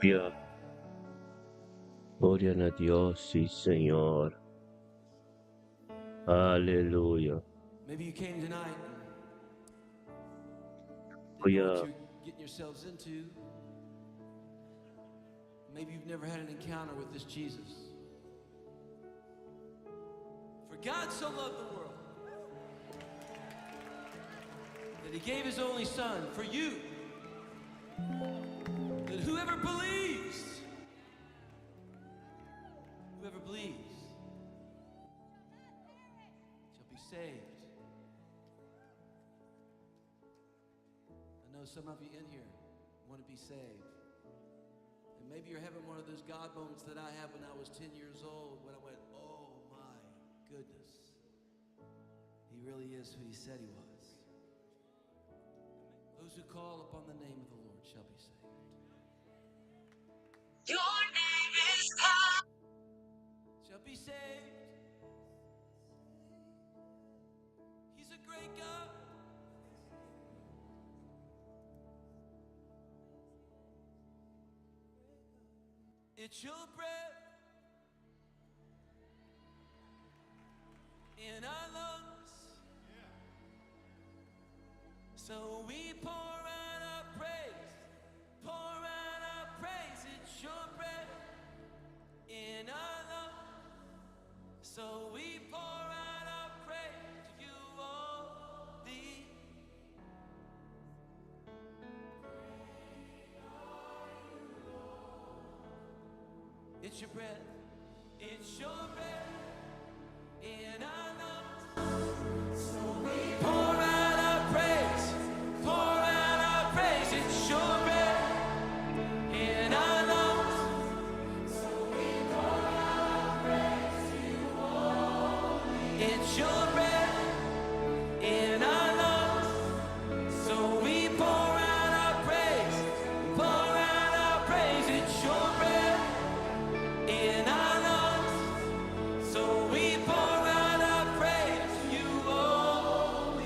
Aleluya. Gloria na Dios, sí Señor. Aleluya. Maybe you came tonight and didn't know what Aleluya. you're getting yourselves into. Maybe you've never had an encounter with this Jesus. For God so loved the world that he gave his only son for you, that whoever believes, shall be saved. I know some of you in here want to be saved. And maybe you're having one of those God moments that I had when I was 10 years old, when I went, oh my goodness, he really is who he said he was. Those who call upon the name of the Lord shall be saved. Your name is power. Shall be saved. He's a great God. It's your breath in our lungs. So we pour out our praise, pour out our praise. It's your breath in our lungs. So we pour out our praise to you only. It's your breath, it's your breath in our lungs. So we pour out our praise, pour out our praise. It's your breath in our lungs. So we pour out our praise to you only. It's your breath in our lungs. So we pour out our praise, pour out our praise. It's your breath in our lungs. So we pour out our praise to you only.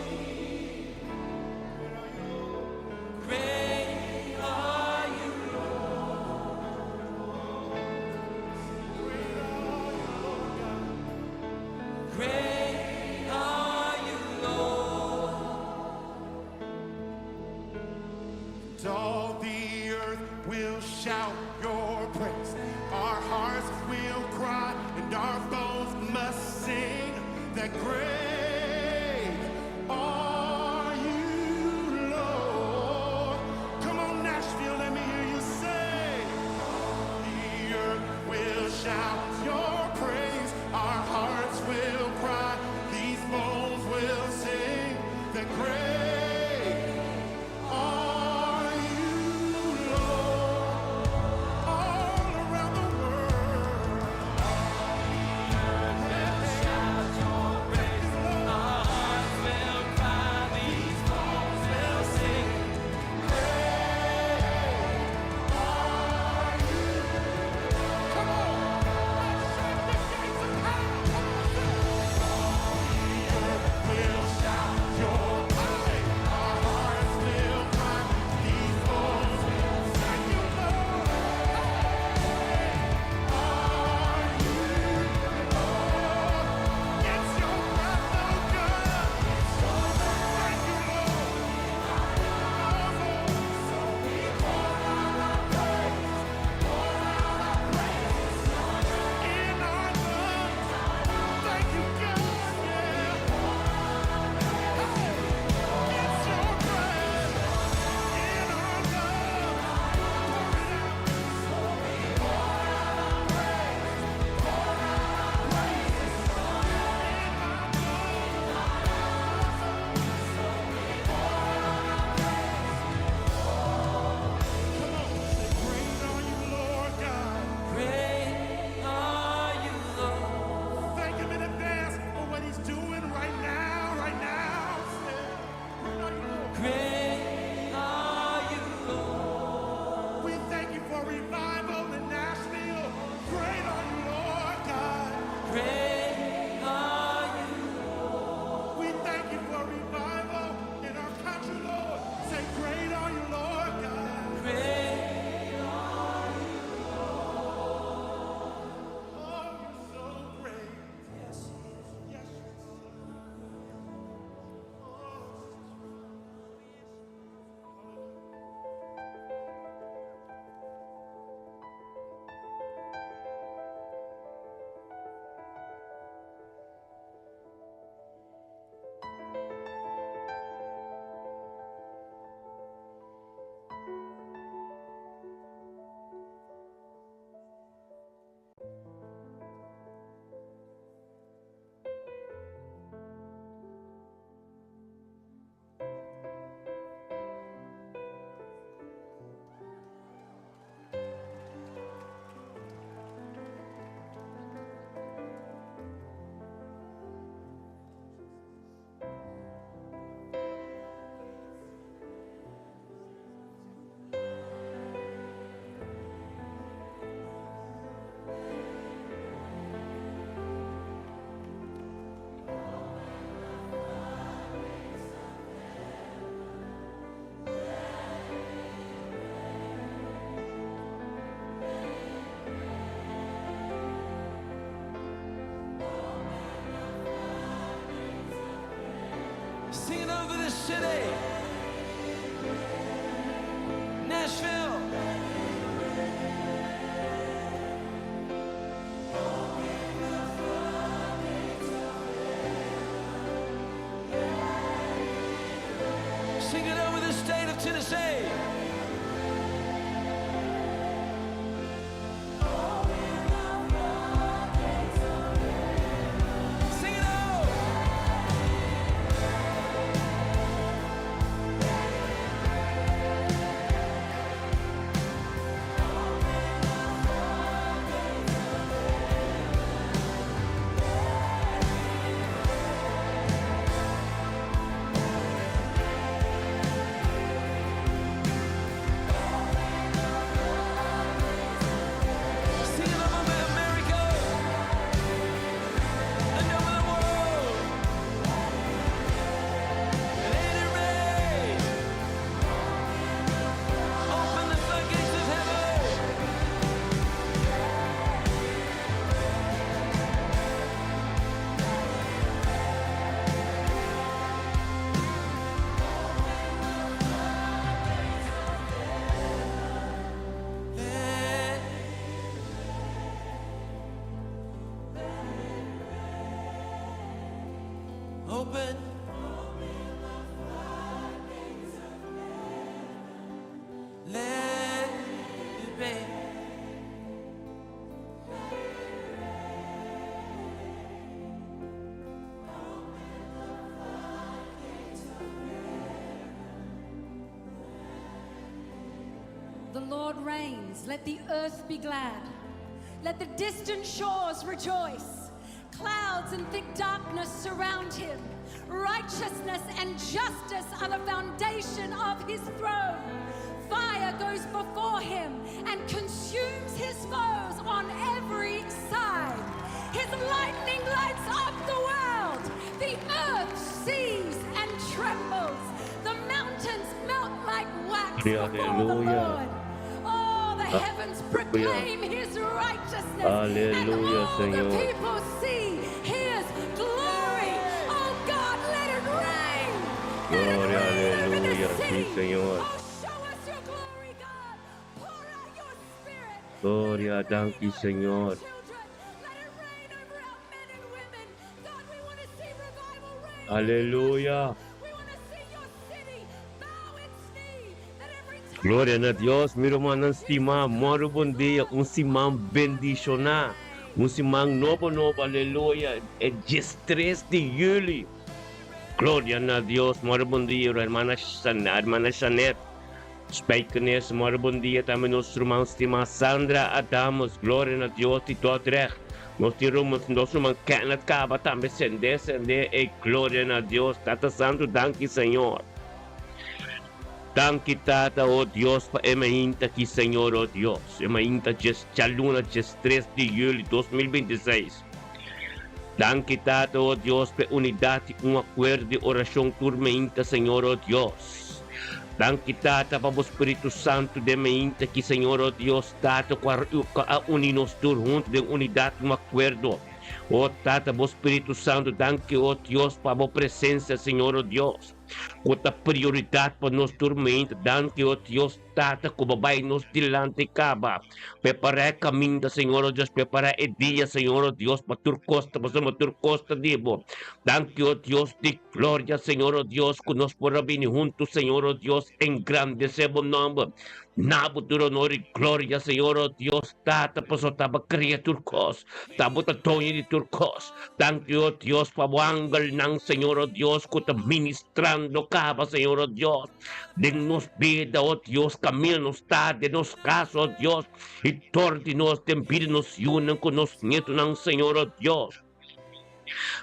Great are you, Great are you, Lord. And all the earth will shout your praise. Our hearts will cry and our bones must sing that great are you, Lord. Come on, Nashville, let me hear you say. The earth will shout your praise. Our hearts will cry. These bones will sing that great are you, Lord. Sing it over this city. Nashville. Sing it over the state of Tennessee. Sing it out. Sing it over America and over the world. Let it rain. Open the floodgates of heaven. Let Open. Let it rain. The Lord reigns. Let the earth be glad. Let the distant shores rejoice. Clouds and thick darkness surround him. Righteousness and justice are the foundation of his throne. Fire goes before him and consumes his foes on every side. His lightning lights up the world. The earth sees and trembles. The mountains melt like wax before the Hallelujah. Lord. Oh, the heavens proclaim his righteousness. And Aleluya, all the Señor. people see his glory. Oh God, let it rain. Let it Gloria, rain over this aleluya, sí, city. Señor. Oh, show us your glory, God. Pour out your spirit. Gloria, Let it rain danki, over our Señor. children. Let it rain over our men and women. God, we want to see revival reign over Aleluya. Nashville. We want to see your city bow its knee. That every tongue Gloria na Dios, mi rumannan stimá, masha bon dia, un siman bendishoná, un siman nobo nobo, aleluya, e 13 di yüli. Gloria na Dios, masha bon dia, ruman ruman Janet. Spijkenis, masha bon dia, tambe nos ruman stimá Sandra Adamos, gloria na Dios, di Dordrecht. Nos tin nos ruman Kenneth Caba tambe sende, sende, e gloria na Dios, Tata Santu, danki Señor. Danki Tata, oh Dios, pa e mainta aki, Señor, oh Dios. E mainta djaluna, 3 di yüli di 2026. Danki Tata, oh Dios, pa unidat i un akuerdo di orashon tur mainta, Señor, oh Dios. Danki Tata, pa Spiritu Santu den e mainta aki, Señor, oh Dios, Tata, ku a uni nos tur huntu den unidat un akuerdo. Oh Tata, bo Spiritu Santu, danki, oh Dios, pa bo presensia, Señor, oh Dios. Ku ta prioridat pa nos tur mainta, danki, oh Dios, Tata, ku Bo a bai nos dilanti kaba. Prepará kaminda, Señor, oh Dios, prepará e dia, Señor, oh Dios, pa tur kos, pa tur kos di bo. Danki, oh Dios, di gloria, Señor, oh Dios, ku nos por bini huntu, Señor, oh Dios, engrandesé bo nòmber. Na bo tur honor i gloria, Señor, oh Dios, Tata, paso ta Bo a krea tur kos. Ta Bo ta doño di tur kos. Danki, oh Dios, pa angelnan, Señor, oh Dios, ku ta ministrando kaba, Señor, oh Dios. Den nos bida, oh Dios, kaminda nos ta, den nos kas, oh Dios, i tur di nos, den bida nos yunan ku nos nietunan, Señor, oh Dios.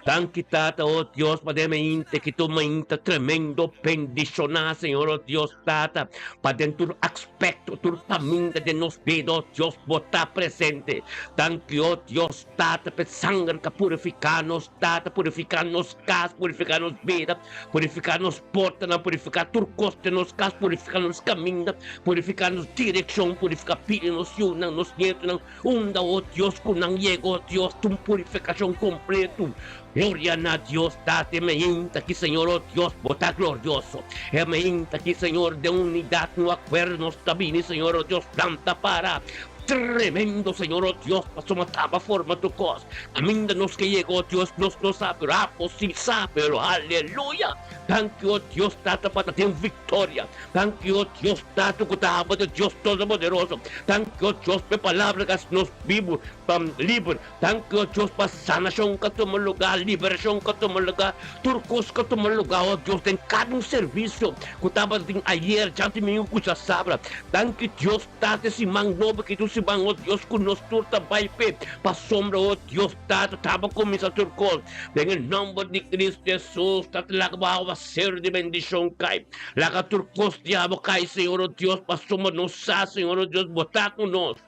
Danki Tata, oh Dios, pa e mainta aki ta mainta tremendo bendishoná, Señor, oh Dios, Tata, pa den tur aspekto, tur kaminda di nos bida, oh Dios, Bo ta presente. Danki, oh Dios, Tata, pa sanger ku purifiká nos, Tata, purifiká nos kas, purifiká nos bida, purifiká nos porta, purifiká tur kos di nos kas, purifiká nos kaminda, purifiká nos direkshon, purifiká bida, nos yunan, nos nietunan, unda, oh Dios, ku nan yega, oh Dios, un purifikashon kompleto. un. Gloria na Dios Tata e meinta ki Señor oh Dios bo ta glorioso e meinta ki Señor den unidad un acuerdo nos ta bini Señor oh Dios planta para tremendo Señor oh Dios pasobra taba forma tur cos caminda nos ke yega oh Dios nos no sa pero abo si sa pero aleluya danki oh Dios Tata pa ta den victoria danki oh Dios Tata cu ta abo ta Dios todopoderoso danki oh Dios pa e palabra cu a haci nos bibu pa liber. Danki o Dios pa sanashon ka tuma lugá, liberashon ka tuma lugá, tur kos ka tuma lugá o Dios den kada un servisio ku tabatin ayer, djadumingu ku djasabra. Danki Dios Tata e siman nobo ki ta un siman o Dios ku nos tur ta bai p'e pasobra o Dios Tata taba kuminsá tur kos. Den e nòmber di Kristu Hesus Tata laga bo awaseru di bendishon kai, laga tur kos di abo kai Señor o Dios pasobra nos sa Señor o Dios bo ta ku nos.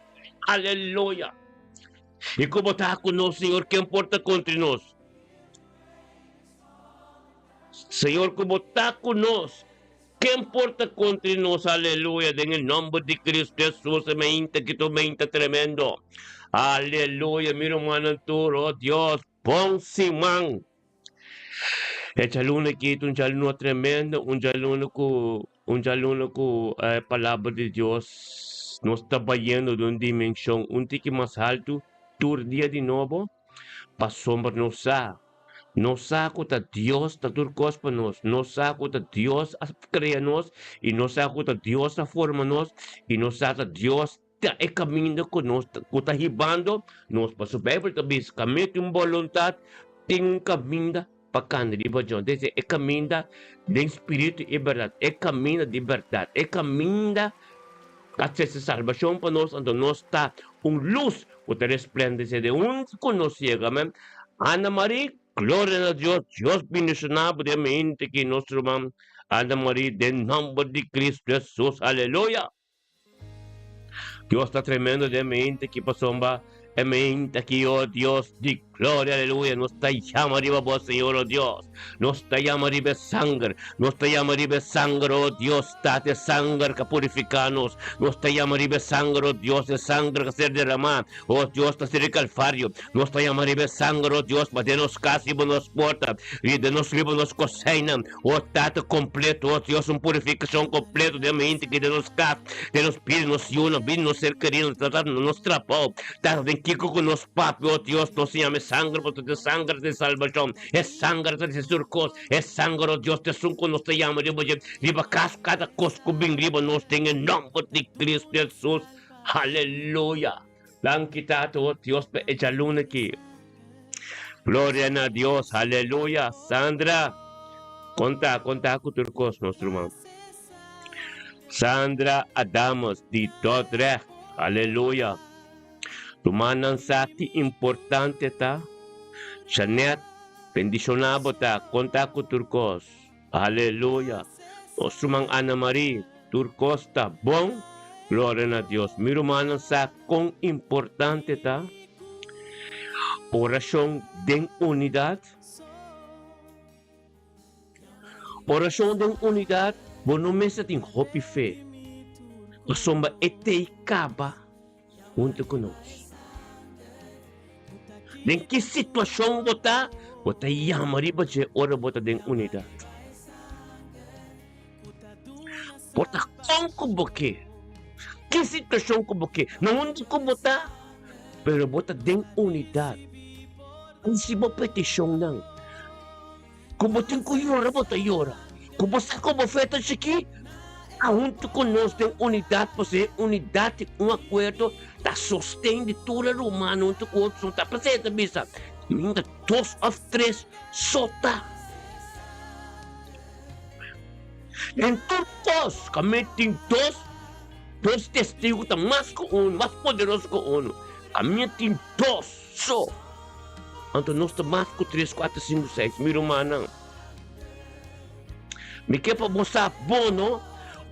Aleluya! I ku bo ta ku nos, Señor, ken por ta kontra nos? Señor, ku bo ta ku nos, ken por ta kontra nos? Aleluya! Den e nòmber di Kristu Hesus, e meinta ki ta un meinta tremendo. Aleluya! Mi rumannan tur, o Dios, bon siman! E djaluna aki ta un djaluna tremendo, un djaluna ku un djaluna ku e palabra di Dios nos ta bayendo di un dimenshon un tiki mas haltu tur dia di nobo, pasobra nos sa, nos sa ku ta Dios ta tur kos pa nos, nos sa ku ta Dios a krea nos i nos sa ku ta Dios a forma nos i nos sa ta Dios Ta e kaminda ku nos ku ta hibando nos pasobra Beibel ta bisa kaminda tin un boluntat tin un kaminda pa kanda riba dje. Entonces e kaminda den spiritu i bèrdat, e kaminda di bèrdat, e kaminda ka trese salbashon pa nos, anto nos ta un lus ku ta resplendesé den un ku nos yega. Amen. Ana Marie, gloria na Dios, Dios bendishoná bo den mente ki nos ruman Ana Marie den nòmber di Kristu Hesus. Aleluya! Dios ta tremendo den mente ki pasobra e mente aki, oh Dios di gloria, aleluya, nos ta yama riba bo, Señor, oh Dios. Nos ta yama riba e sanger, nos ta yama riba e sanger, oh Dios, Tata, e sanger ka purifiká nos. Nos ta yama riba e sanger, oh Dios, e sanger ka ser derramá, oh Dios, ta ser di Kalvario. Nos ta yama riba e sanger, oh Dios, pa den nos kas, riba nos porta, den nos riba nos koseinan. O Tata kompleto, o Dios, un purifikashon kompleto den mente ki den nos kas, den nos bida, nos yunan, bida nos ser kerido, Tata, na nos trabou, Tata, den kiko ku nos papia, o Dios, nos yama e sanger, pasobra e sanger ta e salbashon, e sanger ta hasi tur kos, e sanger, o Dios, ta esun ku nos ta yama riba dje, riba kas kada kos ku bin riba nos, den e nòmber di Kristu Hesus. Aleluya! Danki Tata, o Dios, pa e djaluna aki. Gloria na Dios, aleluya. Sandra, konta, konta ku tur kos, nos ruman. Sandra Adamus di Dordrecht, aleluya. Rumannan sa ki importante ta. Janet, bendishoná bo ta, konta ku tur kos. Aleluya. Nos ruman Ana Marie, tur kos ta bon, gloria na Dios. Mi rumannan sa kon importante ta orashon den unidat? Orashon den unidat, bo no mester tin hopi fe, pasobra e tei kaba. huntu ku nos. Den ki situashon bo ta, bo ta yama riba dje ora bo ta den unidat. Bo ta kon ku bo ke, ki situashon ku bo ke, na unda ku bo ta, pero bo ta den unidat. Hasi bo petishonnan. Ku bo tin ku yora, bo ta yora. Ku bo sa ku bo fe ta chikí, ta huntu ku nos den unidat, pasobra e unidat di un akuerdo ta sosten di tur e rumannan huntu ku otro. Ta p'esei e ta bisa, Minga dos òf tres so ta. Den tur kos, kaminda tin dos, dos testigu ta mas ku unu, mas poderoso ku unu. Kaminda tin dos so. Anto nos ta mas ku tres, kuater, sinku, seis. Mi rumannan, mi ke pa bo sa bon no,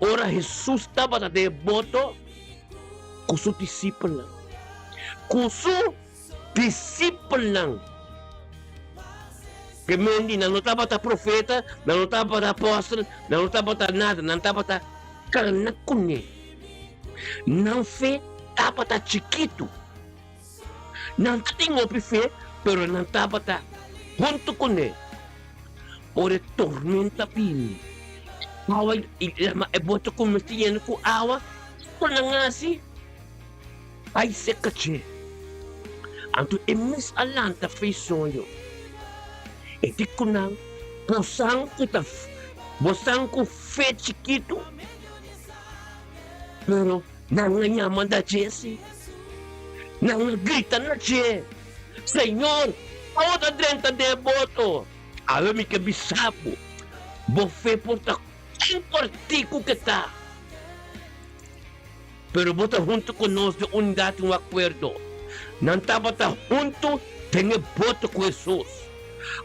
ora Hesus tabata den e boto ku su disipelnan, ku su disipelnan, ke men di nan no tabata profeta, nan no tabata apòstel, nan no tabata nada, nan tabata kana kuné. Nan fe tabata chikitu. Nan ta tin hopi fe, pero nan tabata. huntu kuné. Ora e tormenta bini, awa i lama e boto kuminsá yena ku awa, kiko nan hasi? Bai seka dje. Anto e mes a lanta fei soño. E di ku nan, Bosan ku ta bosan ku fe chikitu. Pero nan a yama na dje si. Nan a grita na dje, Señor, awo ta drenta den e boto. Awe mi ke bisa bo, bo fe por ta kon kòrtiku ke ta. Pero bo ta huntu ku nos den unidat i un akuerdo. Nan tabata huntu den e boto ku Hesus.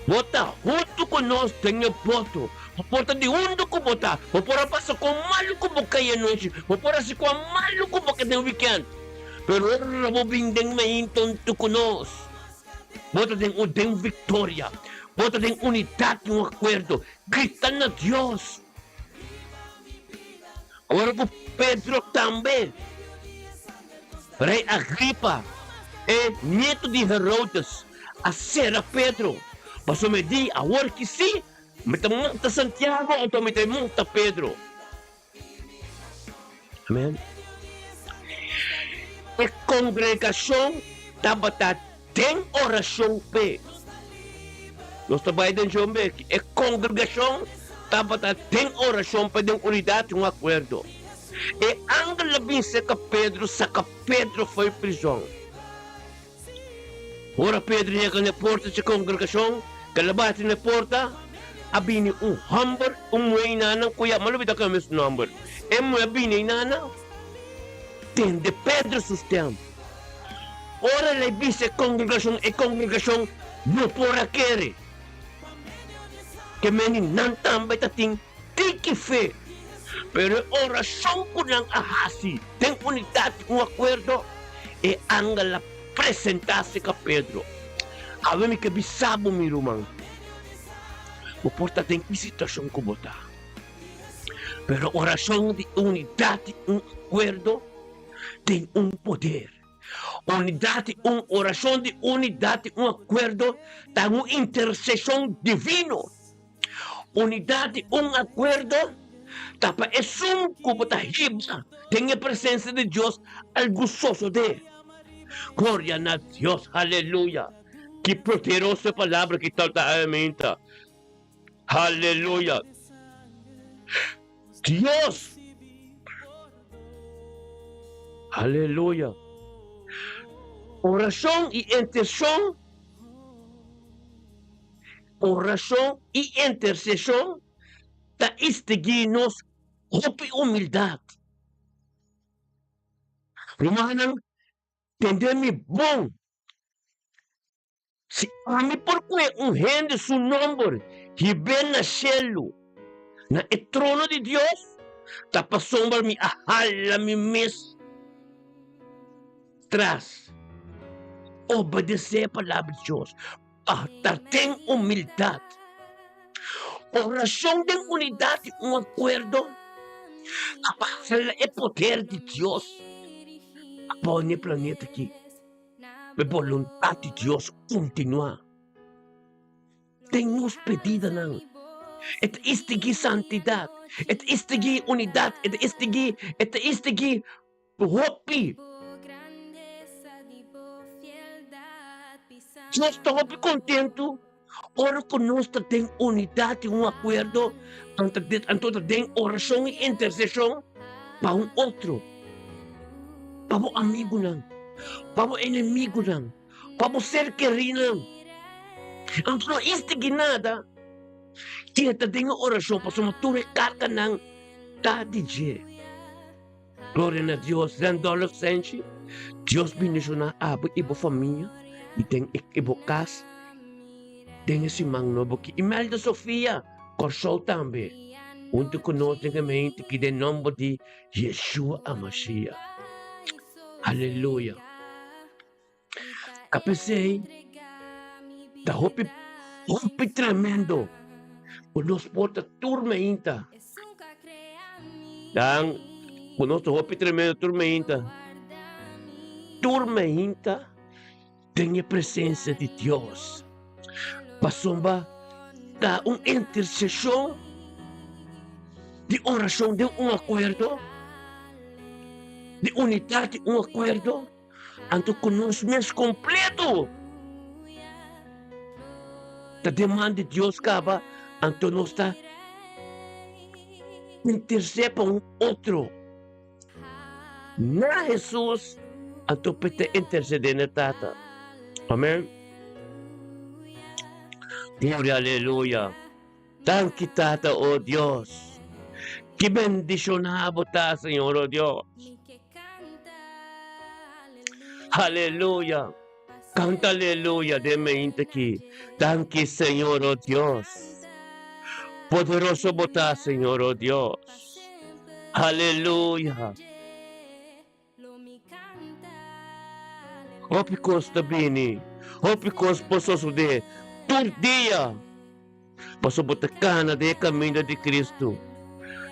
Bo ta huntu ku nos den e boto. Bo por ta di unda ku bo ta. Bo por a pasa kon malu ku bo kai anochi. Bo por hasi kon malu ku bo ke den wikènt. Pero ora bo bin den mainta huntu ku nos, bo ta den un den viktoria. Bo ta den unidat i un akuerdo. Grita na Dios! Ora ku Pedro tambe, Rei Agripa, e nietu di Herodes, a sera Pedro, pasobra e di, Awor ki si, mi ta mata Santiago, anto mi ta mata Pedro. Amen. E kongregashon tabata den orashon p'e. Nos ta bai den djon beki. E kongregashon tabata den orashon p'e den unidat i un akuerdo. E angel a bin serka Pedro saka Pedro fo'i prizon. Ora Pedro yega na e porta dje kongregashon, kel a bati na e porta, a bini un hòmber, un muhé einanan ku ya, mi a lubida kende su nòmber. E muhé a bini einanan, tende Pedro su stèm. Ora el a bisa e kongregashon, e kongregashon no por a kere. Ke meni nan tambe ta tin tiki fe. Pero e orashon ku nan a hasi den unidat i un akuerdo, e angel a presentá serka Pedro. Awe mi ke bisa bo, mi ruman, bo por ta den ki situashon ku bo ta, pero orashon di unidat i un akuerdo tin un poder. Unidat i un orashon di unidat i un akuerdo ta un interseshon divino. Unidat di un akuerdo ta pa esun ku bo ta hiba den e presensia di Dios algu sosodé. Gloria na Dios, aleluya! Ki poderoso e palabra ki tal ta awe-meinta. Aleluya! Dios! Aleluya! Orashon i intershon. Orashon i interseshon ta instigí nos hopi humildat. Rumannan, tende mi bon, si ami por kue un hende su nomber hib'é na shelu, na e trono di Dios, ta pasobra mi a hala mi mes tras obedesé e palabra di Dios. Pa ta den humildat. Orashon den unidat i un akuerdo ta pa hala e poder di Dios abou na e planeta aki, pa e boluntat di Dios kontinuá den nos pedidanan. E ta instigí santidat, e ta instigí unidat, e ta instigí, e ta instigí Hopi. Nos ta hopi kontentu ora ku nos ta den unidat i un akuerdo, anto ta den orashon i interseshon pa un otro, pa bo amigunan, pa bo enemigunan, pa bo ser kerinan. Anto no instigí nada, keda den e orashon pasobra tur e karganan ta di dje. Gloria na Dios, Randolph Senchi, Dios bendiciona abo y bo famia y den e bo cas den e siman nobo aki. Imelda Sofia, Corsou tambe, hunto cu nos den gemeente aki den nomber di Yeshua HaMashiach. Aleluya. Ta p'esei ta hopi hopi tremendo ku nos por ta tur meinta. Dan ku nos ta hopi tremendo tur meinta. Tur meinta den e presensia di Dios. Pasobra ta un interseshon di orashon den un akuerdo, di unidat di un akuerdo, anto ku nos mes kompleto ta den man di Dios kaba, anto nos ta intersé pa un otro. Na Hesus anto p'e ta intercede na Tata. Amen. Gloria aleluya. Danki Tata o Dios. Ki bendiciona bo ta Señor o Dios. Aleluya. Canta aleluya den mente ki. Danki Señor o Dios. Poderoso bo ta Señor o Dios. Aleluya. Hopi kos ta bini, hopi kos por sosodé tur dia. Pasobra bo ta kana den e kaminda di Kristu.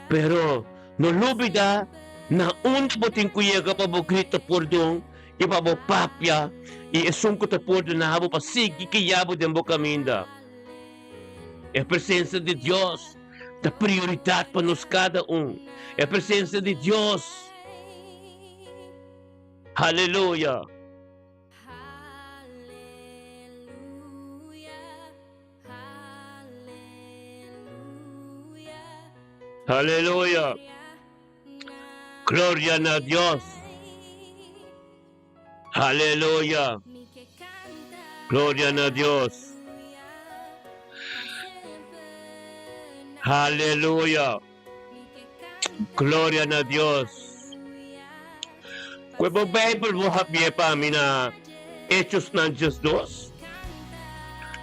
Pero no lubidá na unda bo tin ku yega pa bo grita pordon i pa bo papia i esun ku ta pordoná bo pa sigui guia bo den bo kaminda. E presensia di Dios ta prioridat pa nos kada un. E presensia di Dios. Aleluya! Aleluya! Gloria na Dios! Aleluya! Gloria na Dios! Aleluya! Gloria na Dios! Kue bo Bijbel bo habie pa mi na Hechosnan 12?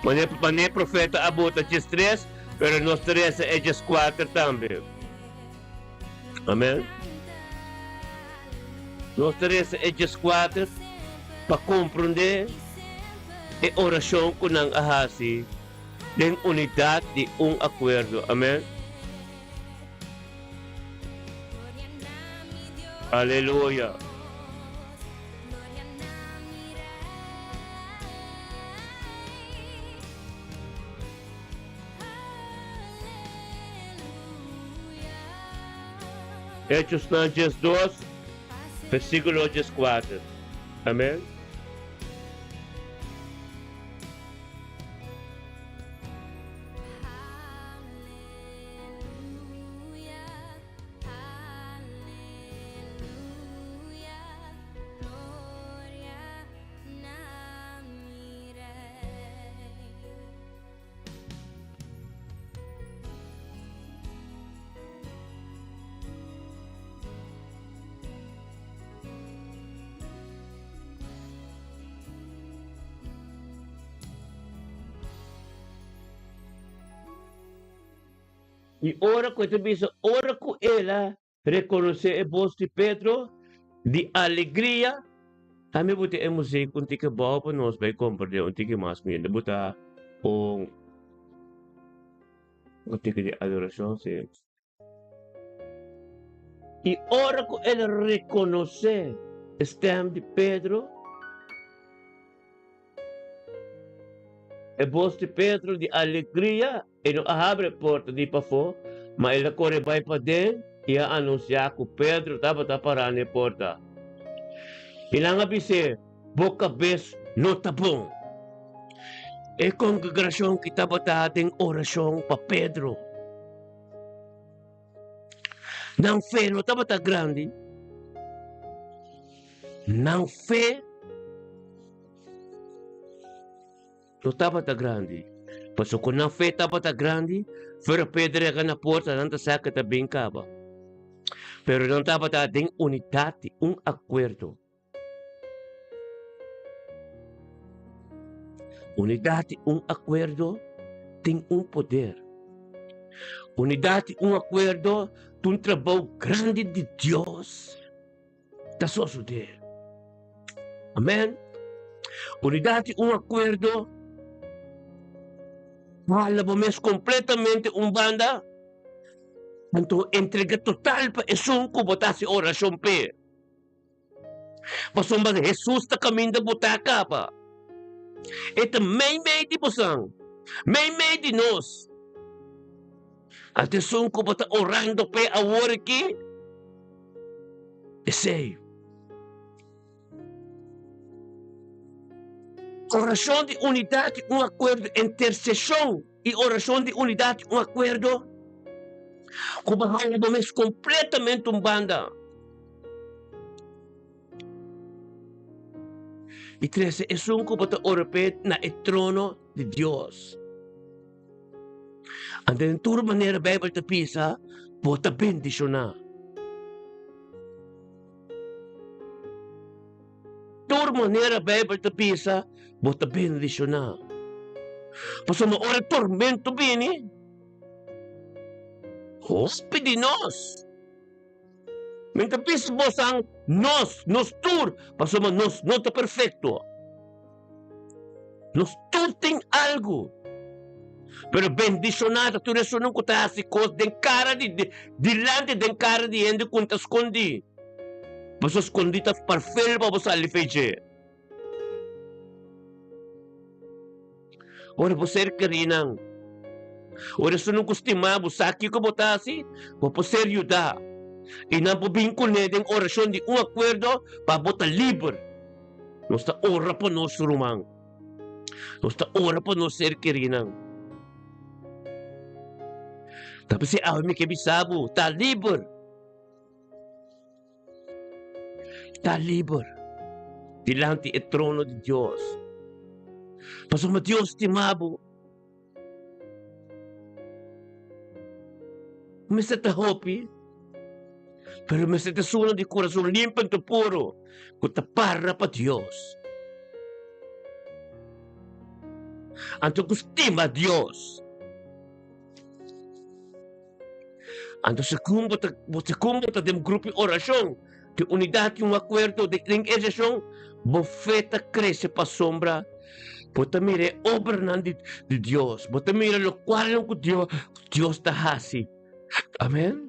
Mane, mane profeta a bota 13, pero nos ta resa e 14 tambe. Amen. Nos ta resa e 14 pa komprondé e orashon ku nan a hasi den unidat di un akuerdo. Amen. Aleluya. Hechosnan 12, versíkulo 14. Amèn. I ora ku e ta bisa, ora ku el a rekonosé e bos di Pedro, di alegria, ami bo ta e muzik un tiki bou pa nos bai komprendé un tiki mas mihó. Bo ta un un tiki di adorashon, sí. I ora ku el a rekonosé e stèm di Pedro, e bos di Pedro di alegria, e no a habri e porta di pafó, ma el a kore bai paden i a anunsiá ku Pedro tabata pará na e porta. I nan a bis'é, Bo kabes no ta bon. E kongregashon ki tabata den orashon pa Pedro. Nan fe no tabata grandi. Nan fe no tabata grandi. Pasobra ku nan fe tabata grandi, fuera Pedro yega na porta, nan ta sa ku ta bin kaba. Pero nan tabata den unidat di un akuerdo. Unidat di un akuerdo tin un poder. Unidat di un akuerdo ta un trabou grandi di Dios ta sosodé. Amen. Unidat di un akuerdo hala bo mes kompletamente un banda, anto entrega total pa esun ku bo ta hasi orashon p'e. Pasobra Hesus ta kaminda bo ta kaba. E ta meimei di bosan. Meimei di nos. Anto esun ku bo ta orando p'e awor aki, esei. Orashon di unidat i un akuerdo, interseshon i orashon di unidat i un akuerdo ku bo haña bo mes kompletamente un banda i trese esun ku bo ta ora p'e na e trono di Dios. Anto den tur manera Beibel ta bisa bo ta bendishoná. Tur manera Beibel ta bisa bo ta bendishoná. Pasobra ora e tormento bini, hopi di nos. Mi ta bisa bosan nos, nos tur, pasobra nos no ta perfecto. Nos tur tin algu. Pero bendishoná ta tur esunnan ku ta hasi kos den kara di, dilanti den kara di hende ku ta skondí. Pasobra skondí ta parfel pa bo sali fe dje. Ora bo ser kerinan, ora esunnan ku stima bo sa kiko bo ta hasi, bo por ser yudá i nan por bin kuné den orashon di un akuerdo pa bo ta liber. Nos ta ora pa nos ruman. Nos ta ora pa nos ser kerinan. Ta p'esei awe mi ke bisa bo, ta liber. Ta liber dilanti e trono di Dios. Pasobra Dios stima bo. Mester ta hopi, pero mester ta suna di kurason limpi anto puro ku ta para pa Dios. Anto ku stima Dios. Anto segun bo ta segun bo ta den grupo di orashon, di unidat di un akuerdo di den interseshon, bo fe ta krese pasobra bo ta mira e obranan di di Dios, bo ta mira lokualnan ku Dios Dios ta hasi. Amen.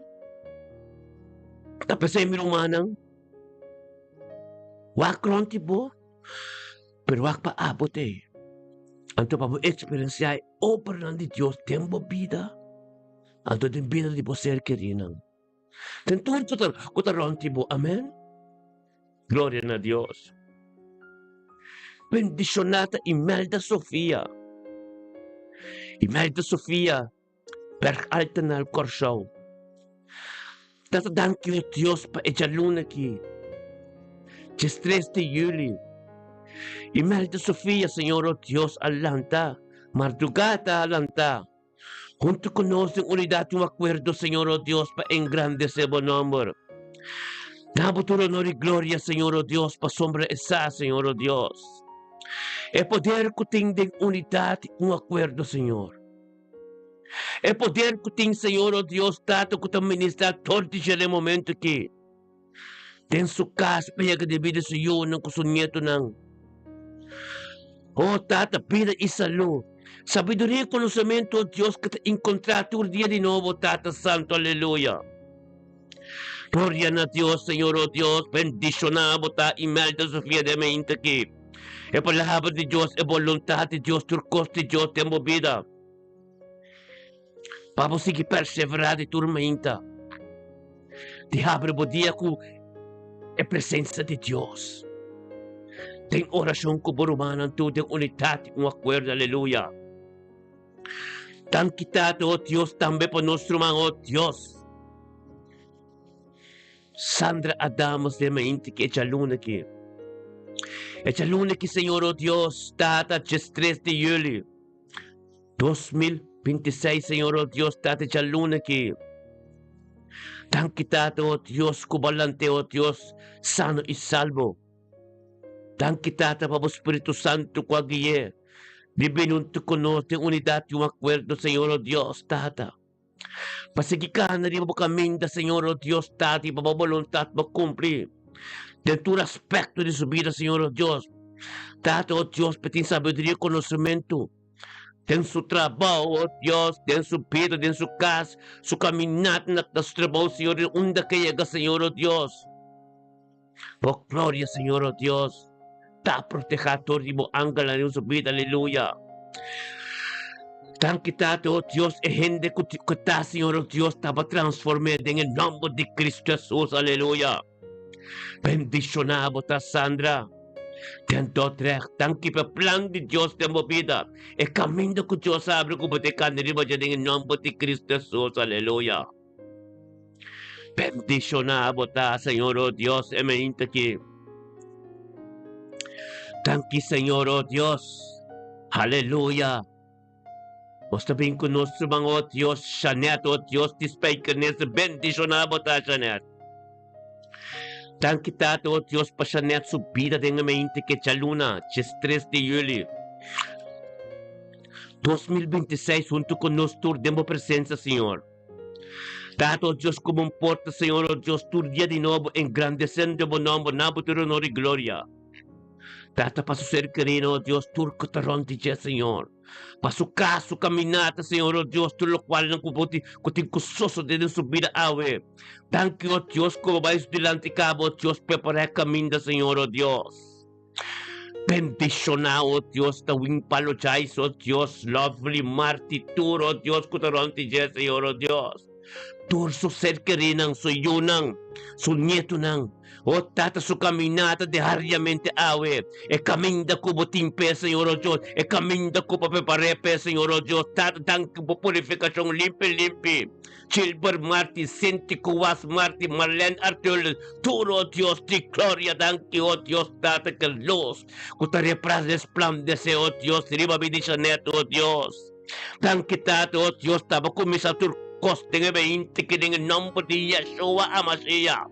Ta p'esei mi rumannan, wak rònt di bo. Pero wak pa abo t'ei. Anto pa bo eksperensiá e obranan di Dios den bo bida, anto den bida di bo ser kerinan, den tur ku ta ku ta rònt di bo. Amen. Gloria na Dios. Bendishoná ta Imelda Sofia. Imelda Sofia. Berg Altenal Kòrsou. Ta ta danki o Dios pa e djaluna aki, diestres di yüli. Imelda Sofia, Señor o Dios a lanta, mardugada a lanta, huntu ku nos den unidat i un akuerdo, Señor o Dios, pa engrandesé bo nòmber. Na bo tur honor i gloria, Señor o Dios, pasobra e sa, Señor o Dios, e poder ku tin den unidat i un akuerdo, Señor. E poder ku tin Señor o Dios Tata ku ta ministrá tur di dje den momento aki. Den su kas pa yega di bida su yunan ku su nietonan. O Tata, bida i salú, sabiduria i konosementu o Dios ku ta enkontrá tur dia di nobo, Tata Santu, aleluya. Gloria na Dios, Señor o Dios, bendishoná bo ta Imelda Sofia den mente aki. E palabra di Dios, e boluntat di Dios, tur kos di Dios den bo bida. Pa bo sigui perseverá di tur mainta, di habri bo dia ku e presensia di Dios. Den orashon ku bo rumannan tur den unidat i un akuerdo, aleluya. Danki Tata, o Dios, tambe pa nos ruman, o Dios. Sandra Adamus den mainti ki e djaluna aki. E djaluna ki, Señor, o Dios, Tata, diestres di juli. 2026, Señor, oh Dios, Tata, djaluna aki. Danki, Tata, oh Dios, ku bo lant'é, oh Dios, sano i salbo. Danki, Tata, pa bo Spiritu Santu ku a gui'é di bini huntu ku nos den unidat i un akuerdo, Señor, oh Dios, Tata. Pa sigui kana riba bo kaminda, Señor, oh Dios, Tata, i pa bo boluntat bo kumpli den tur aspekto di su bida, Señor, oh Dios. Tata, oh Dios, pa tin sabiduria i konosementu den su trabou, oh Dios, den su bida, den su kas, su kaminata na su trabou, Señor, den unda ke yega, Señor, oh Dios. Bo gloria, Señor, oh Dios, ta protehá tur di bo angelnan den su bida, aleluya. Danki Tata, o Dios, e hende ku ku ta, Señor, o Dios, taba transformé den e nòmber di Kristu Hesus. Aleluya. Bendishoná bo ta, Sandra. Den Dordrecht, danki pa e plan di Dios den bo bida. E kaminda ku Dios a abri ku bo ta e kanda riba dje den e nòmber di Kristu Hesus. Aleluya. Bendishoná bo ta, Señor, o Dios, e meinta aki. Danki, Señor, o Dios. Aleluya. Nos ta bin ku nos ruman, o Dios, Shanet, o Dios di Spijkenisse. Bendishoná bo ta, Shanet. Danki, Tata, o Dios, pa Shanet su bida den e meinta ki djaluna, 13 di yüli 2026, huntu ku nos tur den bo presensia, Señor. Tata, o Dios, ku bo porta, Señor, o Dios, tur dia di nobo, engrandesendo bo nomber, na bo tur honor i gloria. Tata, pa su ser kerido, o Dios, tur ku ta rònt di dje, Señor. Pa su kas, su kaminata, Señor, o Dios, tur lokualnan ku bo tin ku tin ku sosodé den su bida awe. Danki, o Dios, ku bo bai su dilanti kaba, o Dios, prepará e kaminda, Señor, o Dios. Bendishoná, o Dios, ta win palo djais, o Dios, Lovely, Marty, tur, o Dios, ku ta rònt di dje, Señor, o Dios. Tur su ser kerinan, su yunan, su nietunan. O Tata, su kaminata diariamente awe, e kaminda ku bo tin p'e, Señor, o Dios, e kaminda ku bo prepar'é p'e, Señor, o Dios. Tata, danki bo purifikashon limpi limpi. Gilbert Martin, Cindy Kuwas Martin, Marlene Artules, tur, o Dios di gloria, danki, o Dios, Tata, ke lus ku ta resplandesé, o Dios, riba mi di Jeanette, o Dios. Danki, Tata, o Dios, ta bo kuminsá tur kos den e beinti ki den e nòmber di Yeshua HaMashiach.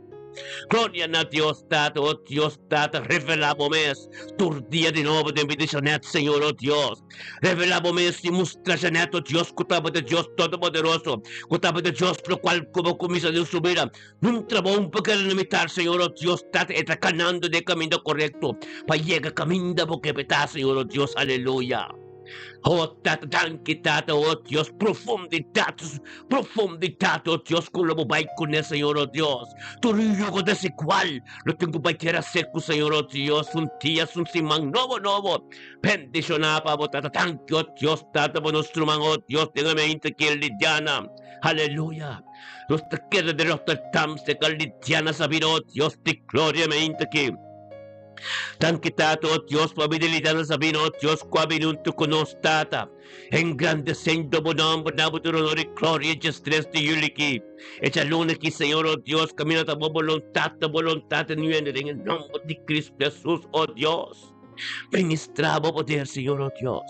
Gloria na Dios, Tata, o Dios, Tata, revelá bo mes tur dia di nobo den bida di Jeanette, Señor, o Dios. Revelá bo mes i mustra Jeanette, o Dios, ku ta bo ta Dios Todopoderoso, ku ta bo ta Dios lokual ku bo kuminsá den su bida. Nun trabou un por keda na mitar, Señor, o Dios, Tata, e ta kanando den e kaminda korekto pa yega kaminda bo ke ta, Señor, o Dios. Aleluya. Oh Tata, danki Tata, oh Dios, profundidat, profundidat, oh Dios, ku lo bo bai kuné, Señor, oh Dios. Tur yugo desigual lo tin ku bai tera seku, Señor, oh Dios, un dia, un siman nobo, nobo. Bendishoná pa bo, Tata, danki, oh Dios, Tata, pa nos ruman, oh Dios, den e mente ki Lidiana. Aleluya. Nos ta keda di Rotterdam, seka Lidiana Sabina, oh Dios di gloria, mente ki. Danki Tata, o Dios, pa bida na Sabina, o Dios, ku a bini huntu ku nos, Tata. Engrandesendo bo nòmber, na bo tur honor i gloria, djestres di yüli ki. E djaluna ki, Señor, o Dios, kaminda ta bo boluntat, ta boluntat en hende, den e nòmber di Kristu Hesus, o Dios. Ministrá bo poder, Señor, o Dios.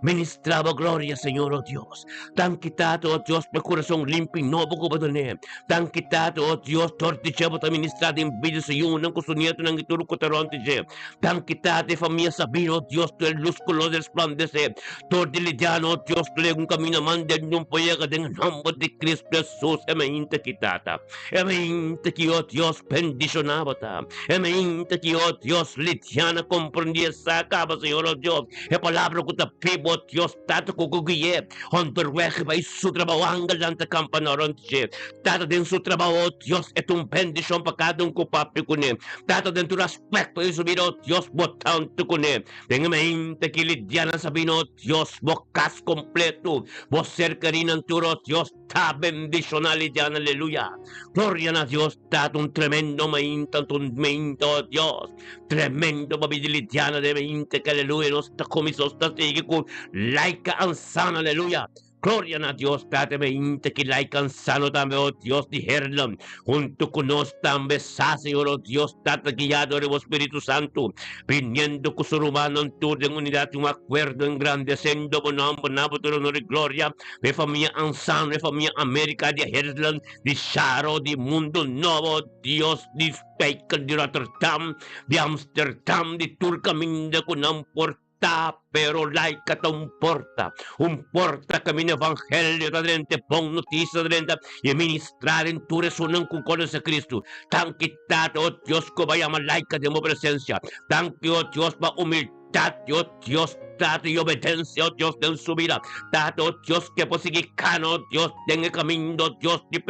Ministrá bo gloria, Señor, o Dios. Danki, Tata, o Dios, pa e kurason limpi i nobo ku bo dun'é. Danki, Tata, o Dios, dor di dje bo ta ministrá den bida su yunan ku su nietunan i tur ku ta rònt di dje. Danki, Tata, e famia Sabina, o Dios, tur e lus ku lo resplandesé. Dor di Lidiana, o Dios, plega un kaminda manda el nun por yega den e nòmber di Kristu Hesus. E mainta aki, Tata. E mainta aki, o Dios, bendishoná bo ta. E mainta aki, o Dios, Lidiana komprendí esaki kaba, Señor, o Dios. E palabra ku ta bibu, o Dios, Tata, ku ku gui'é onderweg bai su trabou, angelnan ta kampa na rònt dje. Tata, den su trabou, o Dios, e ta un bendishon pa kada un ku papia kuné. Tata, den tur aspekto di su bida, o Dios, bo ta huntu kuné. Den e mainta ki Lidiana Sabina, o Dios, bo kas kompleto, bo serkerinan tur, o Dios, Ta bendiciona Lidiana aleluya gloria na Dios Tata un tremendo mainta un mainta oh Dios tremendo pa bidi Lidiana de mainta que aleluya nos ta cuminsa nos ta sigui cu Laika Ansano aleluya gloria na Dios Tata mainta ki Laika Ansano tambe oh Dios di Heerlen hunto cu nos tambe sa Señor oh Dios Tata guiado riba bo Spiritu Santo biniendo cu su rumannan tur den unidad y un acuerdo engrandecendo bo nomber na bo tur honor y gloria E famia Ansano, e famia America di Herzland, di Sharo, di Mundo Nobo, Dios di Spijker, di Rotterdam, di Amsterdam, di tur caminda cu nan por ta, pero Laika ta un porta, un porta caminda evangelio ta drenta, e bon noticia ta drenta, y e ministra den tur esunnan cu conoce Cristo. Danki Tata, oh Dios, cu bo a yama Laika den bo presencia. Danki, oh Dios, pa humildad, oh Dios. Tata, i obedensia, oh Dios, den su bida. Tata, oh Dios, ku e por sigui kana, oh Dios, den e kaminda, oh Dios, di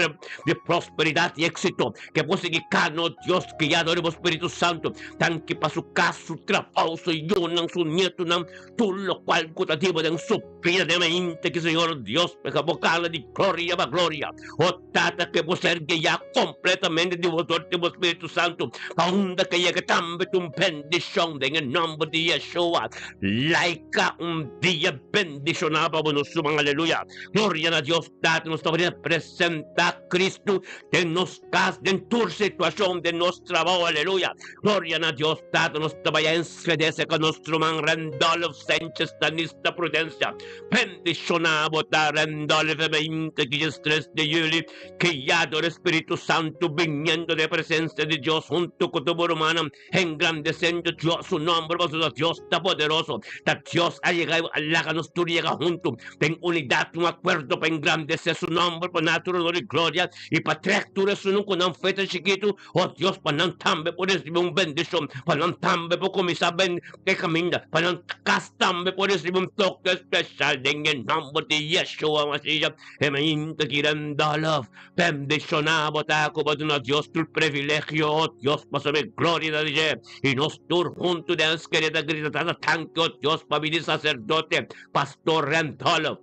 di prosperidat i éksito. Ku e por sigui kana, oh Dios, guiá dor di bo Spiritu Santu. Danki pa su kas, su trabou, su yunan, su nietunan, tur lokual ku ta diba den su bida den mainta ki Señor Dios pega bo kana di gloria pa gloria. O Tata, ke bo ser guiá kompletamente di bo dor di bo Spiritu Santu pa unda ke yega tambe ta un bendishon den e nòmber di Yeshua. Laika un dia bendishoná pa bo nos suman. Aleluya. Gloria na Dios Tata. Nos ta representá Kristu den nos kas, den tur situashon, den nos trabou. Aleluya. Gloria na Dios Tata. Nos ta bai enschede serka nos ruman Randolph Sanchez Tanista Prudencia. Bendishoná bo ta Randolph e mainta ki djes tres di juli, guiado di Spiritu Santu biniendo den presencia di Dios hunto ku tur bo rumannan, engrandeciendo Dios su nomber pasobra Dios ta poderoso. Ta Dios a yega a laga nos tur yega hunto den unidat, un akuerdo pa engrandece su nomber pa na tur honor i gloria i pa trek tur esunnan ku nan fe ta chikitu. O Dios, pa nan tambe por recibi un bendicion, pa nan tambe por cuminsa ben e caminda, pa nan cas tambe por recibi un toque especial den e nomber di Yeshua Mashiach. E mainta ki Randolph, bendiciona bo ta cu bo duna Dios tur privilegio, o Dios, pasobra e gloria ta di dje. Y nos tur hunto den skere ta grita, Tata, tanki, o Dios, pa bini sacerdote, Pastor Randolph.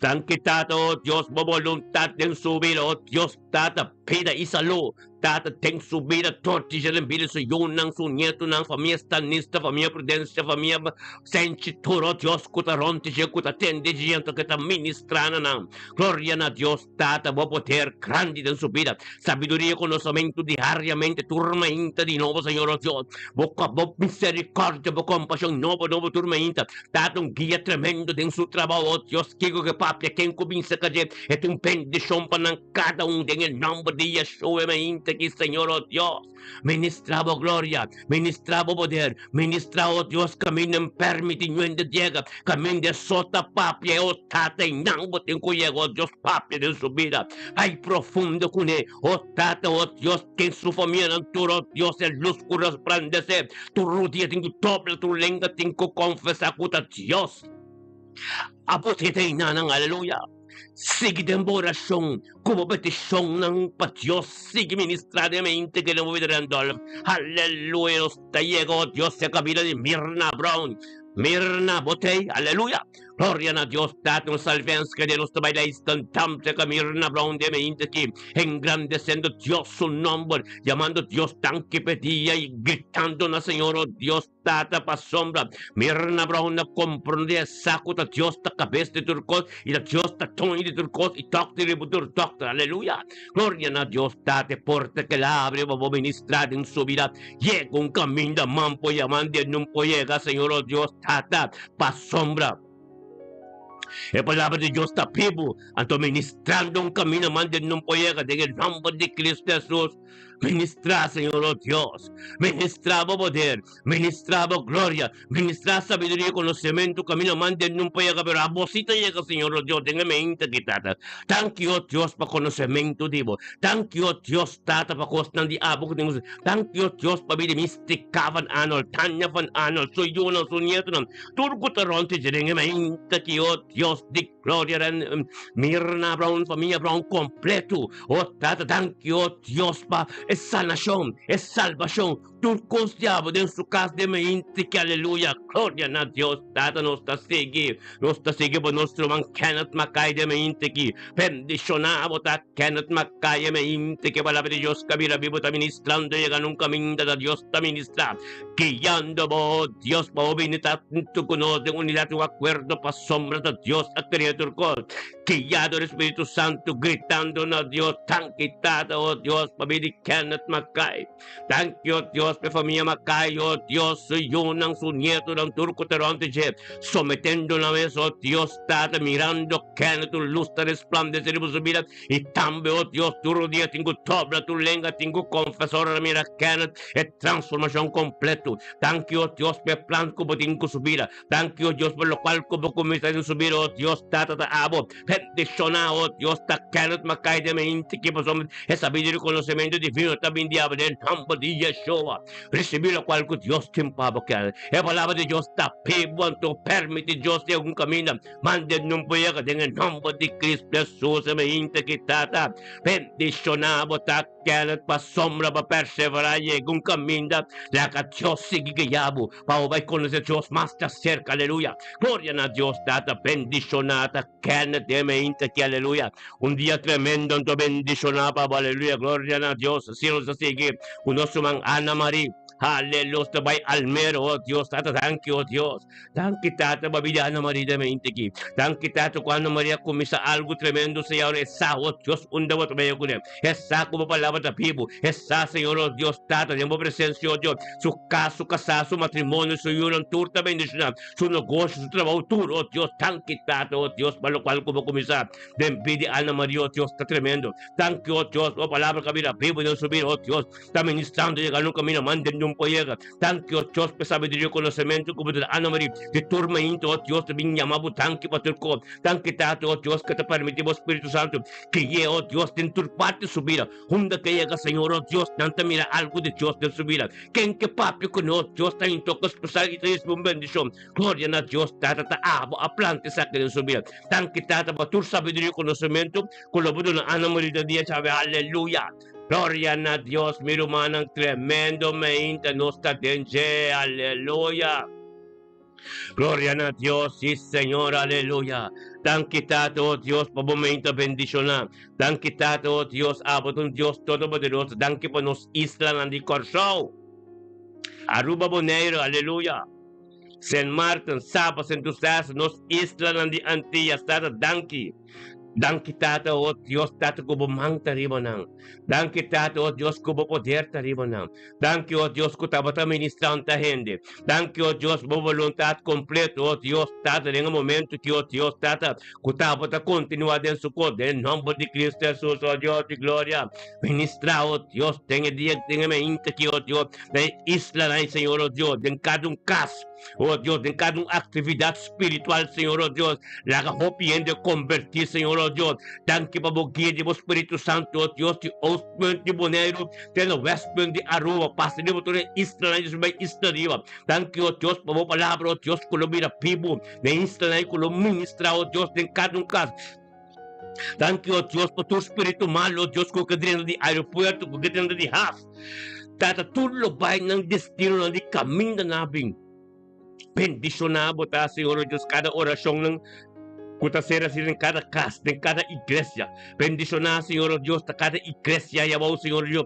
Danki Tata, o Dios, bo boluntat den su bida, o Dios Tata, bida i salú. Tata, den su bida, tur di den bida su yunan, su nietunan, famia Stanista, famia Prudencia, famia Senchi, tur, o Dios, ku ta rònt di dje, ku ta tende dje, anto ku ta ministrá na nan. Gloria na Dios Tata, bo poder grandi den su bida, sabiduria, konosementu diariamente, tur mainta di nobo, Señor, o Dios, bo, bo misericordia, bo kompashon nobo, nobo tur mainta. Tata un guia tremendo den su trabou, oh Dios, kiko ke papia, ken ku bin serka dje, e ta un bendishon pa nan kada un den e nomber di Yeshua e mainta aki, Señor, oh Dios, ministra bo gloria, ministra bo poder, ministra, oh Dios, kaminda N permiti ñuende yega, kaminda e so ta papia, oh Tata, i nan bo tin ku yega, oh Dios, papia den su bida, bai profundo kuné, oh Tata, oh Dios, ken su famianan tur, oh Dios, e lus ku resplandesé. Tur rudia tin ku dobla, tur lenga tin ku konfesá ku ta Dios. Abo ta e nan, aleluya. Sigui den bo orashon ku bo petishonnan pa Dios sigui ministrá den mente ku den bo bida, Randolph. Aleluya, nos ta yega, oh Dios, e kabida di Mirna Brown. Mirna, bo t'ei, aleluya. Gloria na Dios Tata, nos salvenska de nos ta bai luister tambe ka Mirna Brown den mente aki, engrandeciendo Dios su nomber, llamando Dios danki p'e dia y gritando na Señor, oh Dios Tata, pasobra Mirna Brown a comprende e sa cu ta Dios ta cabes di tur cos y ta Dios ta doño di tur cos y dokter riba tur dokter. Aleluya! Gloria na Dios Tata, e porta ke el a abri pa bo ministra den su bida yega un caminda man por yama den nun por yega, Señor, oh Dios Tata, pasobra e palabra di Dios ta bibu, anto ministrando un camino man den nun por yega den e nomber di Cristo Jesus. Ministra, Señor, oh Dios, ministra bo poder, ministra bo gloria, ministra sabiduria y conocimento camino man den nun por yega, pero abo si ta yega, Señor, oh Dios, den e mente aki, Tata. Danki, oh Dios, pa conocimento di bo. Danki, oh Dios, Tata, pa cosnan di abo cu tin. Danki, oh Dios, pa bida Mistica van Arnold, Tania van Arnold, su yunan, su nietonan, tur cu ta rond dje den e mente aki, oh Dios di gloria, ren Mirna Brown, famia Brown completo. Oh Tata, danki, oh Dios, pa e sanashon, e salbashon, tur kos di abo den su kas den mainti ki aleluya, gloria na Dios. Tata, nos ta sigui, nos ta sigui pa nos ruman Kenneth Mackay den mainti ki. Bendishoná bo ta Kenneth Mackay e mainti ki. Palabra di Dios ka bira bibu ta ministrando yega na un kaminda ta Dios ta ministra, guiando bo, Dios, pa bo bini tantu ku nos den unidat i un akuerdo pasobra ta Dios a krea tur kos. Guiado di Spiritu Santu, gritando na Dios, Danki Tata, oh Dios, pa bidi Kenneth Mackay. Danki, oh Dios, pa e famia Mackay, oh Dios, su yunan, su nietonan, tur ku ta rònt di dje, sometendo nan mes, oh Dios Tata, mirando Kenneth, un lus ta resplandesé riba su bida, i tambe, oh Dios, tur rodia tin ku dobla, tur lenga tin ku konfesá ora nan mira Kenneth, e transformashon kompleto. Danki, oh Dios, pa e plan ku bo tin ku su bida. Danki, o Dios, pa lokual ku bo kuminsá den su bida, o Dios, Tata ta abo. Bendishoná, o Dios, ta Kenneth Mackay den mi inti ki pasobra e sabiduria i konosementu divino ta bin di abo den nòmber di Yeshua. awa. Risibí lokual ku Dios tin pa bo keda. E palabra di Dios ta bibu, anto permití Dios den un kaminda. Manda nun por yega den e nòmber di Cristo Hesus e mainta ki Tata. Bendishoná bo ta Kenneth pasobra bo perseverá yega un kaminda. Laga Dios sigui guia bo pa bo bai konosé Dios mas djaserka. Aleluya! Gloria na Dios Tata. Bendishoná ta Kenneth den e mainta aki. Aleluya! Un dia tremendo anto bendishoná pa bo. Aleluya! Gloria na Dios. Asina nos ta sigui ku nos ruman Ana Marie. Aleluya! Ta bai Almero. Oh Dios Tata, danki oh Dios. Danki Tata pa bida Ana Maria den mente aki. Danki Tata ku Ana Maria kuminsá algu tremendo Señor. E sa, oh Dios, unda bo ta bai kuné. E sa ku bo palabra ta bibu. E sa, Señor, oh Dios, Tata, den bo presensia, oh Dios, su kas, su kasá, su matrimonio, su yunan, tur ta bendishoná. Su negoshi, su trabou, tur, oh Dios. Danki Tata, oh Dios, pa lokual ku bo kuminsá den bida di Ana Maria, oh Dios, ta tremendo. Danki, oh Dios, bo palabra ka bira bibu den su bida, oh Dios. Ta ministrando yega no camina manda ningun por yega. Danki o Dios pa e sabiduria y conocemento cu bo ta da Ana Marie di tur mainta o Dios ta bin yama bo danki pa tur cos. Danki Tata o Dios cu ta permiti bo Spiritu Santo gui'e o Dios den tur parti su bida. Unda ke yega Señor o Dios nan ta mira algo di Dios den su bida. Ken ke papia cu nos Dios ta hintoca especial y ta ricibi un bendicion. Gloria na Dios Tata ta abo a planta esaki den su bida. Danki Tata pa tur sabiduria y conocemento cu lo bo duna Ana Marie den dia djawe. Aleluya. Gloria na Dios, mi rumannan, tremendo meinta nos ta den dje, aleluya. Gloria na Dios, sí Señor, aleluya. Danki Tata, oh Dios, pa bo meinta bendishoná. Danki Tata, oh Dios, abo ta un Dios todopoderoso. Danki pa nos islanan di Kòrsou, Aruba, Boneiru, aleluya. Sint Maarten, Saba, Sint Eustatius, nos islanan di Antillas, Tata, danki. Danki Tata, o Dios Tata, ku bo man ta riba nan. Danki Tata, o Dios, ku bo poder ta riba nan. Danki, o Dios, ku tabata ministranta hende. Danki, o Dios, bo boluntat kompleto, o Dios Tata, den e momento ki, o Dios Tata, ku tabata kontinuá den su kos, den e nòmber di Cristo Hesus, o Dios di gloria. Ministrá, o Dios, den e dia, den e mainta ki, o Dios, na e islanan, Señor, o Dios, den kada un kas. Oh Dios, den kada un aktividat spiritual, Señor, oh Dios, laga hopi hende kombertí, Señor, oh Dios. Danki pa bo guia di bo Spiritu Santu, oh Dios, di oostpunt di Boneiru te na westpunt di Aruba, pasa riba tur e islanan i subi bai isla riba. Danki, oh Dios, pa bo palabra, oh Dios, ku lo bira bibu den e islanan i ku lo ministrá, oh Dios, den kada un kas. Danki, oh Dios, pa tur spiritu malu, oh Dios, ku ke drenta di aeropuerto, ku ke drenta di haf. Tata, tur lo bai nan destinonan di kaminda nan a bin. Bendishoná bo ta, Señor, oh Dios, kada orashonnan ku ta ser hasi den kada kas, den kada iglesia. Bendishoná, Señor, oh Dios, ta kada iglesia ayabou, Señor, oh Dios.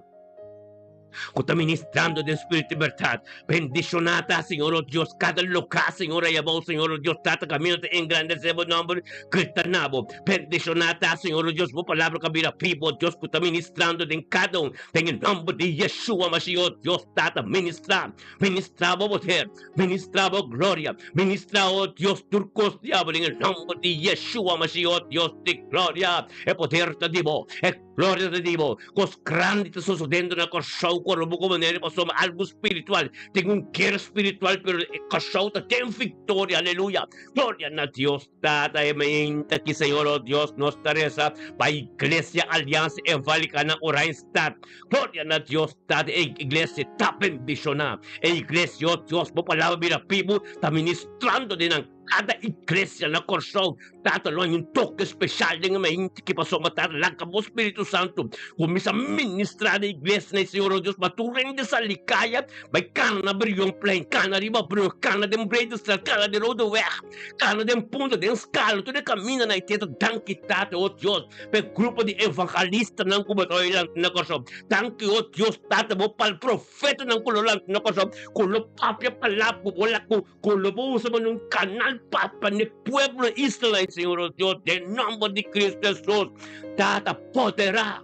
Ku ta ministrando den spiritu i bèrdat. Bendishoná ta, Señor, o Dios, kada loká, Señor, ei abou, Señor, o Dios, Tata, kaminda ta engrandesé bo nòmber, grita na bo. Bendishoná ta, Señor, o Dios, bo palabra ku a bira bibu, o Dios, ku ta ministrando den kada un, den e nòmber di Yeshua Mashiach, o Dios, Tata, ministrá, ministrá bo poder, ministrá bo gloria, ministrá, o Dios, tur kos di abo, den e nòmber di Yeshua Mashiach, o Dios di gloria, e poder ta di bo, e. Gloria ta di bo. Kos grandi ta sosodendo na Kòrsou ku ora bo komo nere pasobra algu spiritual. Tin un guera spiritual pero e Kòrsou ta den viktoria. Aleluya. Gloria na Dios Tata e mainta aki Señor o Dios nos ta resa pa Iglesia Aliansa Evangelica na Oranjestad. Gloria na Dios Tata e iglesia ta bendiciona. E iglesia o Dios bo palabra bira bibu ta ministrando den nan. Kada iglesia na Kòrsou Tata lo haña un toke speshal den e mainti ki pasobra Tata laga bo Spiritu Santu kuminsá ministrá den iglesia na e Señor o Dios pa tur hende sali kaya bai kana na Brionplein, kana riba brug, kana den Breedestraat, kana den Rodeweg, kana den Punta, den Skalo, tur e kaminda na e teta. Danki Tata o Dios pa e grupo di evangelistanan ku bo ta oí lanta na Kòrsou. Danki o Dios Tata bo pa profetanan ku lo lanta na Kòrsou ku lo papia palabra ku bo la ku Ku lo bo usa manera un kanal pa pa ne pueblo Israel, Señor oh Dios, den nomber di Cristo Hesus. Tata, poderá,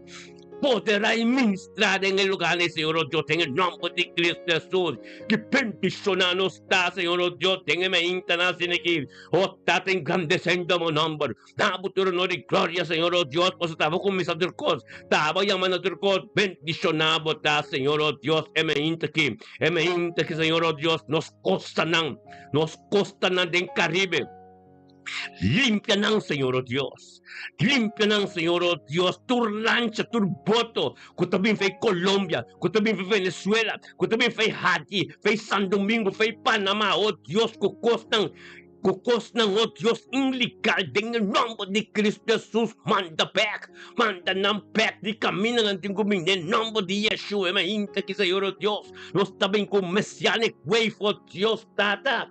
poderá i ministrá den e lugarnan, Señor oh Dios, den e nomber di Cristo Hesus. Ki bendishoná nos ta, Señor oh Dios, den e maintanan asina aki. Oh Tata, engrandesendo bo nomber. Na bo tur honor i gloria, Señor, oh Dios, pasobra ta bo kuminsá tur kos, ta bo yama na tur kos. Bendishoná bo ta, Señor, oh Dios, e meinta aki, e meinta aki, Señor, oh Dios, nos kostanan, nos kostanan den Karibe. Limpia nan, Señor, o Dios. Limpia nan, Señor, o Dios, tur lancha, tur boto ku ta bin fei Colombia, ku ta bin fei Venezuela, ku ta bin fei Haiti, fei San Domingo, fei Panama, o Dios, ku kosnan, ku kosnan, o Dios, inlegal, den e nomber di Cristo Jesus, manda bek, manda nan bek di kaminda nan tin ku bin, den nomber di Yeshua, e mainta ki, Señor, o Dios, nos ta bin ku Messianic wave, o Dios, Tata.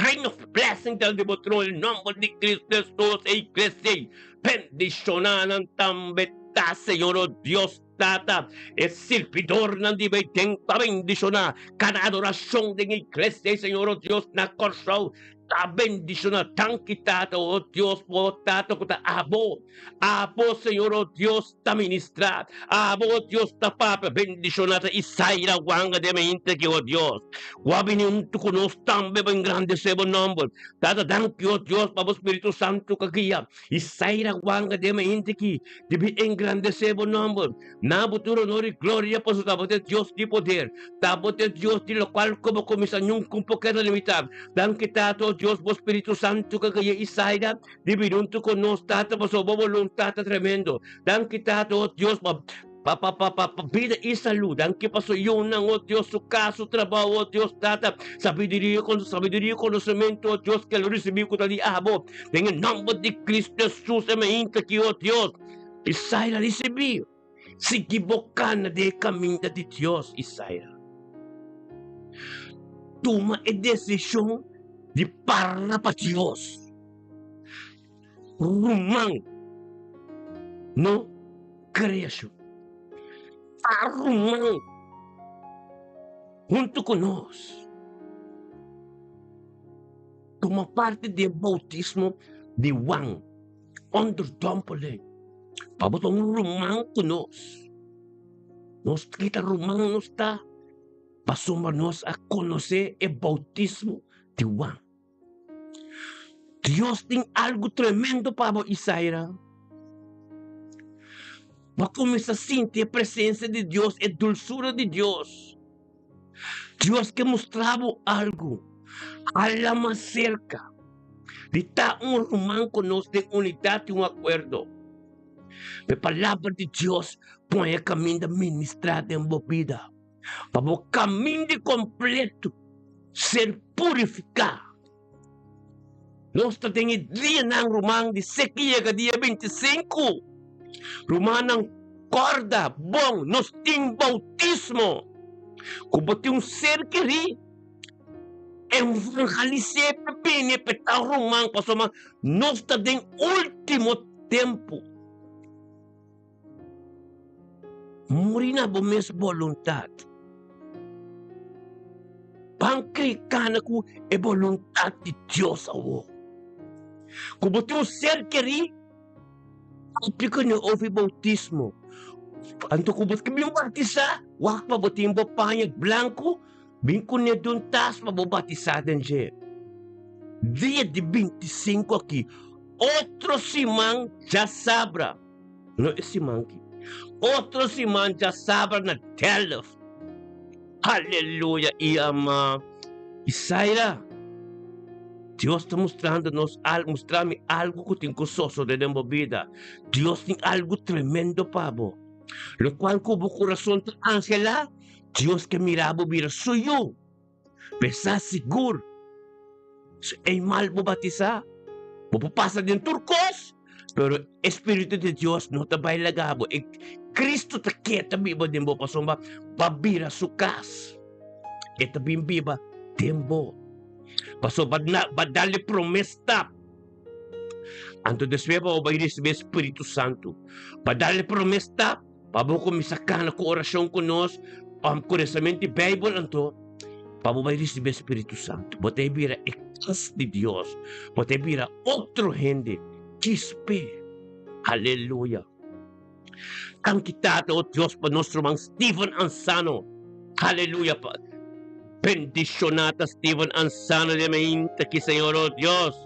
Reino of blessing ta di bo trono en nomber di Cristo Jesus e iglesia ei bendiciona nan tambe ta Señor o Dios Tata e sirbidornan di bay den ta bendiciona cada adoracion den iglesia ei Señor o Dios na Corsou ta bendiciona danki Tata o Dios bo Tata cu ta abo abo Señor o Dios ta ministra abo o Dios ta papia bendiciona ta Isaira wanga den mi inter ki o Dios ku a bini huntu ku nos tambe pa engrandece bo nomber Tata danki o Dios pa bo Spiritu Santu ka guia Isaira wanga den mi inter ki dibi engrandece bo nomber na bo tur honor y gloria pasobra ta bo ta e Dios di poder ta bo ta e Dios di locual ku bo kuminsa nunca un por keda limita danki Tata o Dios bo Spiritu Santu ka guia Isaira Di bini huntu ku nos, Tata, pasobra bo boluntat ta tremendo. Danki, Tata, o Dios, pa pa pa pa pa pa bida i salú. Danki pa su yunan, o Dios, su kas, su trabou, o Dios, Tata. Sabiduria kon sabiduria i konosementu, o Dios, ke lo risibí ku ta di abo. Den e nòmber di Kristu Hesus e mainta aki, o Dios, Isaira risibí. Sigui bo kana den e kaminda di Dios, Isaira. Tuma e desishon di parla pa Dios. Ruman, no kreashon. Ta ruman huntu ku nos. Tuma parti den e boutismo di Juan. Onderdompeling. Pa bo ta un ruman ku nos. Nos kita ruman nos ta pasobra nos a konosé e boutismo di Juan. Dios tin algu tremendo pa bo, Isaira. Bo a kuminsá sinti e presensia di Dios, e dulsura di Dios. Dios ke mustra bo algu. Hala mas serka. Di ta un ruman ku nos den unidat i un akuerdo. E palabra di Dios pon e kaminda ministrá den bo bida. Pa bo kaminda kompleto ser purifiká. Nos ta den e dianan, ruman, di sekia yega dia 25. Rumannan, kòrda bon, nos tin boutismo. Ku bo tin un ser kerí, evangelis'é pa bini pa e ta ruman, pasobra nos ta den último tempu. Muri na bo mes boluntat. Ban kri kana ku e boluntat di Dios awo. Ku bo tin un ser kerí, papia ku no ofi boutismo. Anto ku bo bin batisá, wak pa bo tin bo paña blanku, bin kuné den un tas pa bo batisá den dje. Dia di 25 aki, otro siman djasabra. No e siman aki. Otro siman djasabra na Delft. Aleluya! I ama Isaira. Dios ta mustrando nos al mustra mi algu ku tin ku sosode den bo bida. Dios tin algu tremendo pa bo. Lokual ku bo kurason ta anhelá, Dios ke mira bo bira su yu. Pensa sigur, si ei mal bo batisá, bo por pasa den tur kos, pero e Spiritu di Dios no ta bai laga bo. E Cristo ta keda biba den bo pasobra bo a bira su kas. E ta bin biba den bo. Pasobra bo a dal e promé stap. Anto despues bo bai risibí e Spiritu Santu. Bo a dal e promé stap. Pa bo kuminsá kana ku orashon ku nos, ku resamentu di Beibel, anto pa bo bai risibí e Spiritu Santu. Bo ta e bira e kas di Dios. Bo ta e bira otro hende. Chispe. Aleluya. Danki Tata, o Dios, pa nos ruman Steven Ansano. Aleluya. Pa bendishoná ta Steven Ansano den mainta aki, Señor, o Dios.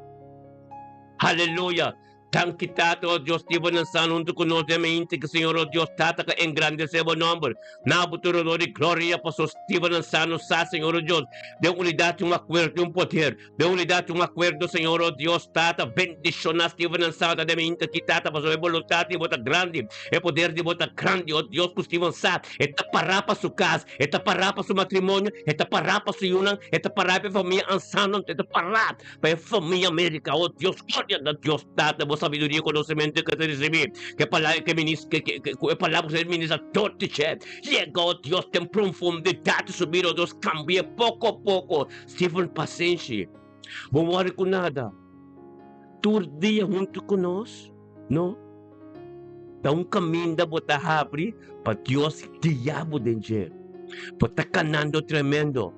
Aleluya. Danki Tata, oh Dios, di bo nan san huntu ku nos den mente ku Señor, oh Dios, Tata ka engrandesé bo nòmber. Na bo tur honor i gloria, paso Steven nan sa nos sa, Señor, oh Dios, den unidat un akuerdo i un poder. Den unidat un akuerdo, Señor, oh Dios, Tata, bendishoná Steven nan sa ta den mente aki, Tata, paso e boluntat di bo ta grandi, e poder di bo ta grandi, oh Dios, ku Steven sa, e ta pará pa su kas, e ta pará pa su matrimonio, e ta pará pa su yunan, e ta pará pa e famia ansano, e ta pará pa e famia America, oh Dios, gloria na Dios Tata, bo sabiduria y conocimento que ta ricibi, que palabra que minis que que que cu e palabra cu ta ministra tur di dje, yega oh Dios den profundidad di su bida, oh Dios, cambia poco a poco, Steven pasenshi, bo worry cu nada, tur dia hunto cu nos, no, ta un caminda bo ta habri pa Dios guia bo den dje, bo ta canando tremendo.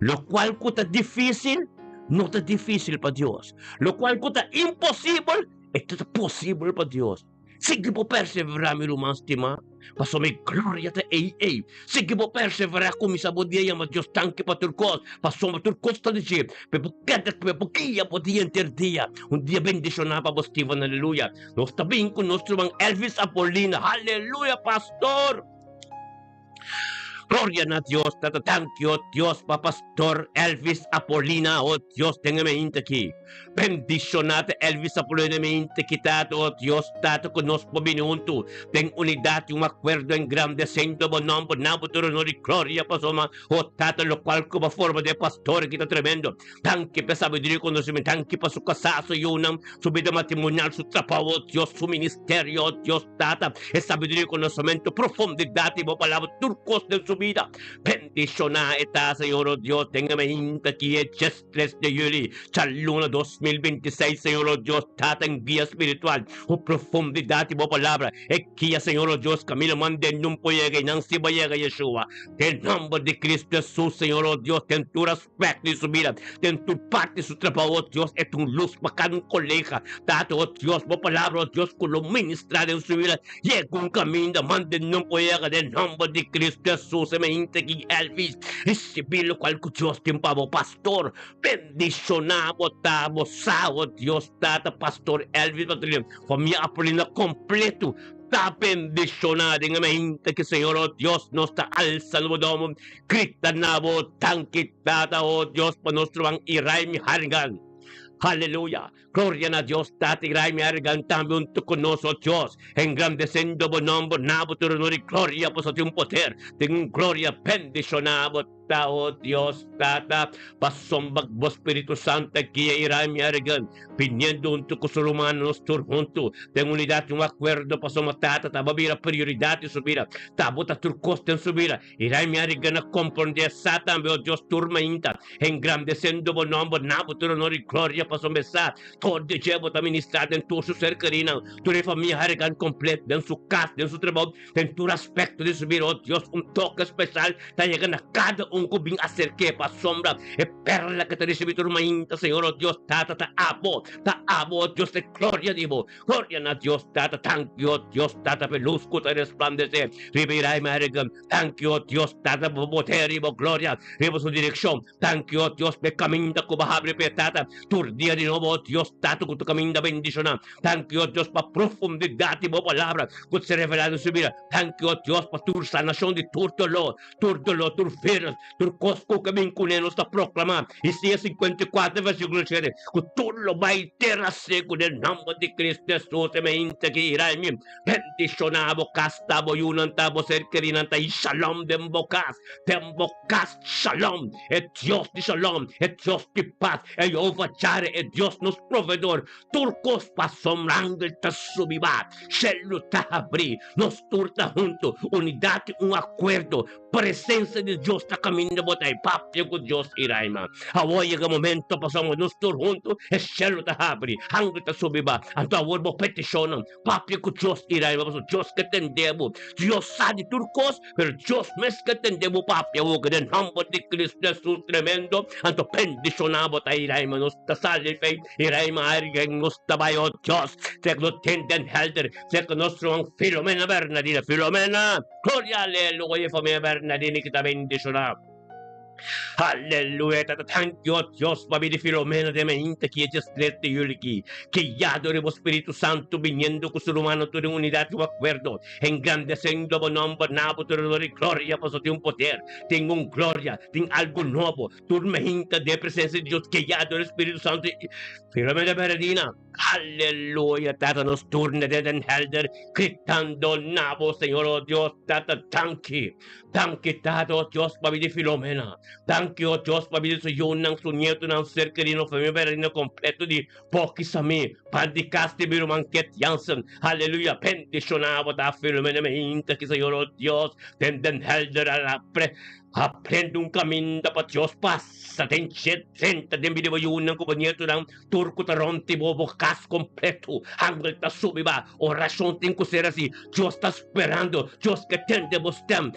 Lokual ku ta difísil, no ta difísil pa Dios. Lokual ku ta imposibel, e ta posibel pa Dios. Sigui bo perseverá, mi ruman stimá, pasobra e gloria ta ei ei. Sigui bo perseverá, kuminsá bo dia yama Dios danki pa tur kos, pasobra tur kos ta di dje. Pe bo keda, pe bo guia bo dia henter dia. Un dia bendishoná pa bo, Steven, aleluya. Nos ta bin ku nos ruman Elvis Apolina, aleluya, pastor. Gloria na Dios, Tata danki oh Dios pa Pastor Elvis Apolina oh Dios den e mente aki. Bendiciona ta Elvis Apolina e mente aki Tata oh Dios Tata cu nos por bini hunto den unidad y un acuerdo engrandeciendo bo nomber na bo tur honor y gloria pasobra oh Tata locual cu bo forma den e pastor aki ta tremendo. Danki pa e sabiduria y conocimiento danki pa su casa su yunan su bida matrimonial su trabao oh Dios su ministerio oh Dios Tata e sabiduria y conocimiento profundidad di bo palabra tur cos den su bida bendiciona e ta Señor oh Dios den e mainta aki e 13 de juli djaluna 2026 Señor oh Dios Tata en guia spiritual cu profundidad di bo palabra e guia Señor oh Dios camino mande nun por yega y nan si bo yega Yeshua den nomber di Cristo Jesus Señor oh Dios den tur aspecto di su bida, den tur parti di su trabou, oh Dios, e ta un lus pa cada un colega. Tata, oh Dios, bo palabra, oh Dios, cu lo ministra den su bida, yega un caminda, manda e nomber yega den nomber di Cristo Jesus, e mainta aki Elvis, ricibi locual cu Dios tin pa bo, pastor, bendiciona bo ta, bo sa, oh Dios, Tata, pastor Elvis, famia Apolina completo, Ta bendiciona den e mainta ki Señor, oh Dios, nos ta alsa no bo domo, grita na bo, Danki Tata, oh Dios, pa nos troban Iraimi Harrigan. Aleluya! Gloria na Dios Tata, Iraimi Harrigan tambe hunto cu nos, oh Dios, engrandeciendo bo nomber, na bo tur honor y gloria, pasobra tin un poder, tin un gloria, bendiciona bo. Ta, oh Dios, Tata, pasobra bo Spiritu Santo a guia Iraimi Harrigan, Biniendo huntu ku su rumannan nos tur huntu den unidat i un akuerdo pasobra Tata ta bo bira prioridat di su bida, ta bo ta tur kos den su bida. I rai mi a riga na komprondé sa tambe, o Dios, tur mainta, engrandesendo bo nòmber, na bo tur onor i gloria pasobra e sa tur di dje bo ta ministrá den tur su ser kerínan, tur e famia harigan komplet den su kas, den su trabou, Den tur aspekto di su bida, o Dios, un toke spesial ta yega na kada un ku bin aserk'é pasobra e perla ku ta risibí tur mainta, Señor, o Dios Tata, ta abo, ta abo, o Dios, e gloria di bo. Gloria na Dios Tata. Danki, o Dios Tata, pa e lus ku ta resplandesé riba e rai Marigan. Danki, o Dios Tata, pa bo poder i bo gloria riba su direkshon. Danki, o Dios, pa e kaminda ku bo habri pa e Tata tur dia di nobo, o Dios Tata, ku tu kaminda bendishoná. Danki, o Dios, pa profundidat di bo palabra ku ta ser revelá den su bida. Danki, o Dios, pa tur sanashon di tur doló, tur doló, tur virus, tur kos ku ke bin kuné nos ta proklamá. Isaías 54, versíkulo 7, ku tur lo bai tera seku den nòmber di Cristo Hesus. E meinta ki ira mi bendishoná bo kas, ta bo yunan, ta bo ser kerinan, ta i shalom den bo kas, den bo kas shalom. E Dios di shalom, e Dios di pas, e Jehová Jireh, e Dios nos proveedor, Tur kos pasobra angel ta subi ba, shelu ta habrí, nos tur ta huntu, unidat i un akuerdo, presensia di Dios ta kaminda bo ta i papia ku Dios i Raima. Awor yega momento pasobra nos tur huntu e shelu ta habrí, angel ta subi ba, anto awor bo petishonnan, papia ku Dios i Raima pasobra Dios ke tende bo. Dios sa di tur kos, Pero Dios mes ke tende bo papia woke den nomber di Cristo Jesus tremendo, anto bendiciona bo ta Iraima nos ta sali fei, Iraima argen nos ta bai oh Dios, sek no tin den helder, sek nos ruman Filomena Bernadina, Filomena, gloria aleluya famia Bernadini ki ta bendiciona. Aleluya, Tata, thank you, oh Dios, pa bini Filomena den mainta ki e djes tres di juli ki, guiado riba bo Spiritu Santu, biniendo ku su rumannan tur den unidat i un akuerdo, engrandesiendo bo nomber na bo tur honor i gloria, pasobra tin un poder, tin un gloria, tin algu nobo, tur mainta den e presensia di Dios, guiado riba Spiritu Santu. Filomena Bernardina. Aleluya, Tata, nos turna den Den Helder, gritando na bo, Señor, oh Dios, Tata, danki. Danki, Tata, oh Dios, pa bida di Filomena. Danki, oh Dios, pa bida di su yunan, su nietonan, ser kerido, nos familia Bernardina completo di Poki Samí, pan di kas di mi ruman Ket Jansen. Aleluya, bendiciona bo ta Filomena meinta ki, Señor, oh Dios, den Den Helder a la pre. Aprende un caminda pa Dios pasa den dje drenta den bida bo yunan ku bo nietonan. Tur ku ta rònt di bo, bo kas kompleto. Angel ta subi ba. Orashon tin ku ser asi. Dios ta sperando. Dios ke tende bo stèm.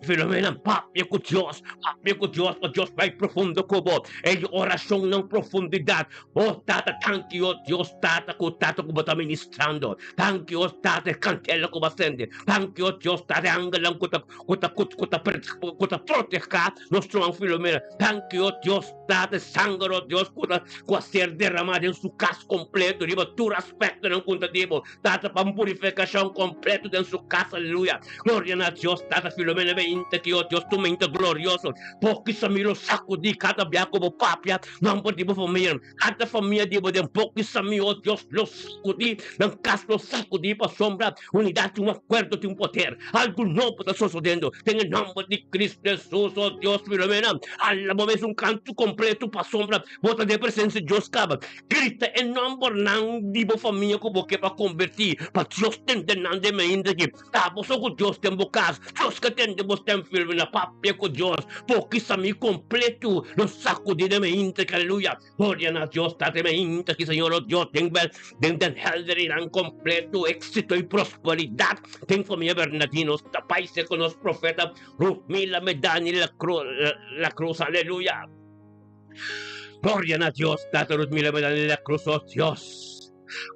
Filomena, papia ku Dios. Papia ku Dios pa Dios bai profundo ku bo. E orashonnan profundidat. O Tata, tanki o Dios Tata ku Tata ku bo ta ministrando. Tanki o Tata e kandela ku bo a sende. Tanki o Dios Tata e angelnan ku ta ku ta ku ta ku ta protehá nos ruman Filomena. Tanki o Dios Tata e sanger o Dios ku ta ku a ser derramá den su kas kompleto riba tur aspektonan ku ta di bo Tata pa un purifikashon kompleto den su kas. Aleluya. Gloria na Dios Tata Filomena beinta ki o Dios tu meinta glorioso. Poki sa mi lo sakudí kada bia ku bo papia nomber di bo famia. Kada famia di bo den poki sa mi o Dios lo sakudí nan kas lo sakudí pasobra unidat tin un akuerdo tin un poder. Algu nobo ta sosodendo den e nomber di Cristo Jesus o Dios Filomena ala bo mes un kantu kompleto pasobra bo ta den presensia di Dios kaba. Grita e nombernan di bo famia ku bo ke pa kombertí pa Dios tende nan den mainta aki. Ta bo so ku Dios den bo kas. Dios ke tende bo stem firme na papia ku Dios. Bo kisa mi kompleto lo sakudí den mainta aki. Aleluya. Gloria na Dios Tata den mainta aki Señor o Dios den den den helder i nan kompleto éxito i prosperidat den famia Bernardino ta bai ser ku nos profeta Ruthmila Medani la Cruz la Cruz. Aleluya. Gloria na Dios Tata Ruthmila Medani la Cruz o Dios.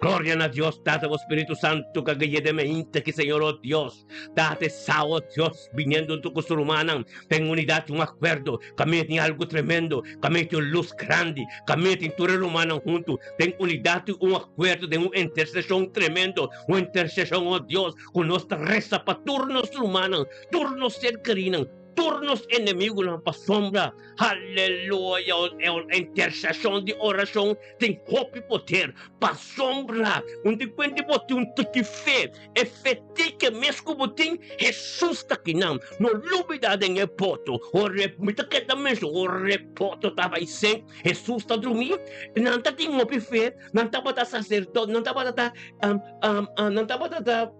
Gloria na Dios Tata bo Spiritu Santu ka guia den mainta ki Señor o Dios Tata e sa o Dios biniendo hunto ku su rumannan den unidad y un akuerdo kaminda tin algu tremendo kaminda tin un lus grandi kaminda tin tur e rumannan huntu den unidad y un akuerdo den un interseshon tremendo un interseshon o Dios ku nos ta resa pa tur nos rumannan tur nos ser kerinan tur nos enemigunan pasobra aleluya e interseshon di orashon Tin hopi poder pasobra un di kuenti bo tin un tiki fe, e fe tiki mes ku bo tin, Hesus ta kinan. No lubida den e boto, ora e, mi ta keda mes, ora e boto ta bai sink, Hesus ta drumí. Nan ta tin hopi fe, nan tabata saserdote, nan tabata ta, nan tabata ta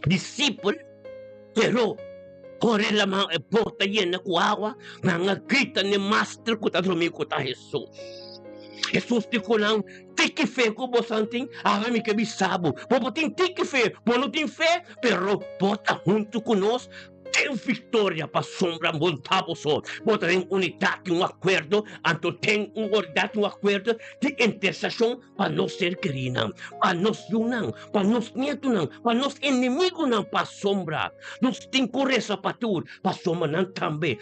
disipel, pero ora e laman e bota yena ku awa, nan a grita n'e master ku ta drumí ku ta Hesus. Hesus di ku nan, Tiki fe ku bosan tin? Awe mi ke bisa bo, bo por tin tiki fe, bo no tin fe, pero bo ta huntu ku nos Den victoria pasobra bo ta boso, bo ta den unidat di un akuerdo, anto den un unidat di un akuerdo di interseshon pa nos ser kerinan, pa nos yunan, pa nos nietunan, pa nos enemigunan, pasobra nos tin ku resa pa tur, pasobra nan tambe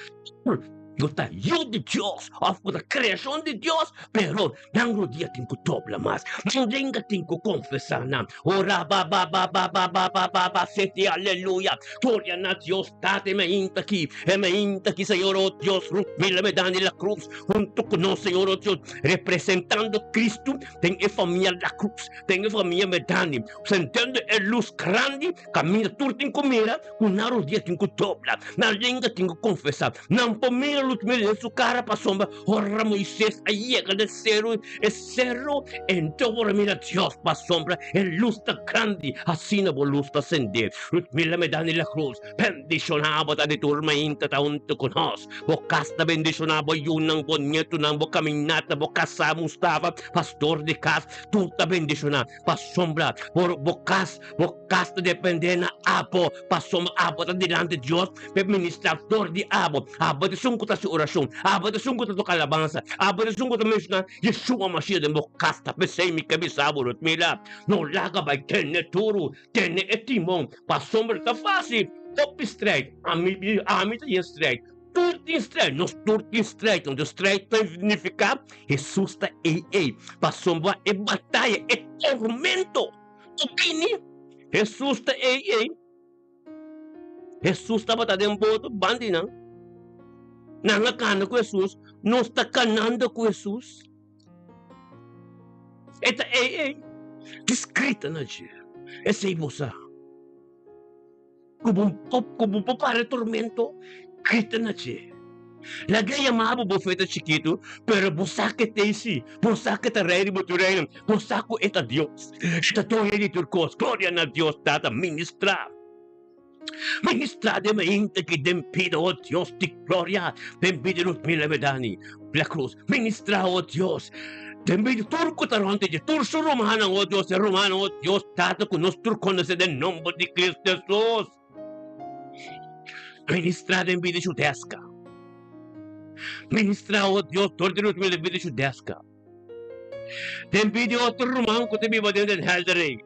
tur no ta yu di Dios òf ku ta kreashon di Dios, pero Nan rodia tin ku dobla mas. Nan lenga tin ku konfesá nan. Ora ba ba ba ba ba ba ba ba ba sete aleluya. Gloria na Dios Tata e mainta aki. E mainta aki Señor oh Dios Ruth Mila Medani La Cruz hunto ku nos Señor oh Dios representando Cristo den e famia La Cruz den e famia Medani sentendo e lus grandi kaminda tur tin ku mira ku nan rodia tin ku dobla nan lenga tin ku konfesá nan por mira Ruth Mila den su kara pasobra Ora Moisés a yega na e seru, e seru, enton ora mira Dios pasobra e lus ta grandi, asina bo lus ta sende. Ruth Mila Medani La Cruz, bendishoná bo ta di tur mainta ta huntu ku nos. Bo kas ta bendishoná, bo yunan, bo nietunan, bo kaminata, bo kasá Mustafa, pastor di kas, tur ta bendishoná pasobra bo bo kas, bo kas ta dependé na abo, pasobra abo ta dilanti Dios. P'e ministrá dor di abo. Abo ta esun ku ta hasi orashon. Abo ta esun ku ta toka alabansa. Abo ta esun ku ta menshoná Yeshua Mashiach den bo kas. Ta p'esei mi ke bisa bo, Rutmila, no laga bai tene turu, tene e timon. Pasobra ta fásil, hopi strèit. Ami, ami ta yen strèit. Tur. tin strijd, nos tur tin strijd. Anto strijd ta nifiká Hesus ta ei ei. Pasobra e bataya, e tormento ku bini, Hesus ta ei ei. Hesus tabata den boto ban di nan. Nan a kana ku Hesus, nos ta kanando ku Hesus. E ta ei ei. Diskrita na dje. Esei bo sa. Ku bo ku bo por para e tormento, grita na dje. Laga e yama bo, bo fe ta chikitu, pero bo sa ku e ta ei, bo sa ku e ta Rei riba tur reinan, bo sa ku e ta Dios, e ta Doño di tur kos. Gloria na Dios Tata, ministrá, ministrá den mainta ki den bida, o Dios di gloria, den bida di Ludmila Medani La Cruz, ministrá, o Dios, den bida tur ku ta rònt di dje, tur su rumannan, o Dios, e rumannan, o Dios Tata, ku nos tur konosé den nomber di Cristo Hesus. Ministrá den bida Judeska. Ministrá, o Dios, dor di nos den bida Judeska. Den bida di otro ruman ku ta biba den Den Helder ei.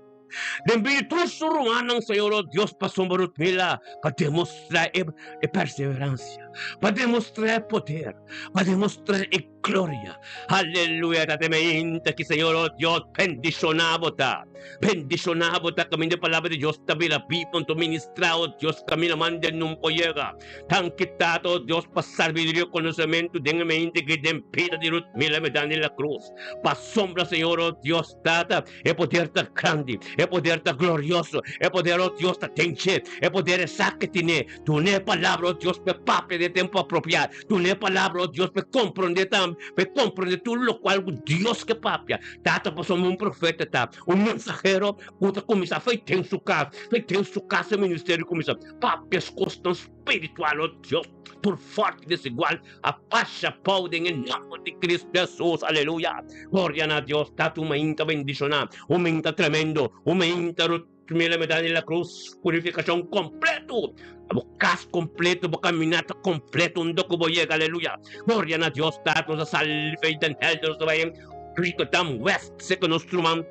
Den bida di tur su rumannan, Señor, o Dios, pasobra Rutmila pa demostrá e e perseveransia, pa demostrá e poder, pa demostrá e Gloria! Aleluya! Ta te mainta ki Señor, oh Dios, bendiciona bo ta. Bendiciona bo ta caminda e palabra di Dios ta bira bibo anto ministra, oh Dios, caminda mande nun por yega. Danki Tata, oh Dios, pa sabiduria y conocemento den e mainta ki den bida di Ruth Mila Medani La Cruz. Pa sombra, Señor, oh Dios, Tata, e poder ta grandi, e poder ta glorioso, e poder, oh Dios, ta den dje, e poder esaki tine. Duna e palabra, oh Dios, pa e papia den e tempo apropiado. Duna e palabra, oh Dios, pa e komprondé tambe, pa e komprondé tur lokual ku Dios ke papia. Tata, pasobra un profeta ta un mensahero ku ta kuminsá fei den su kas, fei den su kas e ministerio kuminsá papia es kosnan spiritual, oh Dios, tur fòrti desigual a pasha pou den e nòmber di Cristo Hesus, aleluya. Gloria na Dios, Tata, un mainta bendishoná, un mainta tremendo, un mainta. Mira mi ta la cruz, purificacion completo. Bo cas completo, bo caminata completo, unda cu bo yega, aleluya. Gloria na Dios, Tata, nos a sali fei den Helder, nos a bai Rotterdam West, seca nos ruman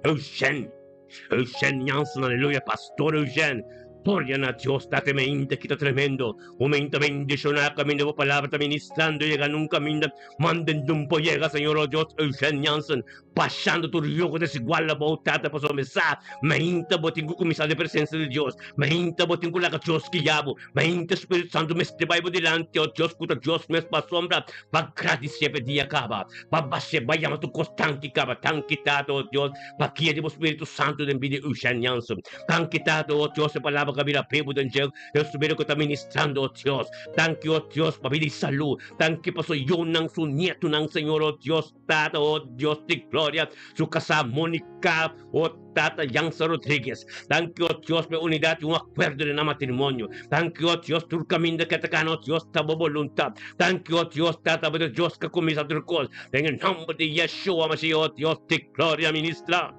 Eugene, Eugene Jansen, aleluya, Pastor Eugene. Gloria na Dios, Tata, mi ainda kita tremendo. Un mente bendiciona caminda bo palabra ta ministrando, yega nun caminda, manden dun por yega, Señor, oh Dios, Eugene Jansen. Bashando tur yogo desigual abou, Tata, pasobra mi sa, mainta bo tin ku kuminsá den presensia di Dios, mainta bo tin ku laga Dios guia bo, mainta Spiritu Santu mester bai bo dilanti, o Dios ku ta Dios mes pasobra pa gradisié pa e dia kaba, pa bash'é, pa yama tur kos tanki kaba, tanki Tata, o Dios, pa guia di bo Spiritu Santu den bida di Eugène Jansen, tanki Tata, o Dios, e palabra ku a bira bibu den dje, den su bida ku ta ministrando, o Dios, tanki, o Dios, pa bida di salú, tanki pa su yunan, su nietunan, Señor, o Dios. Tata, oh Dios di gloria, su casá Monica, oh Tata Jansa Rodriguez. Danki, oh Dios, pa e unidad y un acuerdo den nan matrimonio. Danki, oh Dios, tur caminda ke ta cana, oh Dios, ta bo voluntad. Danki, oh Dios, Tata, bo ta Dios ke cuminsa tur cos. Den e nomber di Yeshua Mashiach, oh Dios di gloria, ministra.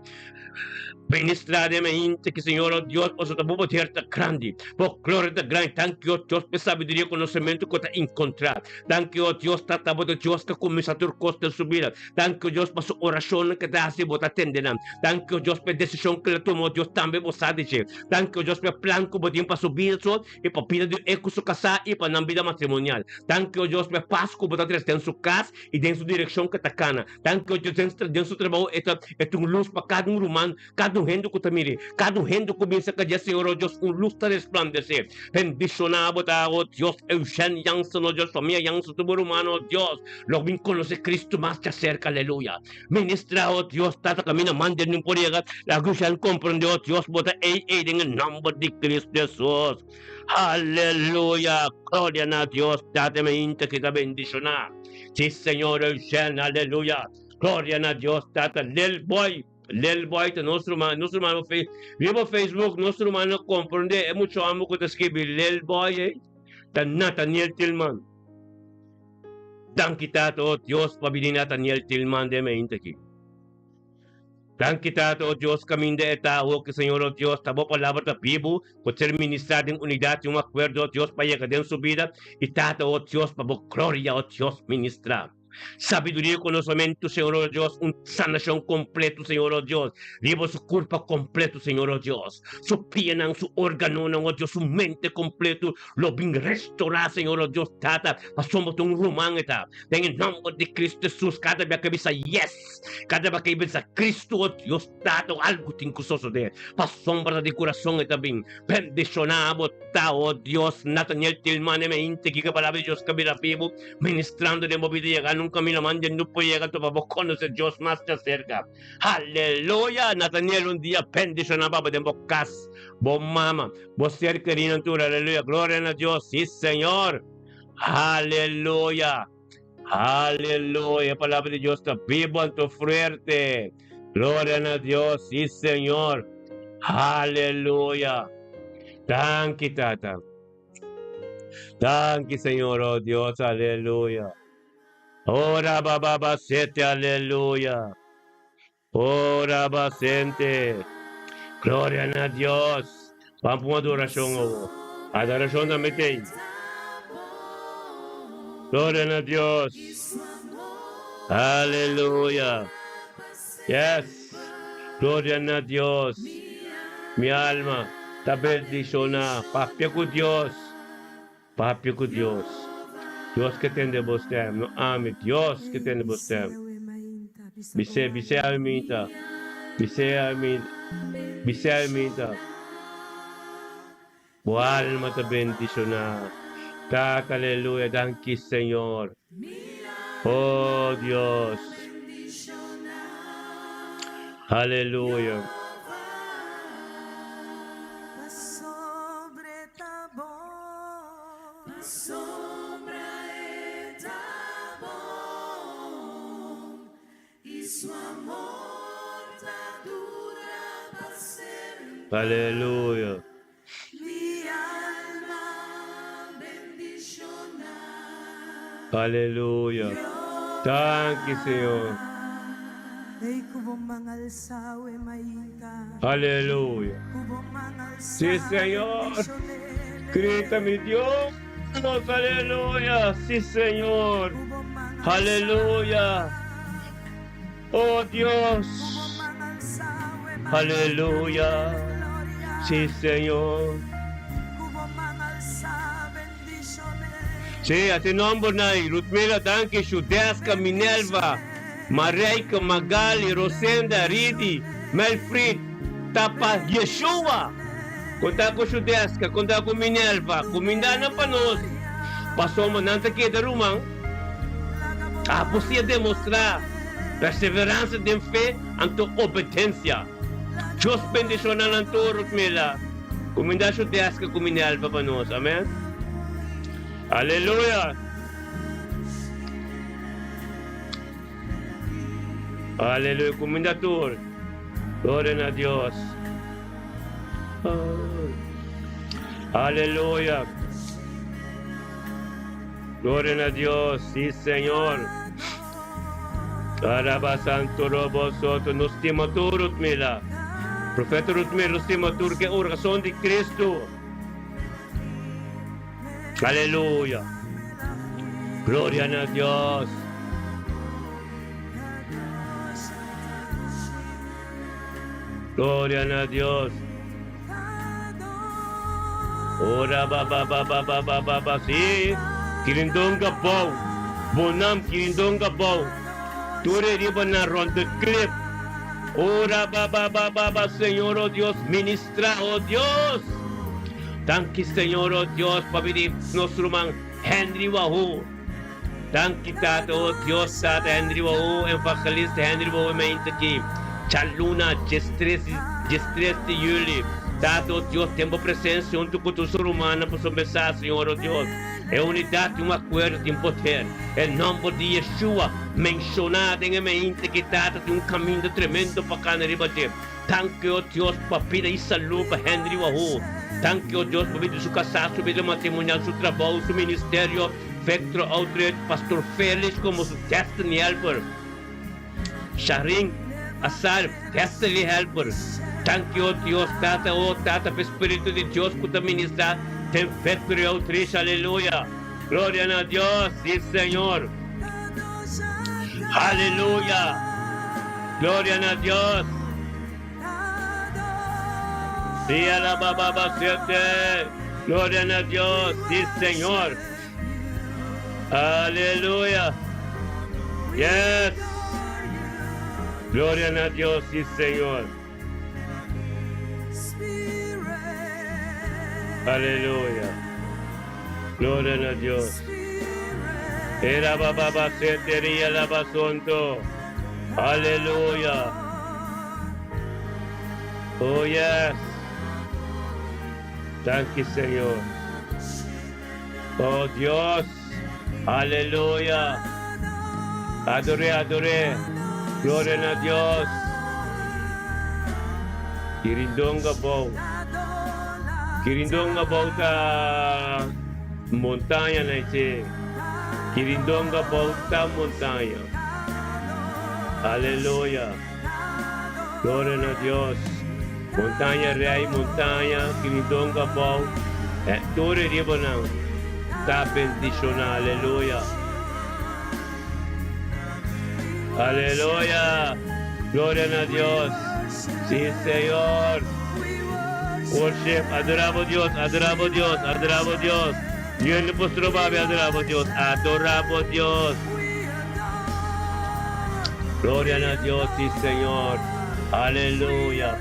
Ministra den mente ki Señor, oh Dios, pasobra bo poder ta grandi, bo gloria ta grandi. Danki, oh Dios, pa e sabiduria y conocemento cu ta encontra. Danki, oh Dios, Tata, bo ta Dios ku kuminsá tur kos den su bida. Danki, oh Dios, pa su orashonnan ku e ta hasi, bo ta tende nan. Danki, oh Dios, pa e desishon ku el a tuma, oh Dios, tambe bo sa di dje. Danki, oh Dios, pa e plan ku bo tin pa su bida so i pa bida di e ku su kasá i pa nan bida matrimonial. Danki, oh Dios, pa e pas ku bo ta trese den su kas i den su direkshon ku e ta kana. Danki, oh Dios, den su trabou e ta e ta un lus pa kada un ruman. Kada un hende ku ta mira, kada un hende ku bin serka dje, Señor, o Dios, un lus ta resplandesé. Bendishoná bo ta, o Dios, Eugène Jansen, o Dios, famia Jansen, tur bo rumannan, o Dios, lo bin konosé Cristo mas djaserka, aleluya. Ministrá, o Dios, Tata, kaminda man den un por yega, laga Eugène komprendé, o Dios, bo ta ei ei den e nòmber di Cristo Hesus. Aleluya! Gloria na Dios, Tata, mi hinta ki ta bendishoná. Sí, Señor, Eugène, aleluya. Gloria na Dios, Tata, lil boy. Lil boy ta nos ruman, nos ruman op riba Facebook nos ruman a comprende e mucho amo cu ta scribi Lil boy ey ta Nathaniel Tilman. Danki Tata oh Dios pa bini Nathaniel Tilman den mente aki. Danki Tata oh Dios caminda e ta awo ki Señor oh Dios ta bo palabra ta bibu cu ser ministra den unidad y un acuerdo oh Dios pa yega den su bida y Tata oh Dios pa bo gloria oh Dios ministra. Sabiduria i konosementu, Señor o Dios, un sanashon kompleto, Señor o Dios, riba su kurpa kompleto, Señor o Dios. Su pianan, su organonan, o Dios, su mente kompleto lo bin restorá, Señor o Dios, Tata, pasobra ta un ruman e ta. Den e nòmber di Kristu Hesus, kada bia ke bisa yes, kada bia ke bisa Kristu o Dios Tata, algu tin ku sosodé. Pasobra ta di kurason e ta bin. Bendishoná bo ta, o Dios, Nathaniel Tilman, e mente ki ke palabra di Dios ka bira bibu. Ministrando den bo bida yega nun camino mande no por yega topa bo conoce Dios mas di acerca. Aleluya! Nathaniel un dia bendiciona baba den bo cas, bo mama, bo ser querido tur. Aleluya! Gloria na Dios. Si Señor. Aleluya! Aleluya! E palabra di Dios ta bibo anto fuerte. Gloria na Dios. Si Señor. Aleluya! Danki Tata. Danki Señor, oh Dios, aleluya. Ora baba sete, aleluya. Ora basente. Gloria na Dios. Vamos por adoración, oh. Adoración también te. Gloria na Dios. Aleluya. Yes. Gloria na Dios. Mi alma ta bendiciona. Papia cu Dios. Papia cu Dios. Dios ke tende bo stem. No ami. Dios ke tende bo stem. Bis'é, bis'é awe minta. Bis'é awe minta. Bis'é awe minta. Bo alma ta bendiciona. Tata aleluya danki Señor. Oh Dios. Aleluya. Aleluya. Aleluya. Danki Señor. Aleluya. Si Señor. Grita mi Dios. Aleluya. Si Señor. Aleluya. Oh Dios. Aleluya. Sí, Señor. Sí, ate nomber nai. Rutmila, danki. Shudeska, Minelva, Marijke, Magali, Rosenda, Ridi, Melfried, Tapa, Yeshua. Konta ku Shudeska, konta ku Minelva. Kuminda nan pa nos. Pasobra nan ta keda ruman. Abo si a demostrá perseveransia den fe anto obedensia. Dios bendishona nan tur, Rutmila. Kuminda su deska ku Minelva pa nos. Amen. Aleluya. Aleluya. Kuminda tur. Gloria na Dios. Aleluya. Gloria na Dios, sí Señor. Araba Santo Robo Soto, nos stima tur Rutmila. Profeta Rutmila, nos stima tur ke orason di Cristo. Aleluya. Gloria na Dios. Gloria na Dios. Ora ba ba ba ba ba ba ba ba sí. Kirindonga bou. Bonam Kirindonga bou. Tur e riba na rond de klip. Ora ba ba ba ba ba Señor oh Dios ministra oh Dios. Danki Señor oh Dios pa bini nos ruman Henry Wahoo. Danki Tata oh Dios Tata Henry Wahoo Evangelista Henry Wahoo mente aki djaluna diestres diestres di juli Tata oh Dios ten bo presencia hunto cu tur su rumannan pasobra mi sa Señor oh Dios e unidad di un acuerdo tin poder e nomber di Yeshua menciona den e mente aki Tata tin un caminda tremendo pa cana riba dje Danki oh Dios pa bida y salud pa Henry Wahoo Danki oh Dios pa bida di su casa su bida matrimonial su trabou su ministerio Victor Outreach, Pastor Felix como su Destiny Helper, Sharin Asar, Destiny Helper. Danki o Dios Tata, o Tata pa e Spiritu di Dios cu ta ministra den Victory Outreach. Aleluya! Gloria na Dios! Si Señor! Aleluya! Gloria na Dios! Sí, alaba, baba, siete. Gloria na Dios, sí, Señor. Aleluya. Yes. Gloria na Dios, sí, Señor. Aleluya. Gloria na Dios. Era baba ba seteria la basonto. Aleluya. Oh yes. Thank you, Señor. Oh Dios. Aleluya. Adoré, adoré. Gloria na Dios. Kirindonga bou. Kirindonga bou ta montaña na che. Kirindonga bou ta montaña. Aleluya. Gloria na Dios. Montaña Rey, Montaña, Kirindonga bou. Eh, tur riba nan ta bendiciona. Aleluya. Aleluya. Gloria na Dios. Sí, Señor. Worship, adoramos Dios, adoramos Dios, adoramos Dios. Dios no postro babe, adoramos Dios, adoramos Dios. Gloria a Dios, sí, Señor. Aleluya.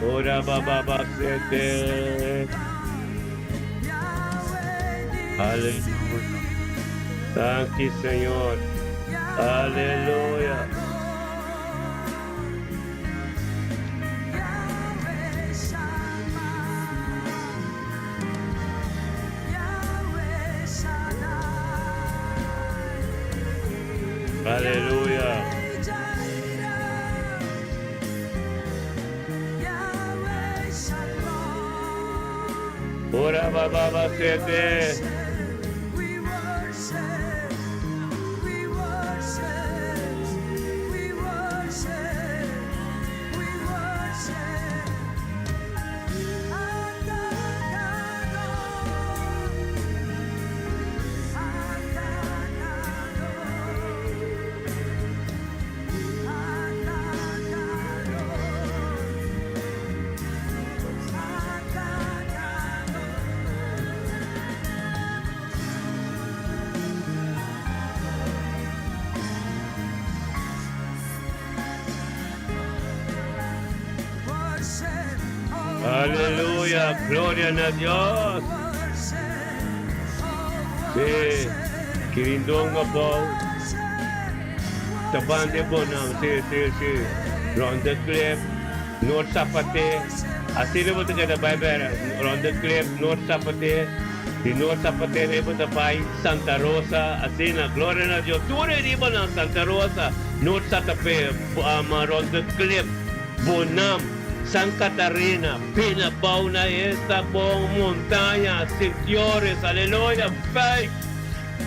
Ora baba basete. Aleluya. Thank you, Señor. Aleluya. Aleluya. Ora baba basete. Aleluya, gloria na Dios. Sí, Kirindonga bou. Tabande bonam, sí, sí, sí. Ronde Clip, Noord Sapate. Asina bo ta keda bai bera. Ronde Clip, Noord Sapate. Di Noord Sapate na bo ta bai Santa Rosa. Asina, gloria na Dios. Tur e riba nan Santa Rosa, Noord Satape, um, Ronde Clip, Bonam, San Catarina, Pina Bou na esta bon montaña, Sitiores, aleluya, Fijk.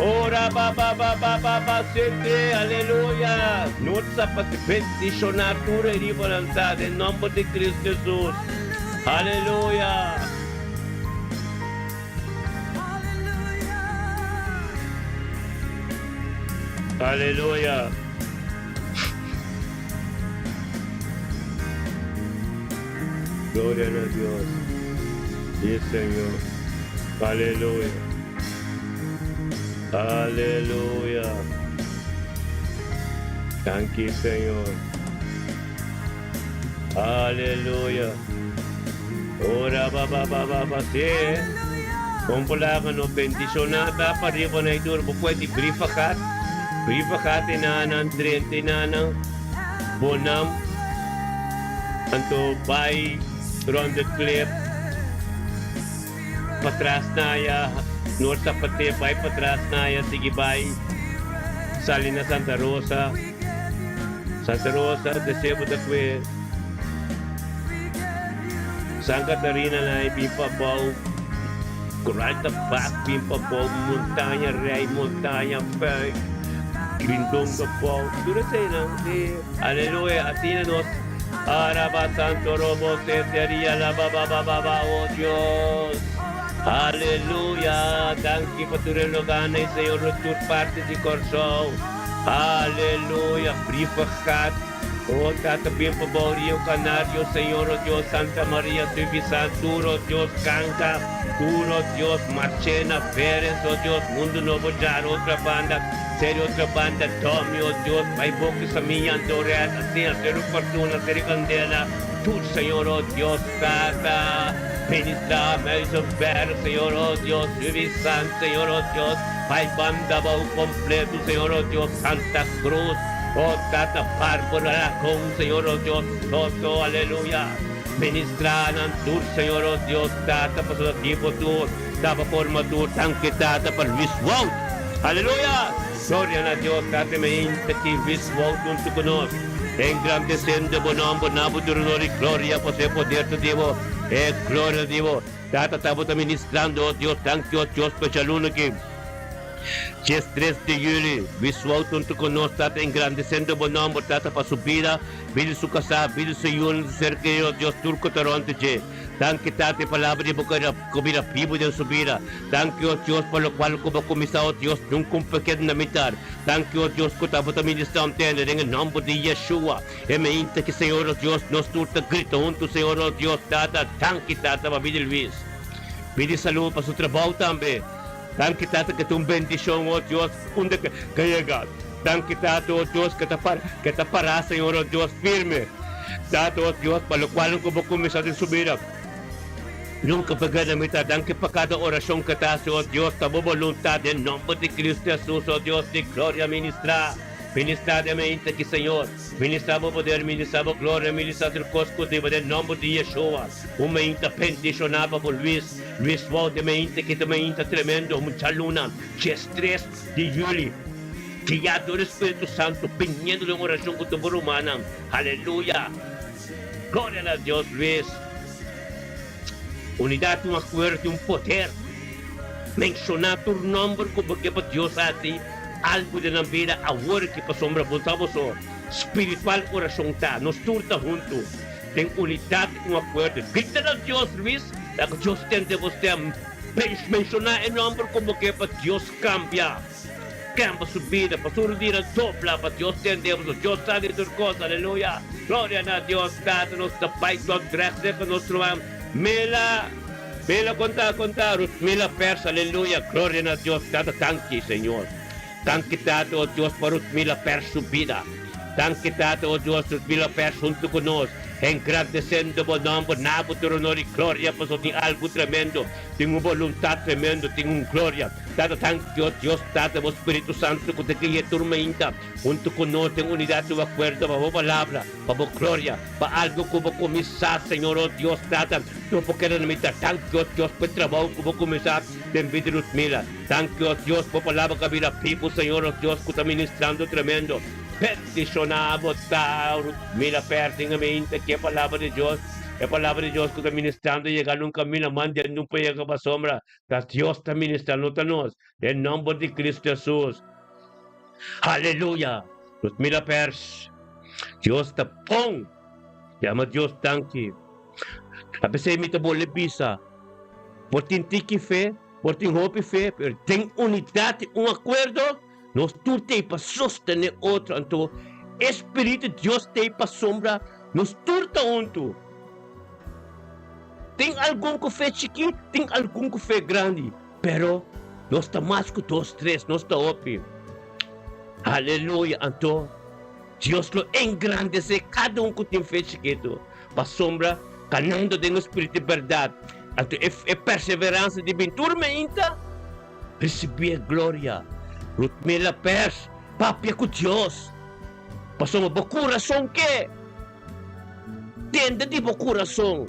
Ora ba ba ba ba ba ba sete, aleluya. Noord Sapate, bendiciona tur e riba nan ta den nomber di Cristo Jesus. Aleluya. Aleluya. Gloria na Dios. Sí, Señor. Aleluya. Aleluya. Thank you, Señor. Aleluya. Ora ba ba ba ba ba sí. Kompolakan no bendicionada pa riba na itur bo pwede brievengat. Brievengat inanan, drente inanan, bonam, anto bay rond de klip, patras na ya, Noord Sapate, bay patras na ya, sige bay, sali na Santa Rosa, Santa Rosa, desebo da kwe, San Catarina na bimpa bou, Coralta Bak bimpa bou, Montaña Rey, Montaña Fuik, Grindonga bou, tur eseinan, sí, aleluya, asina nos Araba Santo Robo Seteria la ba ba ba ba ba oh Dios. Aleluya. Danki pa tur e lugarnan Señor na tur parti di Kòrsou. Aleluya. Brievengat. Oh Tata bin pa bou Rio Canario Señor oh Dios Santa Maria Suivisant tur oh Dios Kanka tur oh Dios Marchena Veres oh Dios Mundo Nobo Jar otra banda Serie otra banda Tommy oh Dios Bai Boki Samia Andores asina Seru Fortuna Seru Candela tur Señor oh Dios Tata ministra Muizenberg Señor oh Dios Suivisant Señor oh Dios Bai banda bou completo Señor oh Dios Santa Cruz Oh Tata Bárbaro Aragón Señor oh Dios Soto aleluya Ministra nan tur Señor oh Dios Tata pasobra tipo tur taba forma tur danki Tata pa Luis Wout aleluya Gloria na Dios Tata mi inta ki Luis Wout hunto ku nos engrandeciendo bo nomber na bo tur honor y gloria pasobra e poder ta di bo e gloria ta di bo Tata tabata ministrando oh Dios danki oh Dios pa djaluna ki 13 di juli, Luis Wout hunto cu nos tata engrandeciendo bo nomber tata pa su bida, bida di su casá, bida di su yunan, su ser querido, Dios tur cu ta rond dje. Danki tata e palabra di bo cu bira bibo den su bida. Danki o Dios pa locual cu bo a cuminsa o Dios nunca un peked na mitar. Danki o Dios cu tabata ministra un tende den e nomber di Yeshua. E meinta ki Señor o Dios nos tur ta grita hunto Señor o Dios tata danki tata pa bida di Luis. Pidi salud pa su trabou tambe. Danki Tata ke ta un bendishon oh Dios unda ke ke yega. Danki Tata oh Dios ke ta para ke ta para Señor oh Dios firme. Tata oh Dios pa lokual ku bo kuminsá den su bida nunka bo keda mitá. Danki pa kada orashon ke ta hasi oh Dios ta bo boluntat den nomber di Cristo Jesus oh Dios di gloria ministrá. Ministrá den mi inta ki Señor. Ministrá bo poder, ministrá bo gloria, ministrá tur kos ku diba den nomber di Yeshua. Un mainta bendishoná pa bo Luis. Luis wou den mainta ki ta mainta tremendo un djaluna 13 di juli. Guiá dor e Spiritu Santu biniendo den orashon ku tur bo rumannan. Aleluya! Gloria na Dios Luis. Unidat tin un akuerdo tin un poder. Menshoná tur nòmber ku bo ke pa Dios hasi algu den nan bida awor aki pasobra bo ta boso spiritual orashon ta. Nos tur ta huntu den unidat i un akuerdo. Grita na Dios Luis laga Dios tende bo stem. Menshoná e nòmber ku bo ke pa Dios kambia kambia su bida pa su rutina dobla pa Dios tende boso. Dios sa di tur kos. Aleluya. Gloria na Dios Tata nos ta bai Dordrecht serka nos ruman Mela. Mila konta konta Ruth Mila Pers aleluya gloria na Dios tata danki señor danki tata o Dios pa Ruth Mila Pers su bida danki tata o Dios Ruth Mila Pers hunto ku nos engrandesendo bo nomber na bo tur honor y gloria pasobra tin algu tremendo tin un boluntad tremendo tin un gloria tata danki o Dios tata bo spiritu santo ku ta guia tur mainta hunto ku nos den unidad y akuerdo pa bo palabra Pa bo gloria, pa algo ku bo kuminsá, Señor, o Dios Tata, no por keda na mitad. Danki, o Dios, pa e trabou ku bo kuminsá den bida di Ludmila. Danki, o Dios, bo palabra ku a bira bibu, Señor, o Dios, ku ta ministrando tremendo. Bendishoná bo ta, Ludmila Perding, aminta ki e palabra di Dios, e palabra di Dios ku ta ministrando yega nunka mina manda nun pa yega pasobra ta Dios ta ministra, no ta nos. Den nomber di Cristo Jesus. Aleluya! Ludmila Pers, Dios ta bon! Yama Dios danki. A pesey mi ta bolbe bisa, por tin tiki fe, por tin hopi fe, pero den unidad y un acuerdo, nos tur t'ey pa sostene otro. Anto e Spiritu di Dios t'ey pasobra nos tur ta hunto. Tin algun cu fe chiki, tin algun cu fe grandi. Pero nos ta mas ku dos tres, nos ta hopi. Aleluya! Anto Dios lo engrandesé kada un ku tin fe chikitu, pasobra kanando den e spiritu di bèrdat, anto e e perseveransia di bin tur meinta risibí e gloria. Rutmila Pers papia ku Dios, pasobra bo kurason ke tende di bo kurason.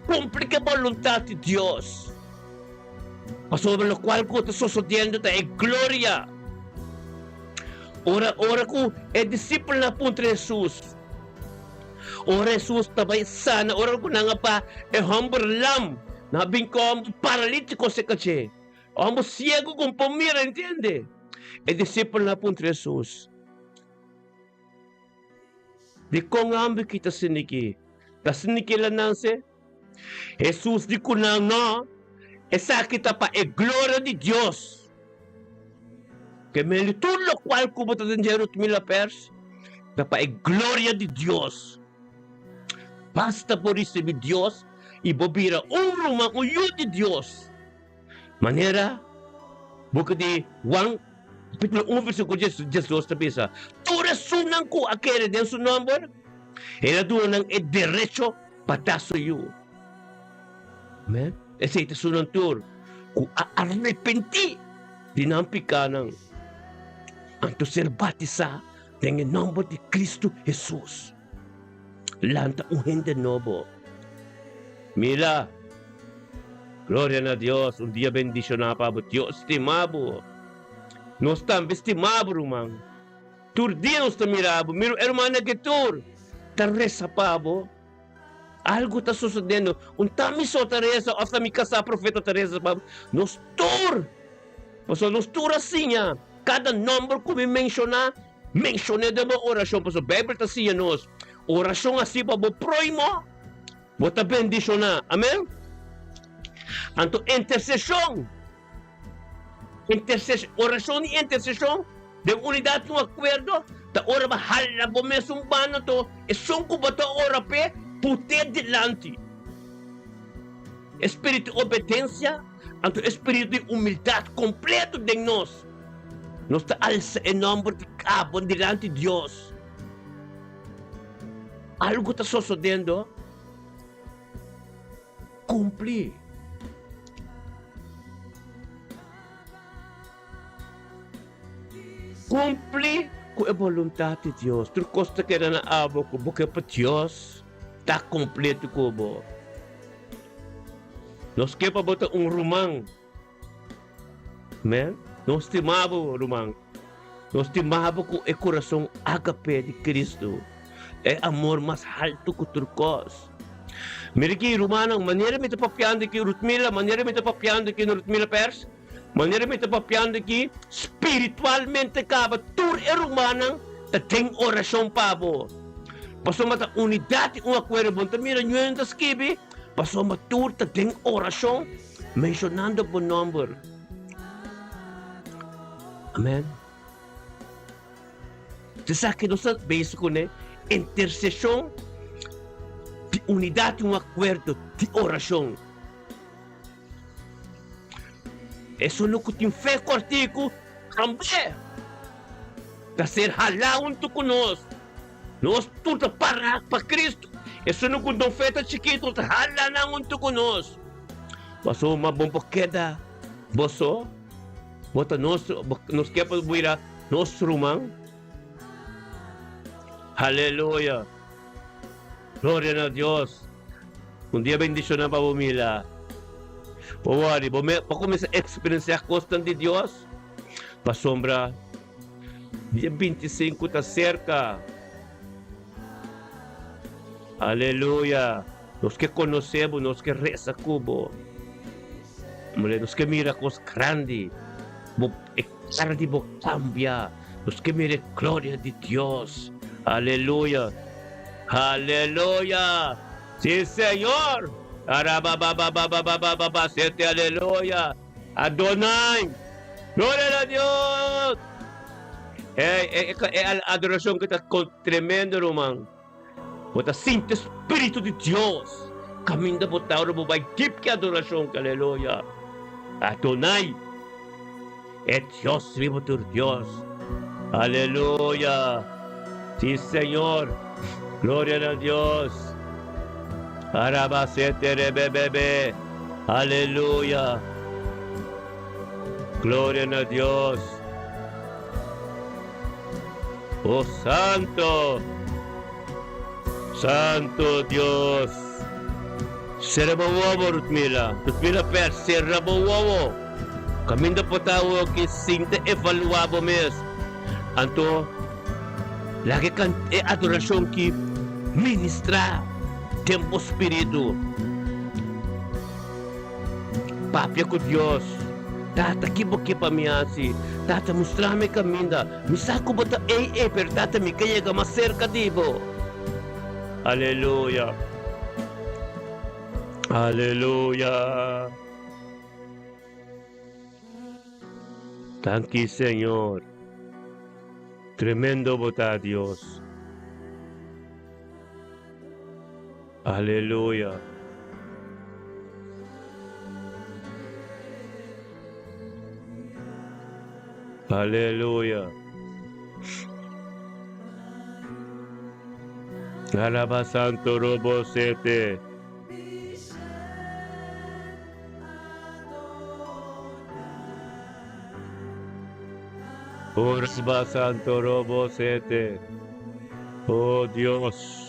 Cumpli cu e boluntad di Dios, pasobra locual cu ta sosodiendo ta e gloria. Ora, ora cu e discipelnan a puntra Jesus, ora Jesus ta bay sana, ora cu nan a pa e homber lam, nan a bin cu e homber paralitico cerca dje, homber ciego cu no por mira, entiende? E discipelnan a puntra Jesus. Dikon amber ki ta siniki? Ta siniki el a nanse? Hesus di ku nan, No, esaki ta pa e gloria di Dios. Ke meli tur lokual ku bo ta den dje Rutmila Pers ta pa e gloria di Dios. Basta bo risibí Dios i bo bira un ruman, un yu di Dios. Manera buki di Juan kapítulo un versíkulo 12 ta bisa, Tur esunnan ku a kere den su nòmber, el a duna nan e derecho pa ta su yu. Amèn. Esei ta esunnan tur ku a arepentí di nan pikánan, anto ser batisá den e nòmber di Kristu Hesus. Lanta un hende nobo. Mira! Gloria na Dios! Un dia bendishoná pa bo. Dios stima bo. Nos tambe stima bo, ruman. Tur dia nos ta mira bo. Mira e rumannan aki tur ta resa pa bo. Algu ta sosodendo. Un ta mi so ta resa òf ta mi kasá profeta ta resa pa bo. Nos tur! Pasobra nos tur a siña kada nòmber ku mi menshoná. Menshoné den bo orashon, pasobra Beibel ta siña nos, Orashon hasi pa bo próhimo, bo ta bendishoná. Amèn? Anto interseshon, interses, orashon di interseshon den unidat i un akuerdo ta ora bo hala bo mes un banda, anto esun ku bo ta ora p'e put'é dilanti. E spiritu di obedensia, anto e spiritu di humildat kompleto den nos. Nos ta alsa e nòmber di Abo dilanti Dios. Algu ta sosodendo? Kumpli. Kumpli ku e boluntat di Dios. Tur kos ta keda na abo ku bo ke pa Dios ta kompleto ku bo. Nos ke pa bo ta un ruman. Amen. Nos stima bo, ruman. Nos stima bo ku e kurason ágape di Kristu, e amor mas haltu ku tur kos. Mira aki, rumannan, manera mi ta papiando aki, Rutmila, manera mi ta papiando aki na Rutmila Pers, manera mi ta papiando aki, spiritualmente kaba tur e rumannan ta den orashon pa bo. Pasobra ta unidat i un akuerdo. Bo no ta mira ñuenan ta skibi, pasobra tur ta den orashon. Menshonando bo nòmber. Amen. Esaki nos ta bezig kuné, interseshon di unidat i un akuerdo di orashon. Esun ku tin fe kòrtiku tambe ta ser halá huntu ku nos. Nos tur ta pará pa Cristo. Esun ku don fe ta chikitu ta hala nan huntu ku nos. Pasobra bo por keda bo so, bo ta nos, nos ke pa bira nos ruman. Aleluya! Gloria na Dios! Un dia bendishoná pa bo mira. Bo wòri, bo me, bo kuminsá eksperensiá kosnan di Dios, pasobra Dia 25 ta serka. Aleluya. Nos ke konosé bo, nos ke resa ku bo. Nos ke mira kos grandi. Bo, e kara di bo kambia. Nos ke mira e gloria di Dios. Aleluya. Aleluya. Si, Señor. Arabababababababa, sete aleluya. Adonai! Gloria na Dios! Hey, e, e, e adoracion que ta tremendo, ruman. Bo ta sinti Spiritu di Dios. Caminda bo ta ora bo bai dip ke adoracion, aleluya. Adonai! E Dios vivo tur Dios. Aleluya. Sí, Señor. Gloria na Dios. Arabasete rebebebe. Aleluya. Gloria na Dios. Oh Santo. Santo Dios. Cera bo wowo, Rutmila. Rutmila Per, cera bo wowo. Caminda por ta awoki sin ta evalua bo mes. Anto, laga e kan e adoracion ki ministra den bo spiritu. Papia ku Dios. Tata, ki bo ke pa mi hasi? Tata, mustra mi e kaminda. Mi sa ku bo ta ei ei, pero Tata, mi ke yega mas serka di bo. Aleluya. Aleluya. Danki Señor. Tremendo bo ta Dios. Aleluya. Aleluya. Alaba Santo Robo Sete. Orba Santo Robo Sete. Oh Dios.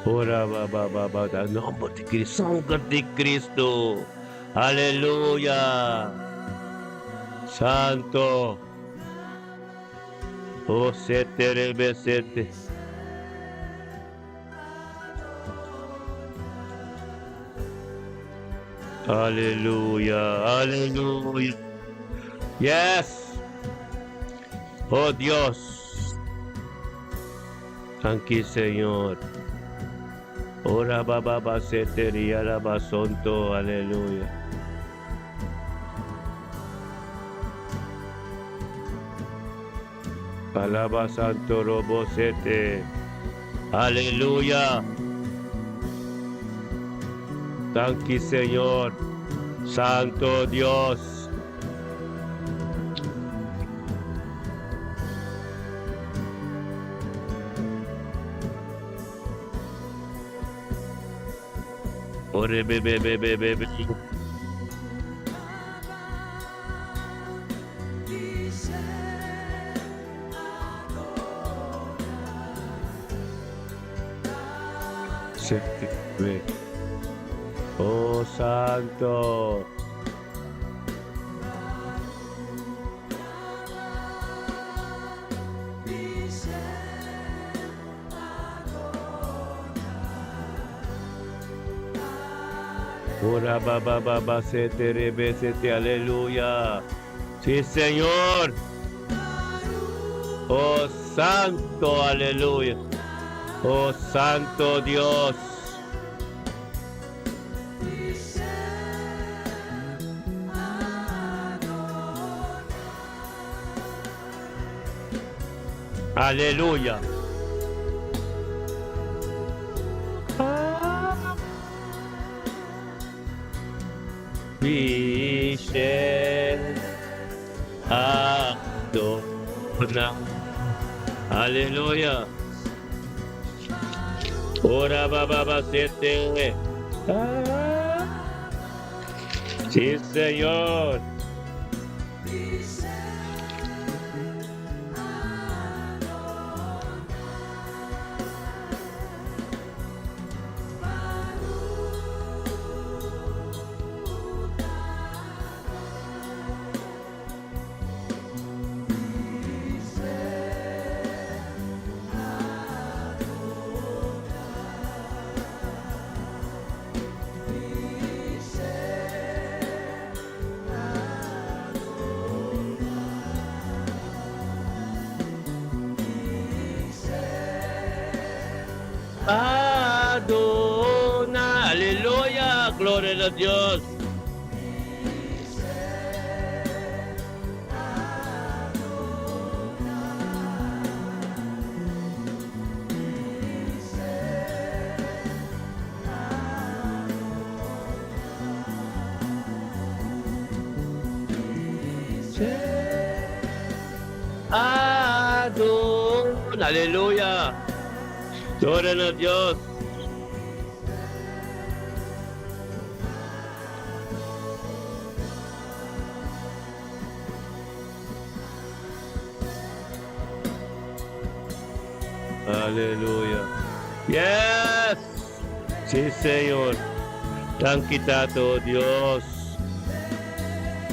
Ora ba ba ba ba da nomber di Cristo, sanger di Cristo. Aleluya. Santo. Oh sete rebe sete. Aleluya, aleluya. Yes. Oh Dios. Danki Señor. Ora ba ba ba sete ria ba sonto. Aleluya. Alaba Santo Robo Sete. Aleluya. Danki Señor. Santo Dios. Ore be be be be be be. Sete be. Oh Santo. Ora ba ba ba ba sete rebe sete aleluya. Sí, Señor. Oh Santo, aleluya. Oh Santo Dios. Aleluya. Michel Adona. Aleluya. Ora ba ba ba sete. Ah. Sí, Señor. Adona, aleluya, gloria a Dios. Adona, aleluya. Gloria a Dios. Aleluya. Yes! Sí, Señor. Danki Tato, Dios.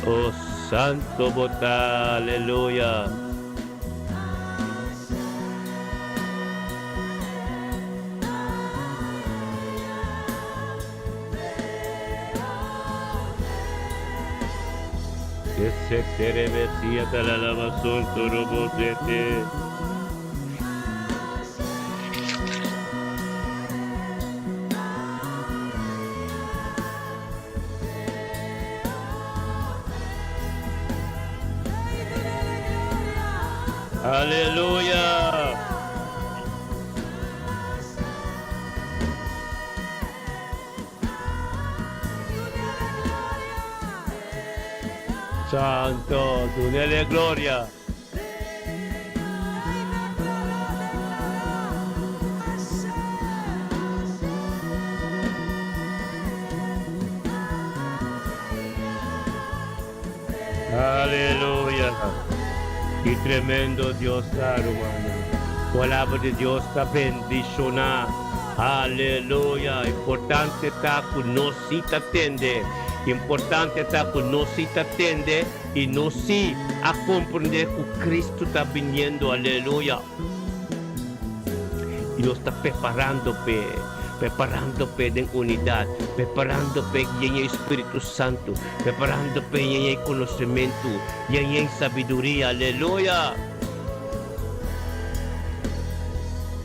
Oh, Santo bo ta. Aleluya. Aleluya! Santo, dunele gloria. Aleluya. Ki tremendo Dios ta, rumannan. Palabra di Dios ta bendishoná. Aleluya. Importante ta ku nos sí ta tende. Importante ta ku nos sí ta tende i nos sí a komprendé ku Cristo ta biniendo. Aleluya. I nos ta preparando p'e, preparando p'e den unidat, preparando p'e yen e Spiritu Santu, preparando p'e yen e konosementu, yen e sabiduria. Aleluya!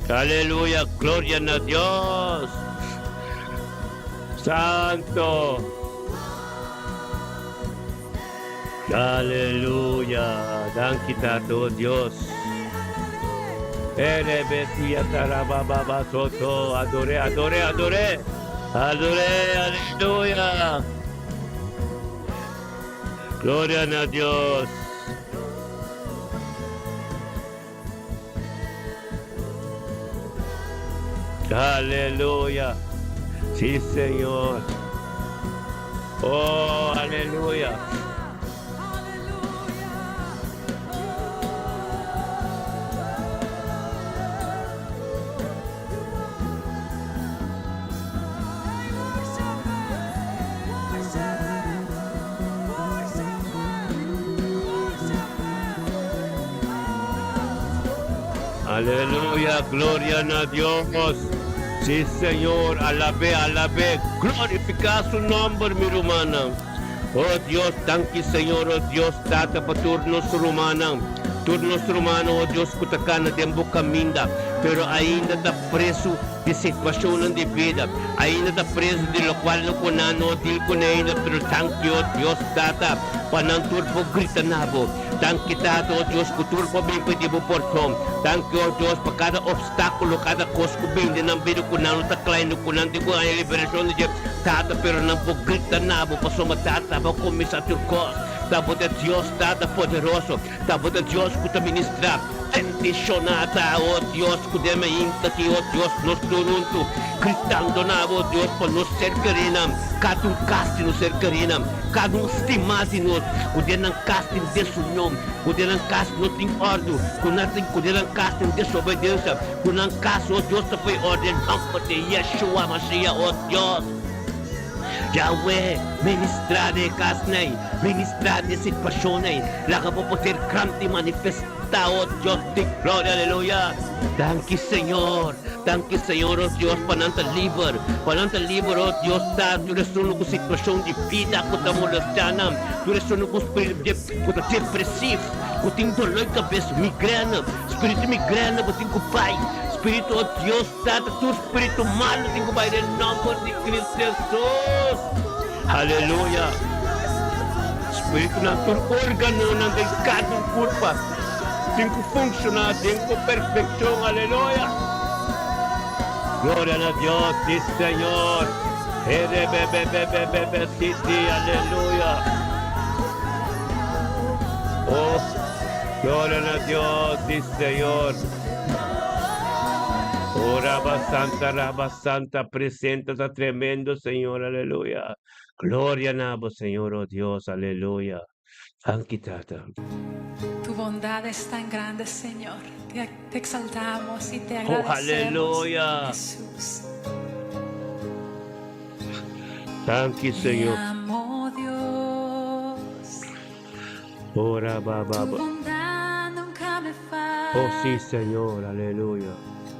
Aleluya! Gloria na Dios! Santo! Aleluya! Danki Tata, oh Dios. Ere besia tarababa soto. Adore, adore, adore. Adore, aleluya. Gloria na Dios. Aleluya. Sí, Señor. Oh, aleluya. Aleluya, gloria na Dios. Sí, Señor, alab'é, alab'é, glorifiká su nomber, mi rumannan. Oh Dios, danki Señor, oh Dios, Tata, pa tur nos rumannan, tur nos rumannan, oh Dios, ku ta kana den bo kaminda, pero ainda ta presu di situashonnan di bida, ainda ta presu di lokual no ku nan no deal kuné ainda, pero danki, oh Dios, Tata, pa nan tur por grita na bo. Danki, Tata, oh Dios, ku tur por bin pidi bo pordon. Danki, oh Dios, pa kada obstákulo, kada kos ku bin den nan bida ku nan no ta kla ainda, ku nan tin ku haña liberashon di dje. Tata, pero nan por grita na bo, pasobra Tata, bo a kuminsá tur kos. Ta bo ta Dios, Tata poderoso. Ta bo ta Dios ku ta ministrá. Bendishoná ta, o Dios, ku den mainta aki, o Dios, nos tur huntu gritando na bo, Dios, pa nos ser kerínan, kada un kas di nos ser kerínan, kada un stimá di nos, ku den nan kas tin desunion, ku den nan kas no tin òrdu, ku nan tin, ku den nan kas tin desobedensia, Ku nan kas, o Dios, ta poi orden nòmber di Yeshua Mashiach, o Dios. Yahweh, ministrá den e kasnan ei, ministrá den e situashonnan ei, laga bo poder grandi manifestá, o Dios di gloria, aleluya. Danki, Señor, danki, Señor, o Dios, pa nan ta liber, pa nan ta liber, o Dios, ta tur esun ku situashon di bida ku ta molestiá nan, tur esun ku spiritu ku ta depresiv, ku tin dolor di kabes, migrèna. Spiritu migrena bo tin ku bai. Spiritu oh Dios tata tur spiritu malu tin ku bai den nomber di Cristo Jesus. Aleluya. Spiritunan tur organonan den kada un kurpa tin ku funshoná den ku perfekshon. Aleluya. Gloria na Dios, si Señor. Herebebebebebe siti. Aleluya. Oh. Gloria na Dios, sí Señor. Oh, Rabba Santa, Rabba Santa, presenta ta tremendo, Señor, aleluya. Gloria na bo, Señor, oh Dios, aleluya. Danki, Tata. Tu bondad es tan grande, Señor. Te, te exaltamos y te Oh, agradecemos, aleluya. Jesús. Danki, Te Señor. amo, Dios. Ora ba ba Tu ba. bondad nunca me Oh sí, falla. Señor, aleluya.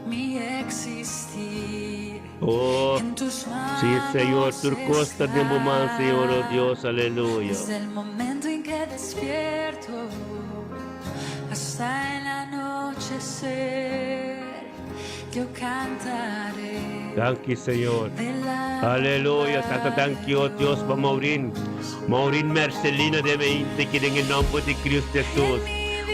Mi existir Oh, en tus sí, Señor, manos tur cos ta den bo man, Señor, oh está. Dios, aleluya. Desde el momento en que que despierto hasta el anochecer, yo cantaré. Danki Señor. Aleluya. Tata danki o Dios pa Maureen. Maureen Mercelina de Meinte ki den e nomber di Cristo Jesus.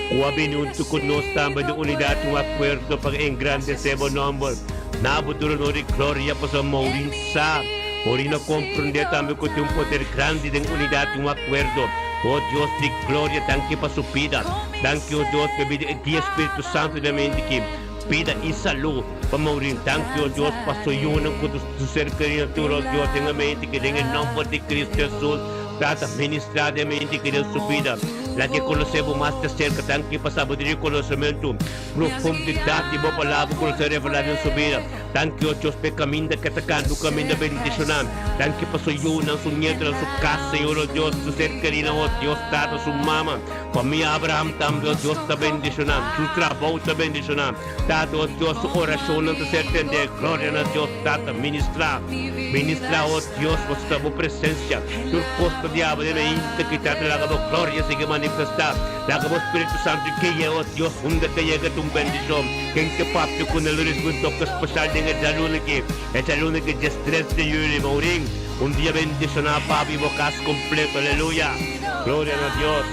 Ku a bini huntu ku nos tambe den unidat un akuerdo pa engrandesé bo nomber. Na bo tur honor i gloria pasobra Maureen sa. Maureen a komprondé tambe ku tin un poder grandi den unidat un akuerdo. O Dios di gloria danki pa su bida. Danki o Dios pa e bida e dia Spiritu Santo den Meinte ki. Bida i salú pa Maureen. Danki, o Dios, pa su yunan ku su ser kerido tur, o Dios, den e mente ki den e nòmber di Kristu Hesus, Tata, ministrá den e mente ki den su bida. Laga e konosé Bo mas di serka. Danki pa sabiduria i konosementu, profundidat di Bo Palabra ku lo ser revelá den su bida. Danki, o Dios, pa e kaminda ku e ta kanta, un kaminda bendishoná. Danki pa su yunan, su nietonan, su kas, Señor, o Dios, su ser keridonan, o Dios, Tata, su mama. Famia Abraham tambe, o Dios, ta bendishoná. Su trabou ta bendishoná. Tata, o Dios, su orashonnan ta ser tendé. Gloria na Dios, Tata. Ministrá, ministrá, o Dios, pasobra bo presensia. Tur kos ta diabel den ainda ki Tata laga bo gloria sigui manifestá. Laga bo Spiritu Santu guia, o Dios, unda ke yega ta un bendishon. Ken ke papia ku nan lo risibí un toke speshal den e djaluna aki, e djaluna aki diestres di yüli. Maurin, un dia bendishoná pa bo i bo kas kompleto. Aleluya! Gloria na Dios.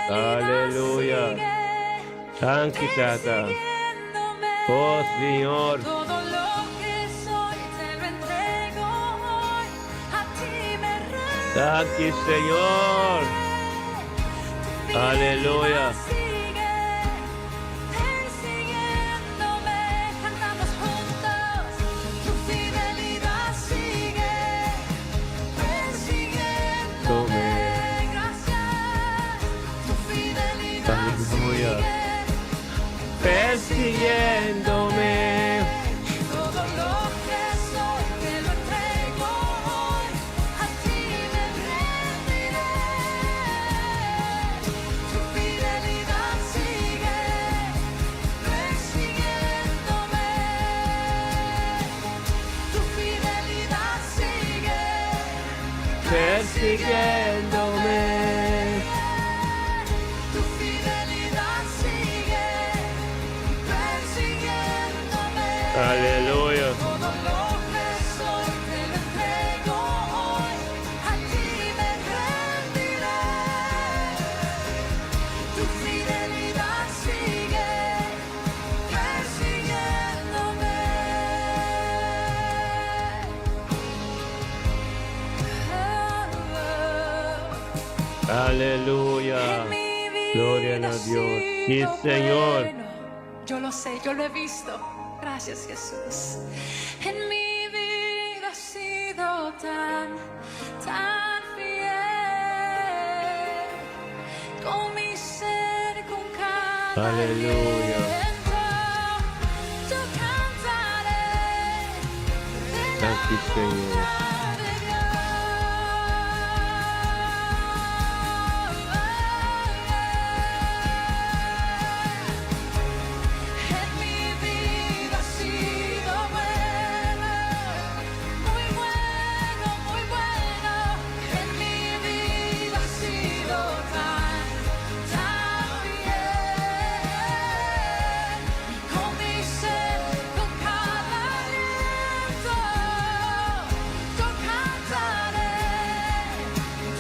Aleluya. Danki Tata. Oh Señor. Danki Señor. Aleluya. Aleluya. Persiguiéndome. Persiguiéndome. Aleluya. Aleluya. Gloria na Dios. Sí, Señor. Yo lo sé, yo lo he visto. Gracias, Jesús. En mi vida has sido tan, tan fiel. Con mi ser, con cada Aleluya. aliento, yo cantaré de la Danki, Señor. bondad de Dios. En mi vida has sido bueno, muy bueno, muy bueno. En mi vida has sido tan, tan fiel. Y con mi ser, con cada aliento, yo cantaré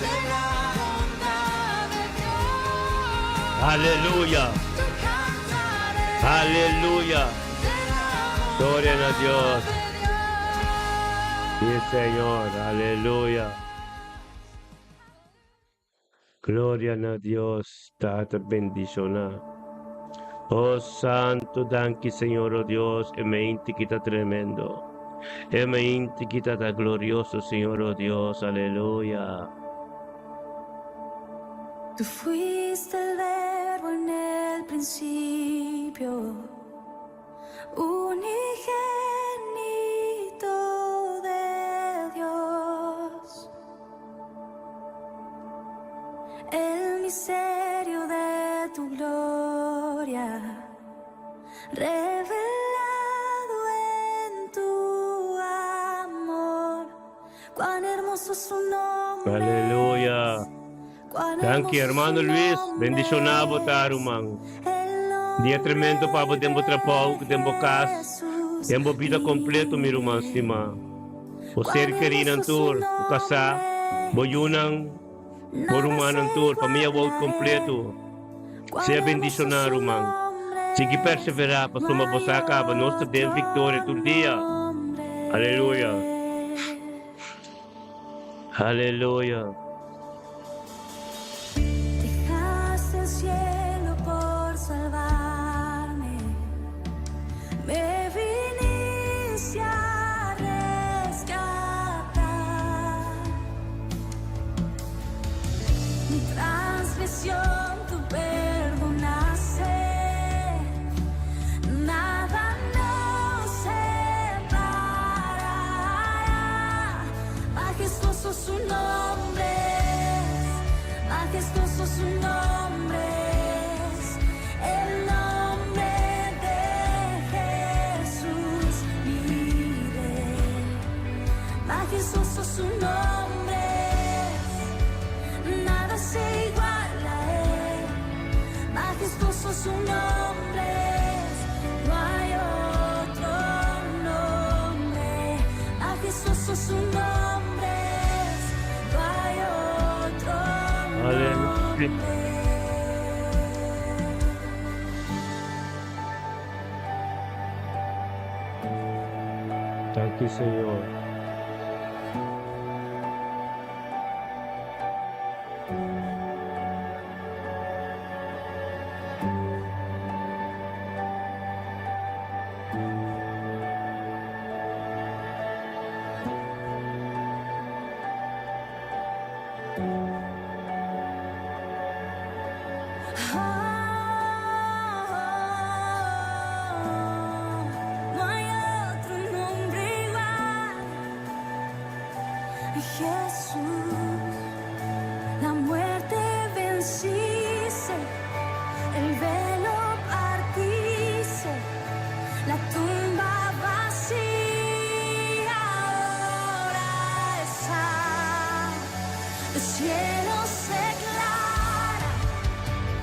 de la bondad de Dios. Aleluya. Yo cantaré Aleluya. de la Gloria a Dios. bondad de Dios. Sí, Señor. Aleluya. Gloria na Dios, Tata bendishoná. Oh Santo, danki Señor, oh Dios, e mente ki ta tremendo. E mente ki ta ta glorioso, Señor, oh Dios, aleluya. Tú fuiste el verbo en el. el principio, unigénito de Dios. El misterio de tu gloria, revelado en tu amor. Cuán hermoso su nombre. Aleluya. Danki hermano Luis, bendiciona bo ta ruman. Dia tremendo pa bo den bo trabou, den bo cas, den bo bida completo mi ruman stima. Bo ser kerinan tur, bo casá, bo yunan, bo rumannan tur, famia Wout completo. Sea bendiciona ruman. Sigui persevera pasobra bo sa caba nos ta den victoria tur dia. Aleluya. Aleluya. Dejaste el cielo por salvarme, me viniste a rescatar. Mi transgresión tú perdonaste, nada nos separará. Majestuoso su nombre es, majestuoso su nombre es, el nombre de Jesús mi Rey. Majestuoso su nombre es, nada se iguala a él. Majestuoso su nombre es, no hay otro nombre. Majestuoso su nombre es, no hay otro Aleluya. nombre. Danki Señor. Oh, no hay otro nombre igual. Jesús, la muerte venciste, el velo partiste, la tumba vacía ahora está. El cielo se aclara,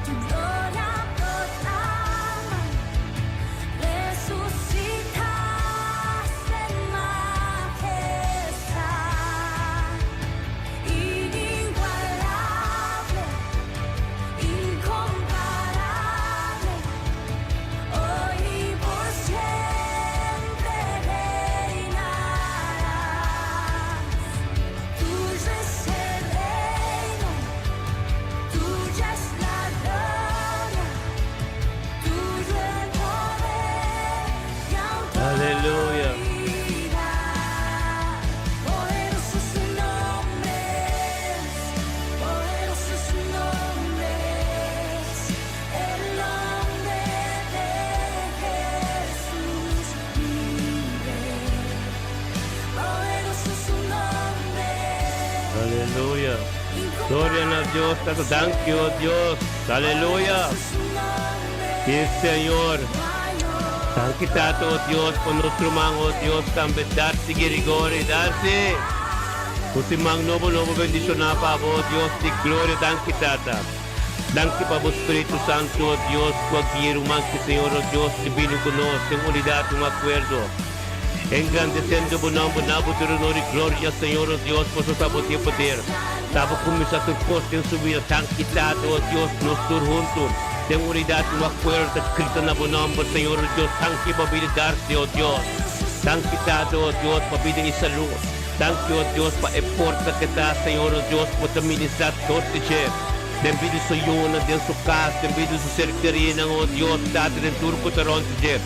tu gloria proclama. Resucitaste en majestad, inigualable, incomparable, hoy y por siempre reinarás. Tuyo es el reino, tuya es la gloria. Tuyo el poder y Aleluya. autoridad. Poderoso su nombre es, poderoso su nombre es, el nombre de Jesús mi Rey. Poderoso su nombre es, Aleluya. Gloria na Dios, Tata. Danki, oh Dios. Aleluya. poderoso su nombre Sí, Señor. no hay Danki, Tata, oh Dios, pa nos ruman, oh Dios, tambe Darcy Girigori, Darcy. Un siman nobo, nobo bendishoná pa bo, oh Dios di gloria, danki, Tata. Danki pa bo Spiritu Santu, oh Dios, ku a guia ruman ku Señor, oh Dios, divino ku nos, den unidat, un akuerdo. Engrandesiendo bo nomber, na bo tur honor i gloria, Señor, oh Dios, pasobra ta bo tin e poder. Ta bo kuminsá tur kos den su bida. Danki, Tata, oh Dios, nos tur huntu, den unidat, un akuerdo, ta grita na bo nomber, Señor, oh Dios. Danki pa bida Darcy, oh Dios. Danki, Tata, oh Dios, pa bida i salú. Danki, oh Dios, pa e forsa ku ta, Señor, oh Dios, bo ta ministrá tur di dje. Den bida di su yunan, den su kas, den bida di su ser kerinan, oh Dios, Tata, den tur ku ta rònt di dje.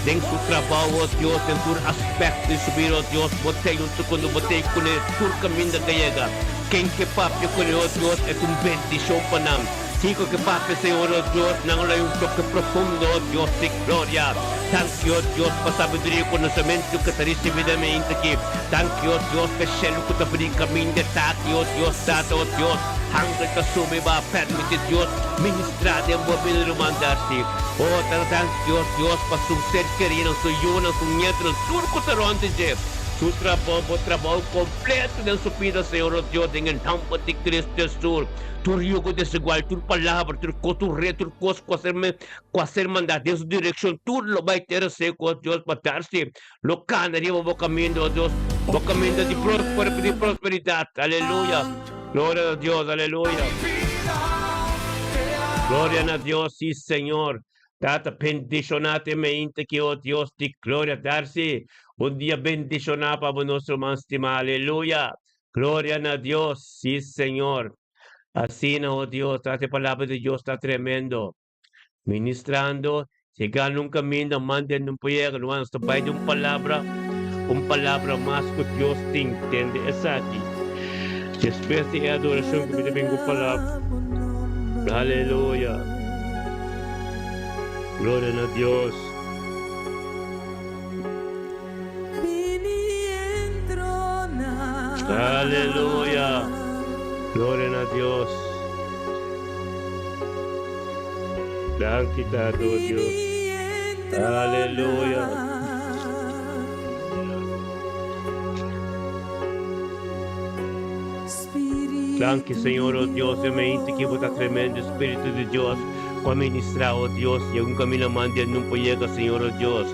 Den su trabou, oh Dios, den tur aspekto di su bida, oh Dios, bo tei un segundo, bo tei kuné tur kaminda ku a yega. Ken ke papia kuné, oh Dios, e ta un bendishon pa nan. Kiko ke papia, Señor, oh Dios, nan lo hay un toke profundo, oh Dios di gloria. Danki, oh Dios, pa sabiduria i konosementu ku ta risibí den mi inta aki. Danki, oh Dios, pa e shelu ku ta brinka mi inda ta aki, oh Dios, Tata, oh Dios. Angel ta subi ba permiti Dios ministrá den bo bida, ruman Darcy. Oh, Tata, danki, oh Dios, pa su ser kerinan, su yunan, su nietunan, tur ku ta rònt di dje. Su trabou, bo trabou kompleto den su bida, Señor, oh Dios, den e nòmber di Cristo Jesús. Tur yugo desigual, tur palabra, tur kos, tur re, tur kos ku a ser ku a ser mandá den su direkshon, tur lo bai tera seku, oh Dios, pa Darcy lo kana riba bo kaminda, oh Dios, bo kaminda di di prosperidat. Aleluya! Gloria na Dios, aleluya! Gloria na Dios, sí Señor. Tata, bendishoná te meinta ki, oh Dios di gloria. Darcy, un dia bendishoná pa bo nos ruman stimá. Aleluya! Gloria na Dios, sí Señor. Asina, oh Dios, tras e palabra di Dios ta tremendo. Ministrando, yegando un caminda, manden un proyecto, no nos ta bai di un palabra, un palabra mas cu Dios tin. Tende esaki. Despues di e adoracion cu mi ta bin cu palabra. Aleluya. Gloria na Dios. Aleluya! Gloria na Dios. Danki Tata o Dios. Aleluya. Danki Señor o Dios, e mente ki bo ta tremendo Espíritu di Dios ku a ministra o Dios y un camino mande nun por yega Señor o Dios.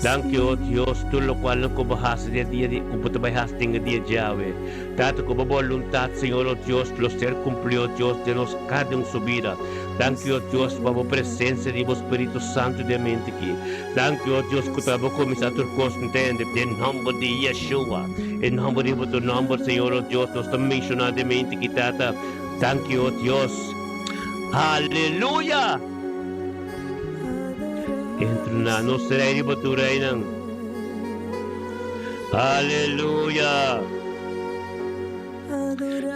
Danki, o Dios, tur lokualnan ku bo hasi den e dia di, ku bo ta bai hasi den e dia djawe. Tata, ku bo boluntat, Señor, o Dios, lo ser kumplí, o Dios, den nos kada un su bida. Danki, o Dios, pa bo presensia di bo Spiritu Santu den mente aki. Danki, o Dios, ku ta bo kuminsá tur kos ntende, den nòmber di Yeshua. E nòmber di bo tu nòmber, Señor, o Dios, nos ta menshoná den mente aki, Tata. Danki, o Dios. Aleluya! Entra na nos Rei riba tur reinan. Aleluya!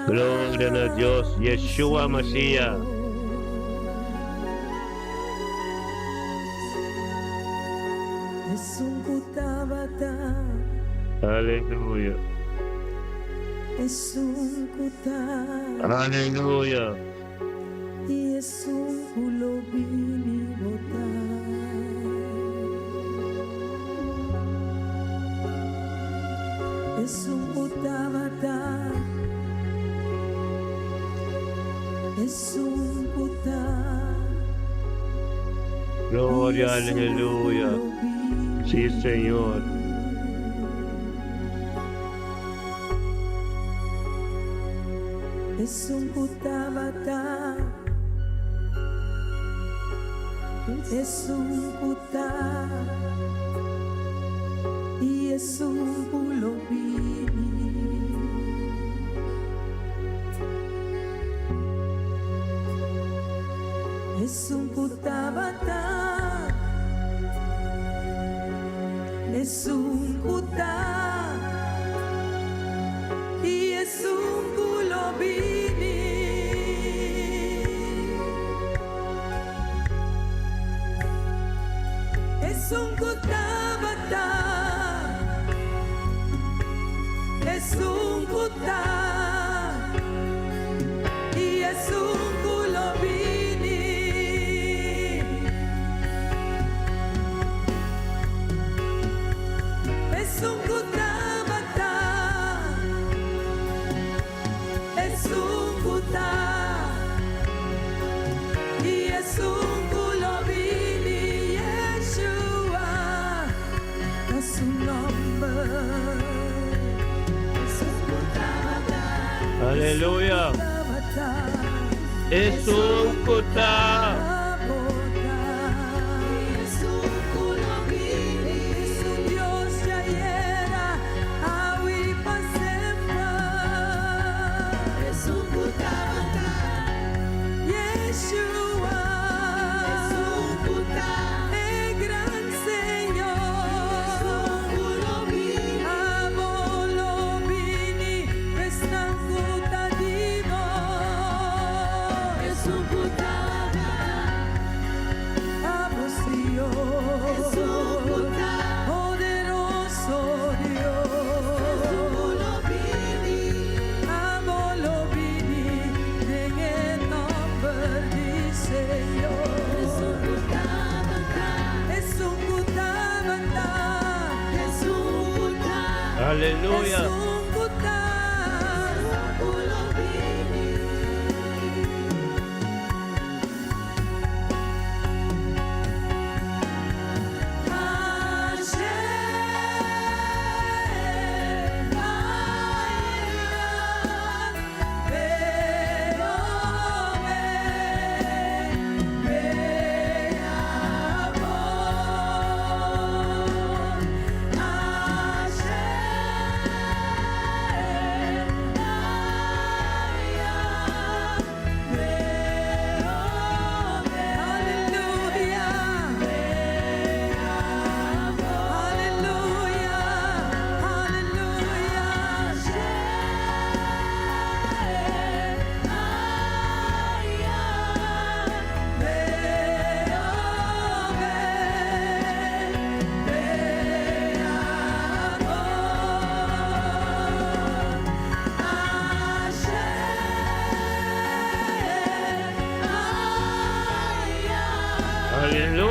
Gloria na Dios, Yeshua Mashiach. Aleluya! Aleluya! I esun ku lo bini bo ta. Esun ku tabata, esun ku ta. Gloria, aleluya. Sí, Señor. Esun ku tabata, esun ku ta, i esun ku lo bini. Esun ku tabata, esun ku ta. I esun ku lo bini. Esun ku tabata, esun ku ta, i esun ku lo bini. Esun ku tabata, esun ku ta, i esun ku lo bini, Yeshua ta su nomber. Esun ku tabata, Aleluya. tabata, Esun ku ta.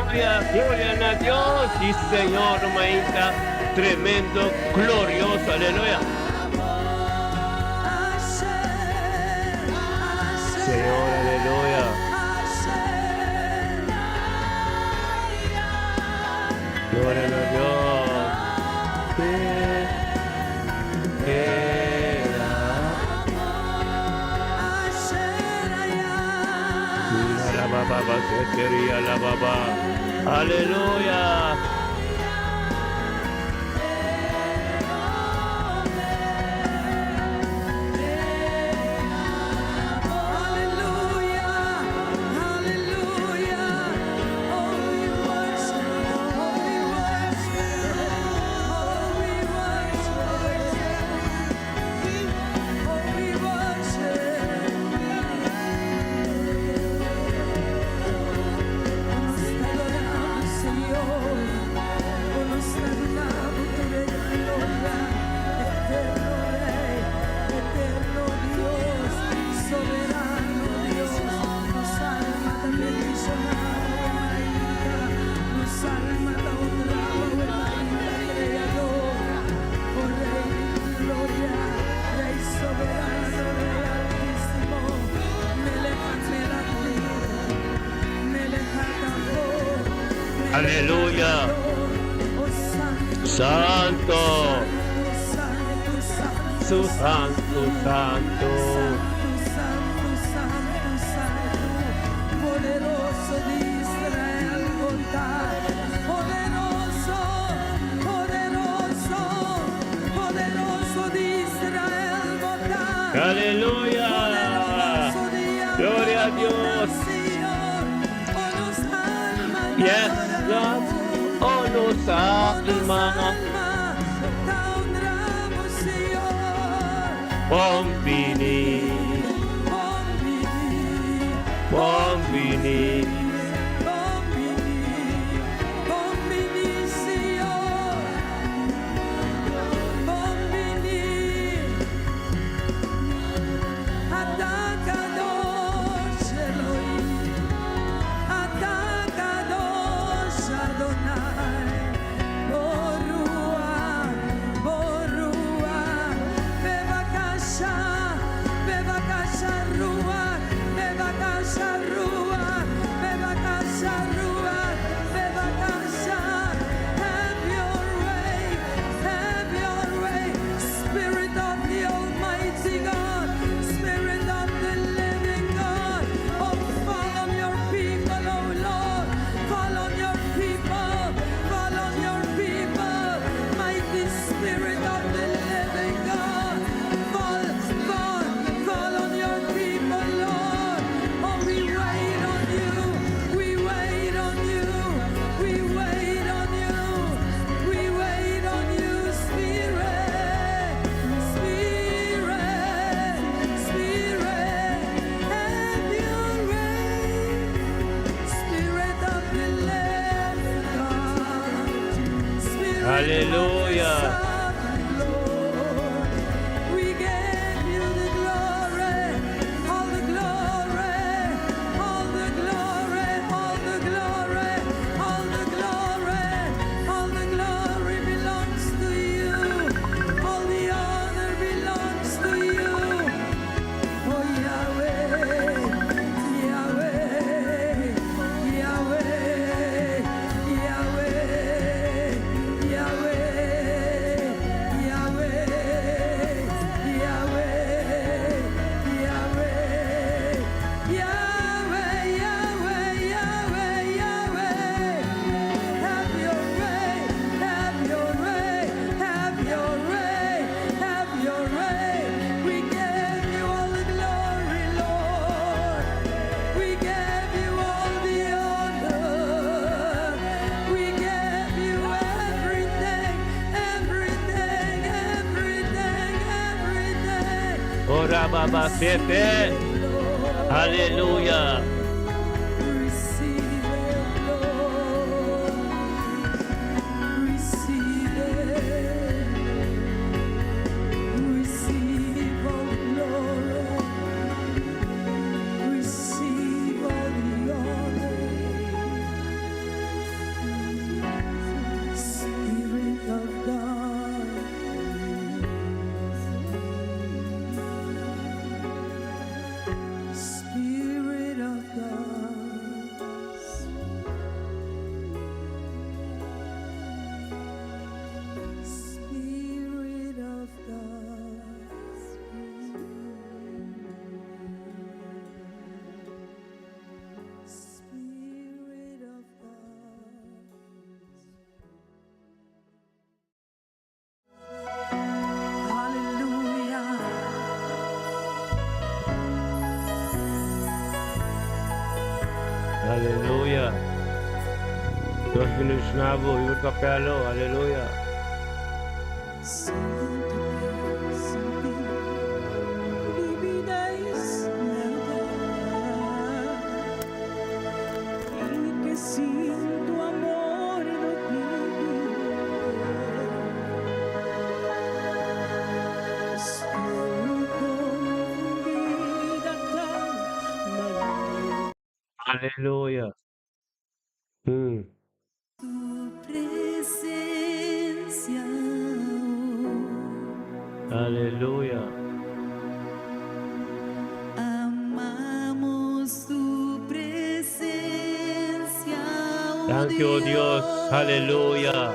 Aleluya, gloria na Dios y Señor, mainta tremendo, glorioso, aleluya. Señor, aleluya. Gloria na Dios. Aleluya. Aleluya. Santo. Su santo, santo. Poderoso de Israel, poderoso, poderoso, poderoso de Israel, Aleluya. Gloria a Dios. Yes, Lord. Oh, nos alma. Bon bini. Bon bini. Bon bini, Señor. Bon bini. Ata kadosh Elohim. Ata kadosh Adonai. Borua, Borua. Bebakasha, Bebakasha Rua, Bebakasha Rua, Bebakasha Rua, Bebakasha. Have your way, have your way, Spirit of the Almighty God, Spirit of the living God. Oh, fall on your people, oh Lord, fall on your people, fall on your people, mighty Spirit of the living God. Fall, fall, fall on your people, Lord. Oh, we wait on you, we wait on you, we wait on you, we wait on you, Spirit, Spirit, Spirit, have your way, Spirit of the living God, Spirit Hallelujah. of the sovereign Lord. We give you the glory, all the glory, all the glory, all the glory, all the glory, all the glory belongs to you. All the honor belongs to you. Oh Yahweh, Yahweh, Yahweh, Yahweh, Yahweh, Yahweh, Yahweh, Yahweh, Yahweh, Yahweh, Yahweh, Yahweh. Have your way, have your way, have your way, have your way. We give you all the glory, Lord. We give you all the honor. We give you everything, everything, everything, everything. Ora baba sete. Aleluya. Receive it, Lord. Receive it. Receive all the glory. Receive all the honor. Aleluya. Dios bendiciona bo, Hubert Capello. Aleluya. Aleluya. Aleluya. Danki, oh Dios. Aleluya.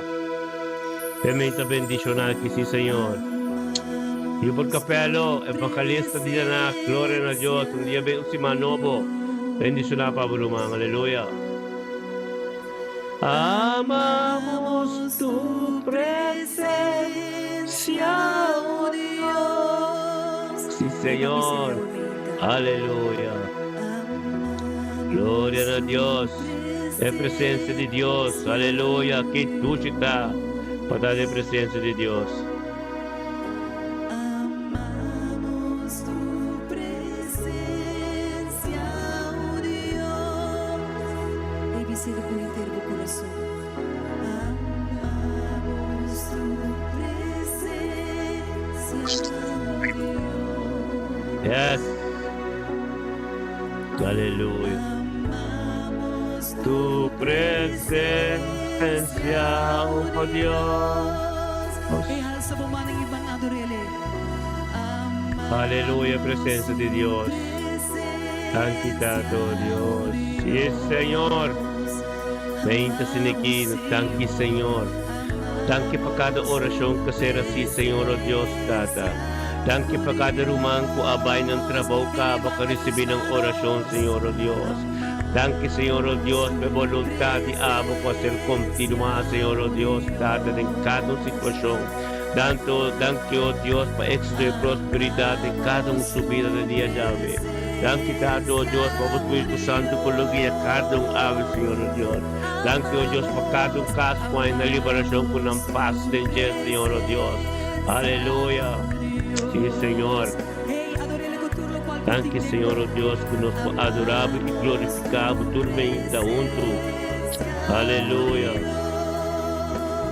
Te menta bendiciona aki, si Señor. Hubert Capello, evangelista di Dana, gloria na Dios. Un dia ben un siman nobo. Bendiciona pa bo ruman. Aleluya. Amamos tu presencia, oh Dios. Sí, Señor. Aleluya. Gloria a Dios. E presencia di Dios. Aleluya. Ki dushi ta pa ta den presencia di Dios. Amamos tu presencia, oh Dios. Ei bis'é ku henter bo kurason. Amamos tu presencia, oh Dios. Yes. Aleluya. Amamos Tu presencia, oh Dios. Ei halsa bo man i ban ador'é. Aleluya, presencia di Dios. Danki Tata, oh Dios. Sí, Señor. Benta siniki, danki Señor. Danki pa kada orashon ku a ser hasí, Señor, oh Dios, Tata. Danki pa kada ruman ku a bai nan trabou kaba ku a risibí nan orashon, Señor, oh Dios. Danki, Señor, oh Dios, pa e boluntat di abo ku a ser kontinuá, Señor, oh Dios, Tata, den kada un situashon. Tantu, danki, oh Dios, pa éksito i prosperidat den kada un su bida den dia djawe. Danki, Tata, oh Dios, pa bo Spiritu Santu ku lo guia kada un awe, Señor, oh Dios. Danki, oh Dios, pa kada un kas ku hay na liberashon ku nan pas den dje, Señor, oh Dios. Aleluya. Sí, Señor. Danki, Señor, oh Dios, ku nos por adorá bo i glorifiká bo tur meinta huntu. Aleluya.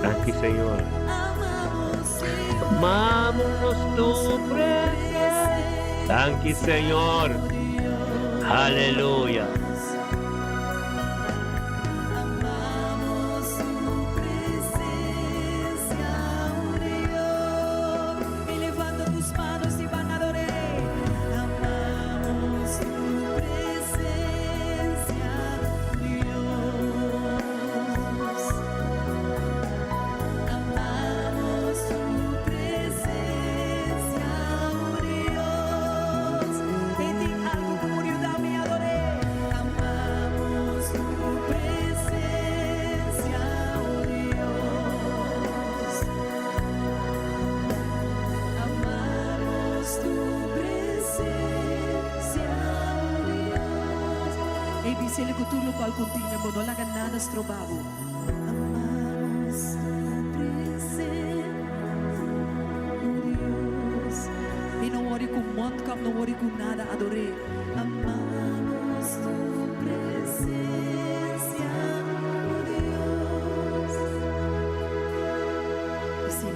Danki, Señor. Amamos tu presencia. Danki, Señor. Aleluya. Amamos tu presencia, oh Dios. Y levanta tus manos y ban ador'é. Amamos tu presencia, Dios. Amamos tu presencia, oh Dios. I tin algu ku por yuda mi ador'é. Amamos tu presencia, oh Dios. Amamos tu presencia, oh Dios. Ei bis'é ku tur loke ku tin, bo no laga nada stroba bo. Amamos tu presencia, oh Dios. I no worry ku mondkap, no worry ku nada, ador'é. Amamos tu presencia, oh Dios. Bis'é.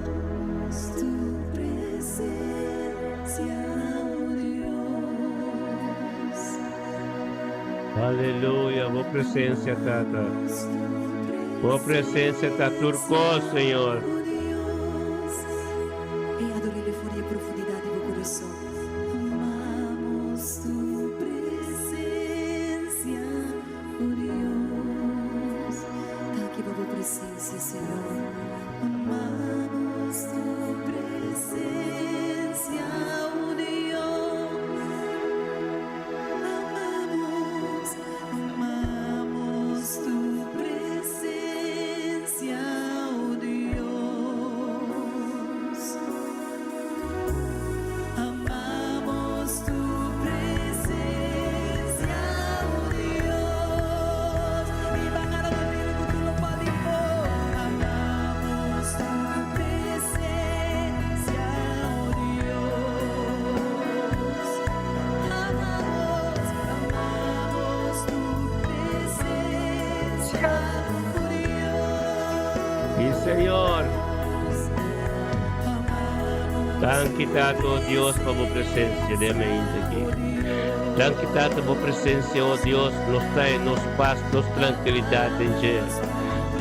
Amamos tu presencia, oh Dios. Aleluya. Bo presencia, Tata. Bo presencia ta tur kos, Señor. Oh Dios. Ei ador'é for di e profundidat di bo kurason. Amamos tu presencia, oh Dios. Danki pa bo presencia, Señor. Amamos tu presencia, oh Dios. Amamos, amamos tu presencia, oh Dios. Danki Tata, oh Dios, pa bo presencia den mainta aki. Danki Tata, bo presencia, oh Dios, nos trae nos paz, nos tranquilidad den dje.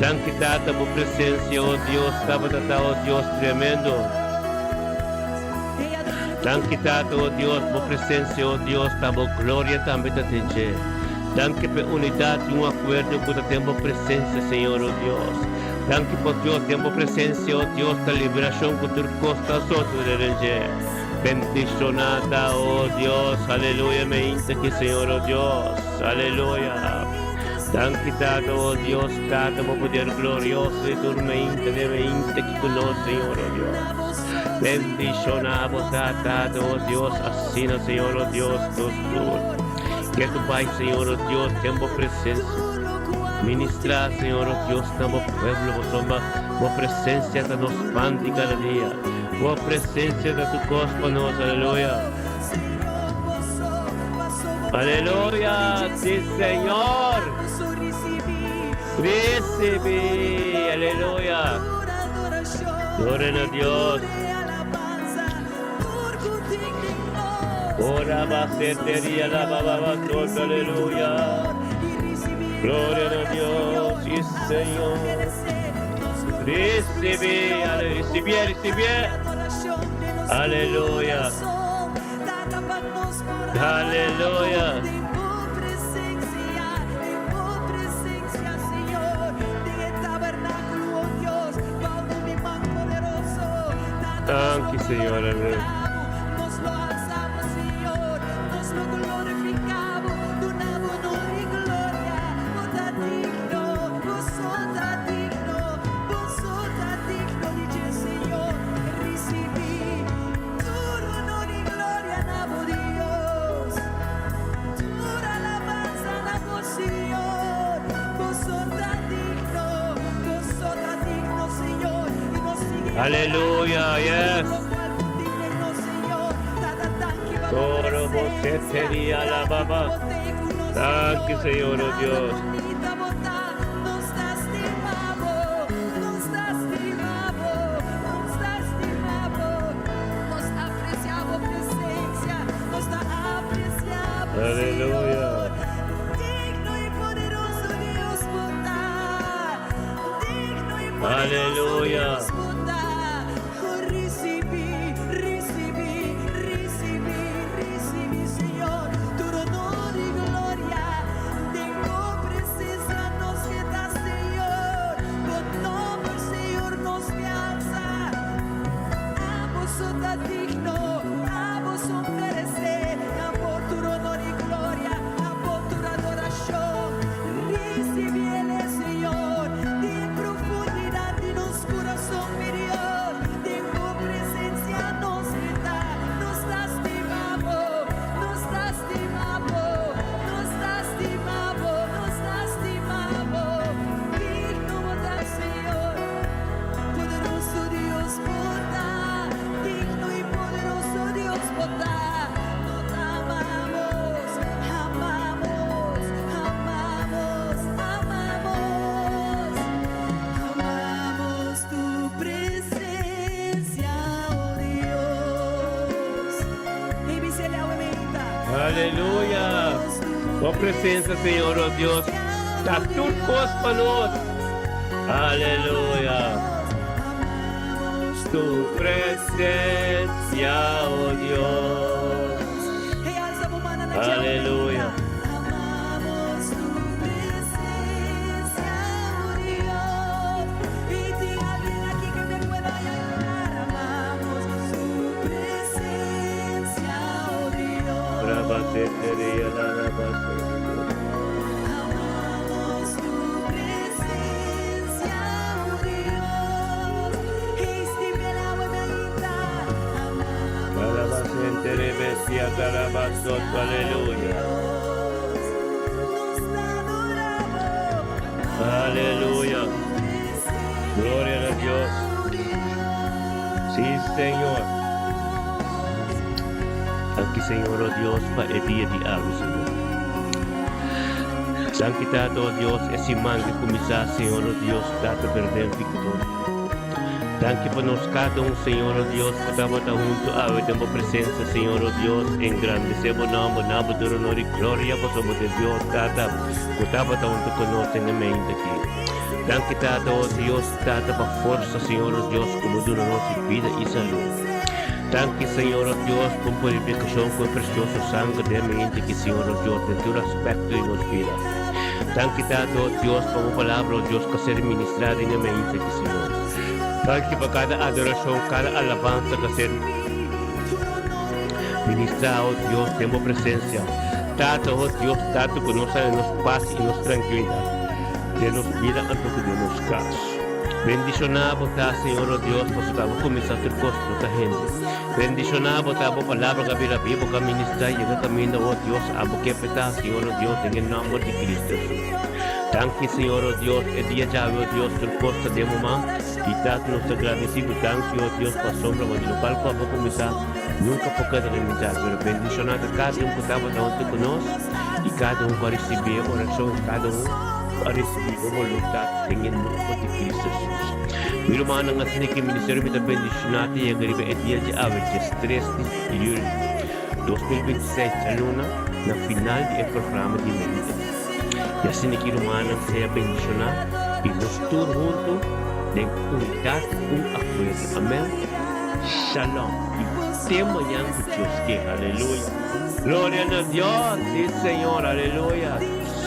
Danki Tata, bo presencia, oh Dios, tabata ta, oh Dios, tremendo. Danki Tata, oh Dios, bo presencia, oh Dios, ta bo gloria tambe ta den dje. Danki p'e unidad y un acuerdo cu ta den bo presencia, Señor, oh Dios. Danki pa Dios den bo presencia, oh Dios, ta liberacion cu tur cos ta sosode den dje. Bendiciona ta, oh Dios, aleluya, me inta aki, Señor, oh Dios, aleluya. Danki Tata, oh Dios, Tata, bo poder glorioso di tur me inta den me inta aki cu nos, Señor, oh Dios. Bendiciona bo ta, Tata, oh Dios, asina, Señor, oh Dios, nos tur. Ke tu bai, Señor, oh Dios, den bo presencia. Ministra, Señor, oh Dios, na bo pueblo, pasobra bo presencia ta nos pan di cada dia. Bo presencia ta tur cos pa nos, aleluya. Aleluya, si Señor. Recibi, aleluya. Gloria na Dios. Ora baseteria la baba todo, aleluya. Gloria na Dios, sí Señor. Recibi, recibi, recibi. Aleluya. Aleluya. Danki, Señor. Aleluya. Aleluya, yes. Toro boseteria la baba. Danki, Señor, oh Dios. Aleluya. Aleluya. Aleluya. Bo presencia, Señor, oh Dios, ta tur cos pa nos. Aleluya. Tu presencia, oh Dios. Aleluya. Aleluya. Aleluya. Gloria a Dios. Sí, Señor. Danki, Señor, oh Dios, pa e dia di awe, Señor. Danki, Tata, oh Dios, e siman ku kuminsá, Señor, oh Dios, Tata, pero den viktoria. Danki pa nos kada un, Señor, o Dios, ku tabata huntu awe den bo presensia, Señor, o Dios, engrandesé bo nòmber, na bo duna honor i gloria, pasobra bo ta e Dios, Tata, ku tabata huntu ku nos den e mente aki. Danki, Tata, o Dios, Tata, pa forsa, Señor, o Dios, ku bo duna nos di bida i salú. Danki, Señor, o Dios, pa un purifikashon ku e presioso sanger den e mente aki, Señor, o Dios, den tur aspekto di nos bida. Danki, Tata, o Dios, pa bo palabra, o Dios, ku a ser ministrá den e mente aki, Señor. Danki pa kada adorashon, kada alabansa ku a ser ministrá, o Dios, den bo presensia. Tata, o Dios, tantu ku nos haña nos pas i nos trankilidat den nos bida anto ku den nos kas. Bendishoná bo ta, Señor, o Dios, pasobra abo kuminsá tur kos, no ta hende. Bendishoná bo ta, bo palabra ku a bira bibu, ku a ministrá i yega kaminda, o Dios, abo ke p'e ta, Señor, o Dios, den e nòmber di Cristo Hesus. Danki, Señor, o Dios, e dia djawe, o Dios, tur kos ta den bo man, i Tata nos ta gradisí bo. Danki, o Dios, pasobra bo di lokual ku abo kuminsá nunka por keda limitá. Pero bendishoná ta kada un ku tabata huntu ku nos, i kada un ku a risibí e orashon, i kada un ku a risibí bo boluntat den e nòmber di Cristo Hesus. Mi rumannan, asina ki ministerio mi ta bendishoná ta yega riba e dia djawe, 13 di yuli 2026, djaluna, na final di e programa di Medita. I asina ki rumannan sea bendishoná i nos tur huntu den unidat un akuerdo. Amèn. Shalom i te mañan ku Dios ke. Aleluya. Gloria na Dios. Si Señor. Aleluya.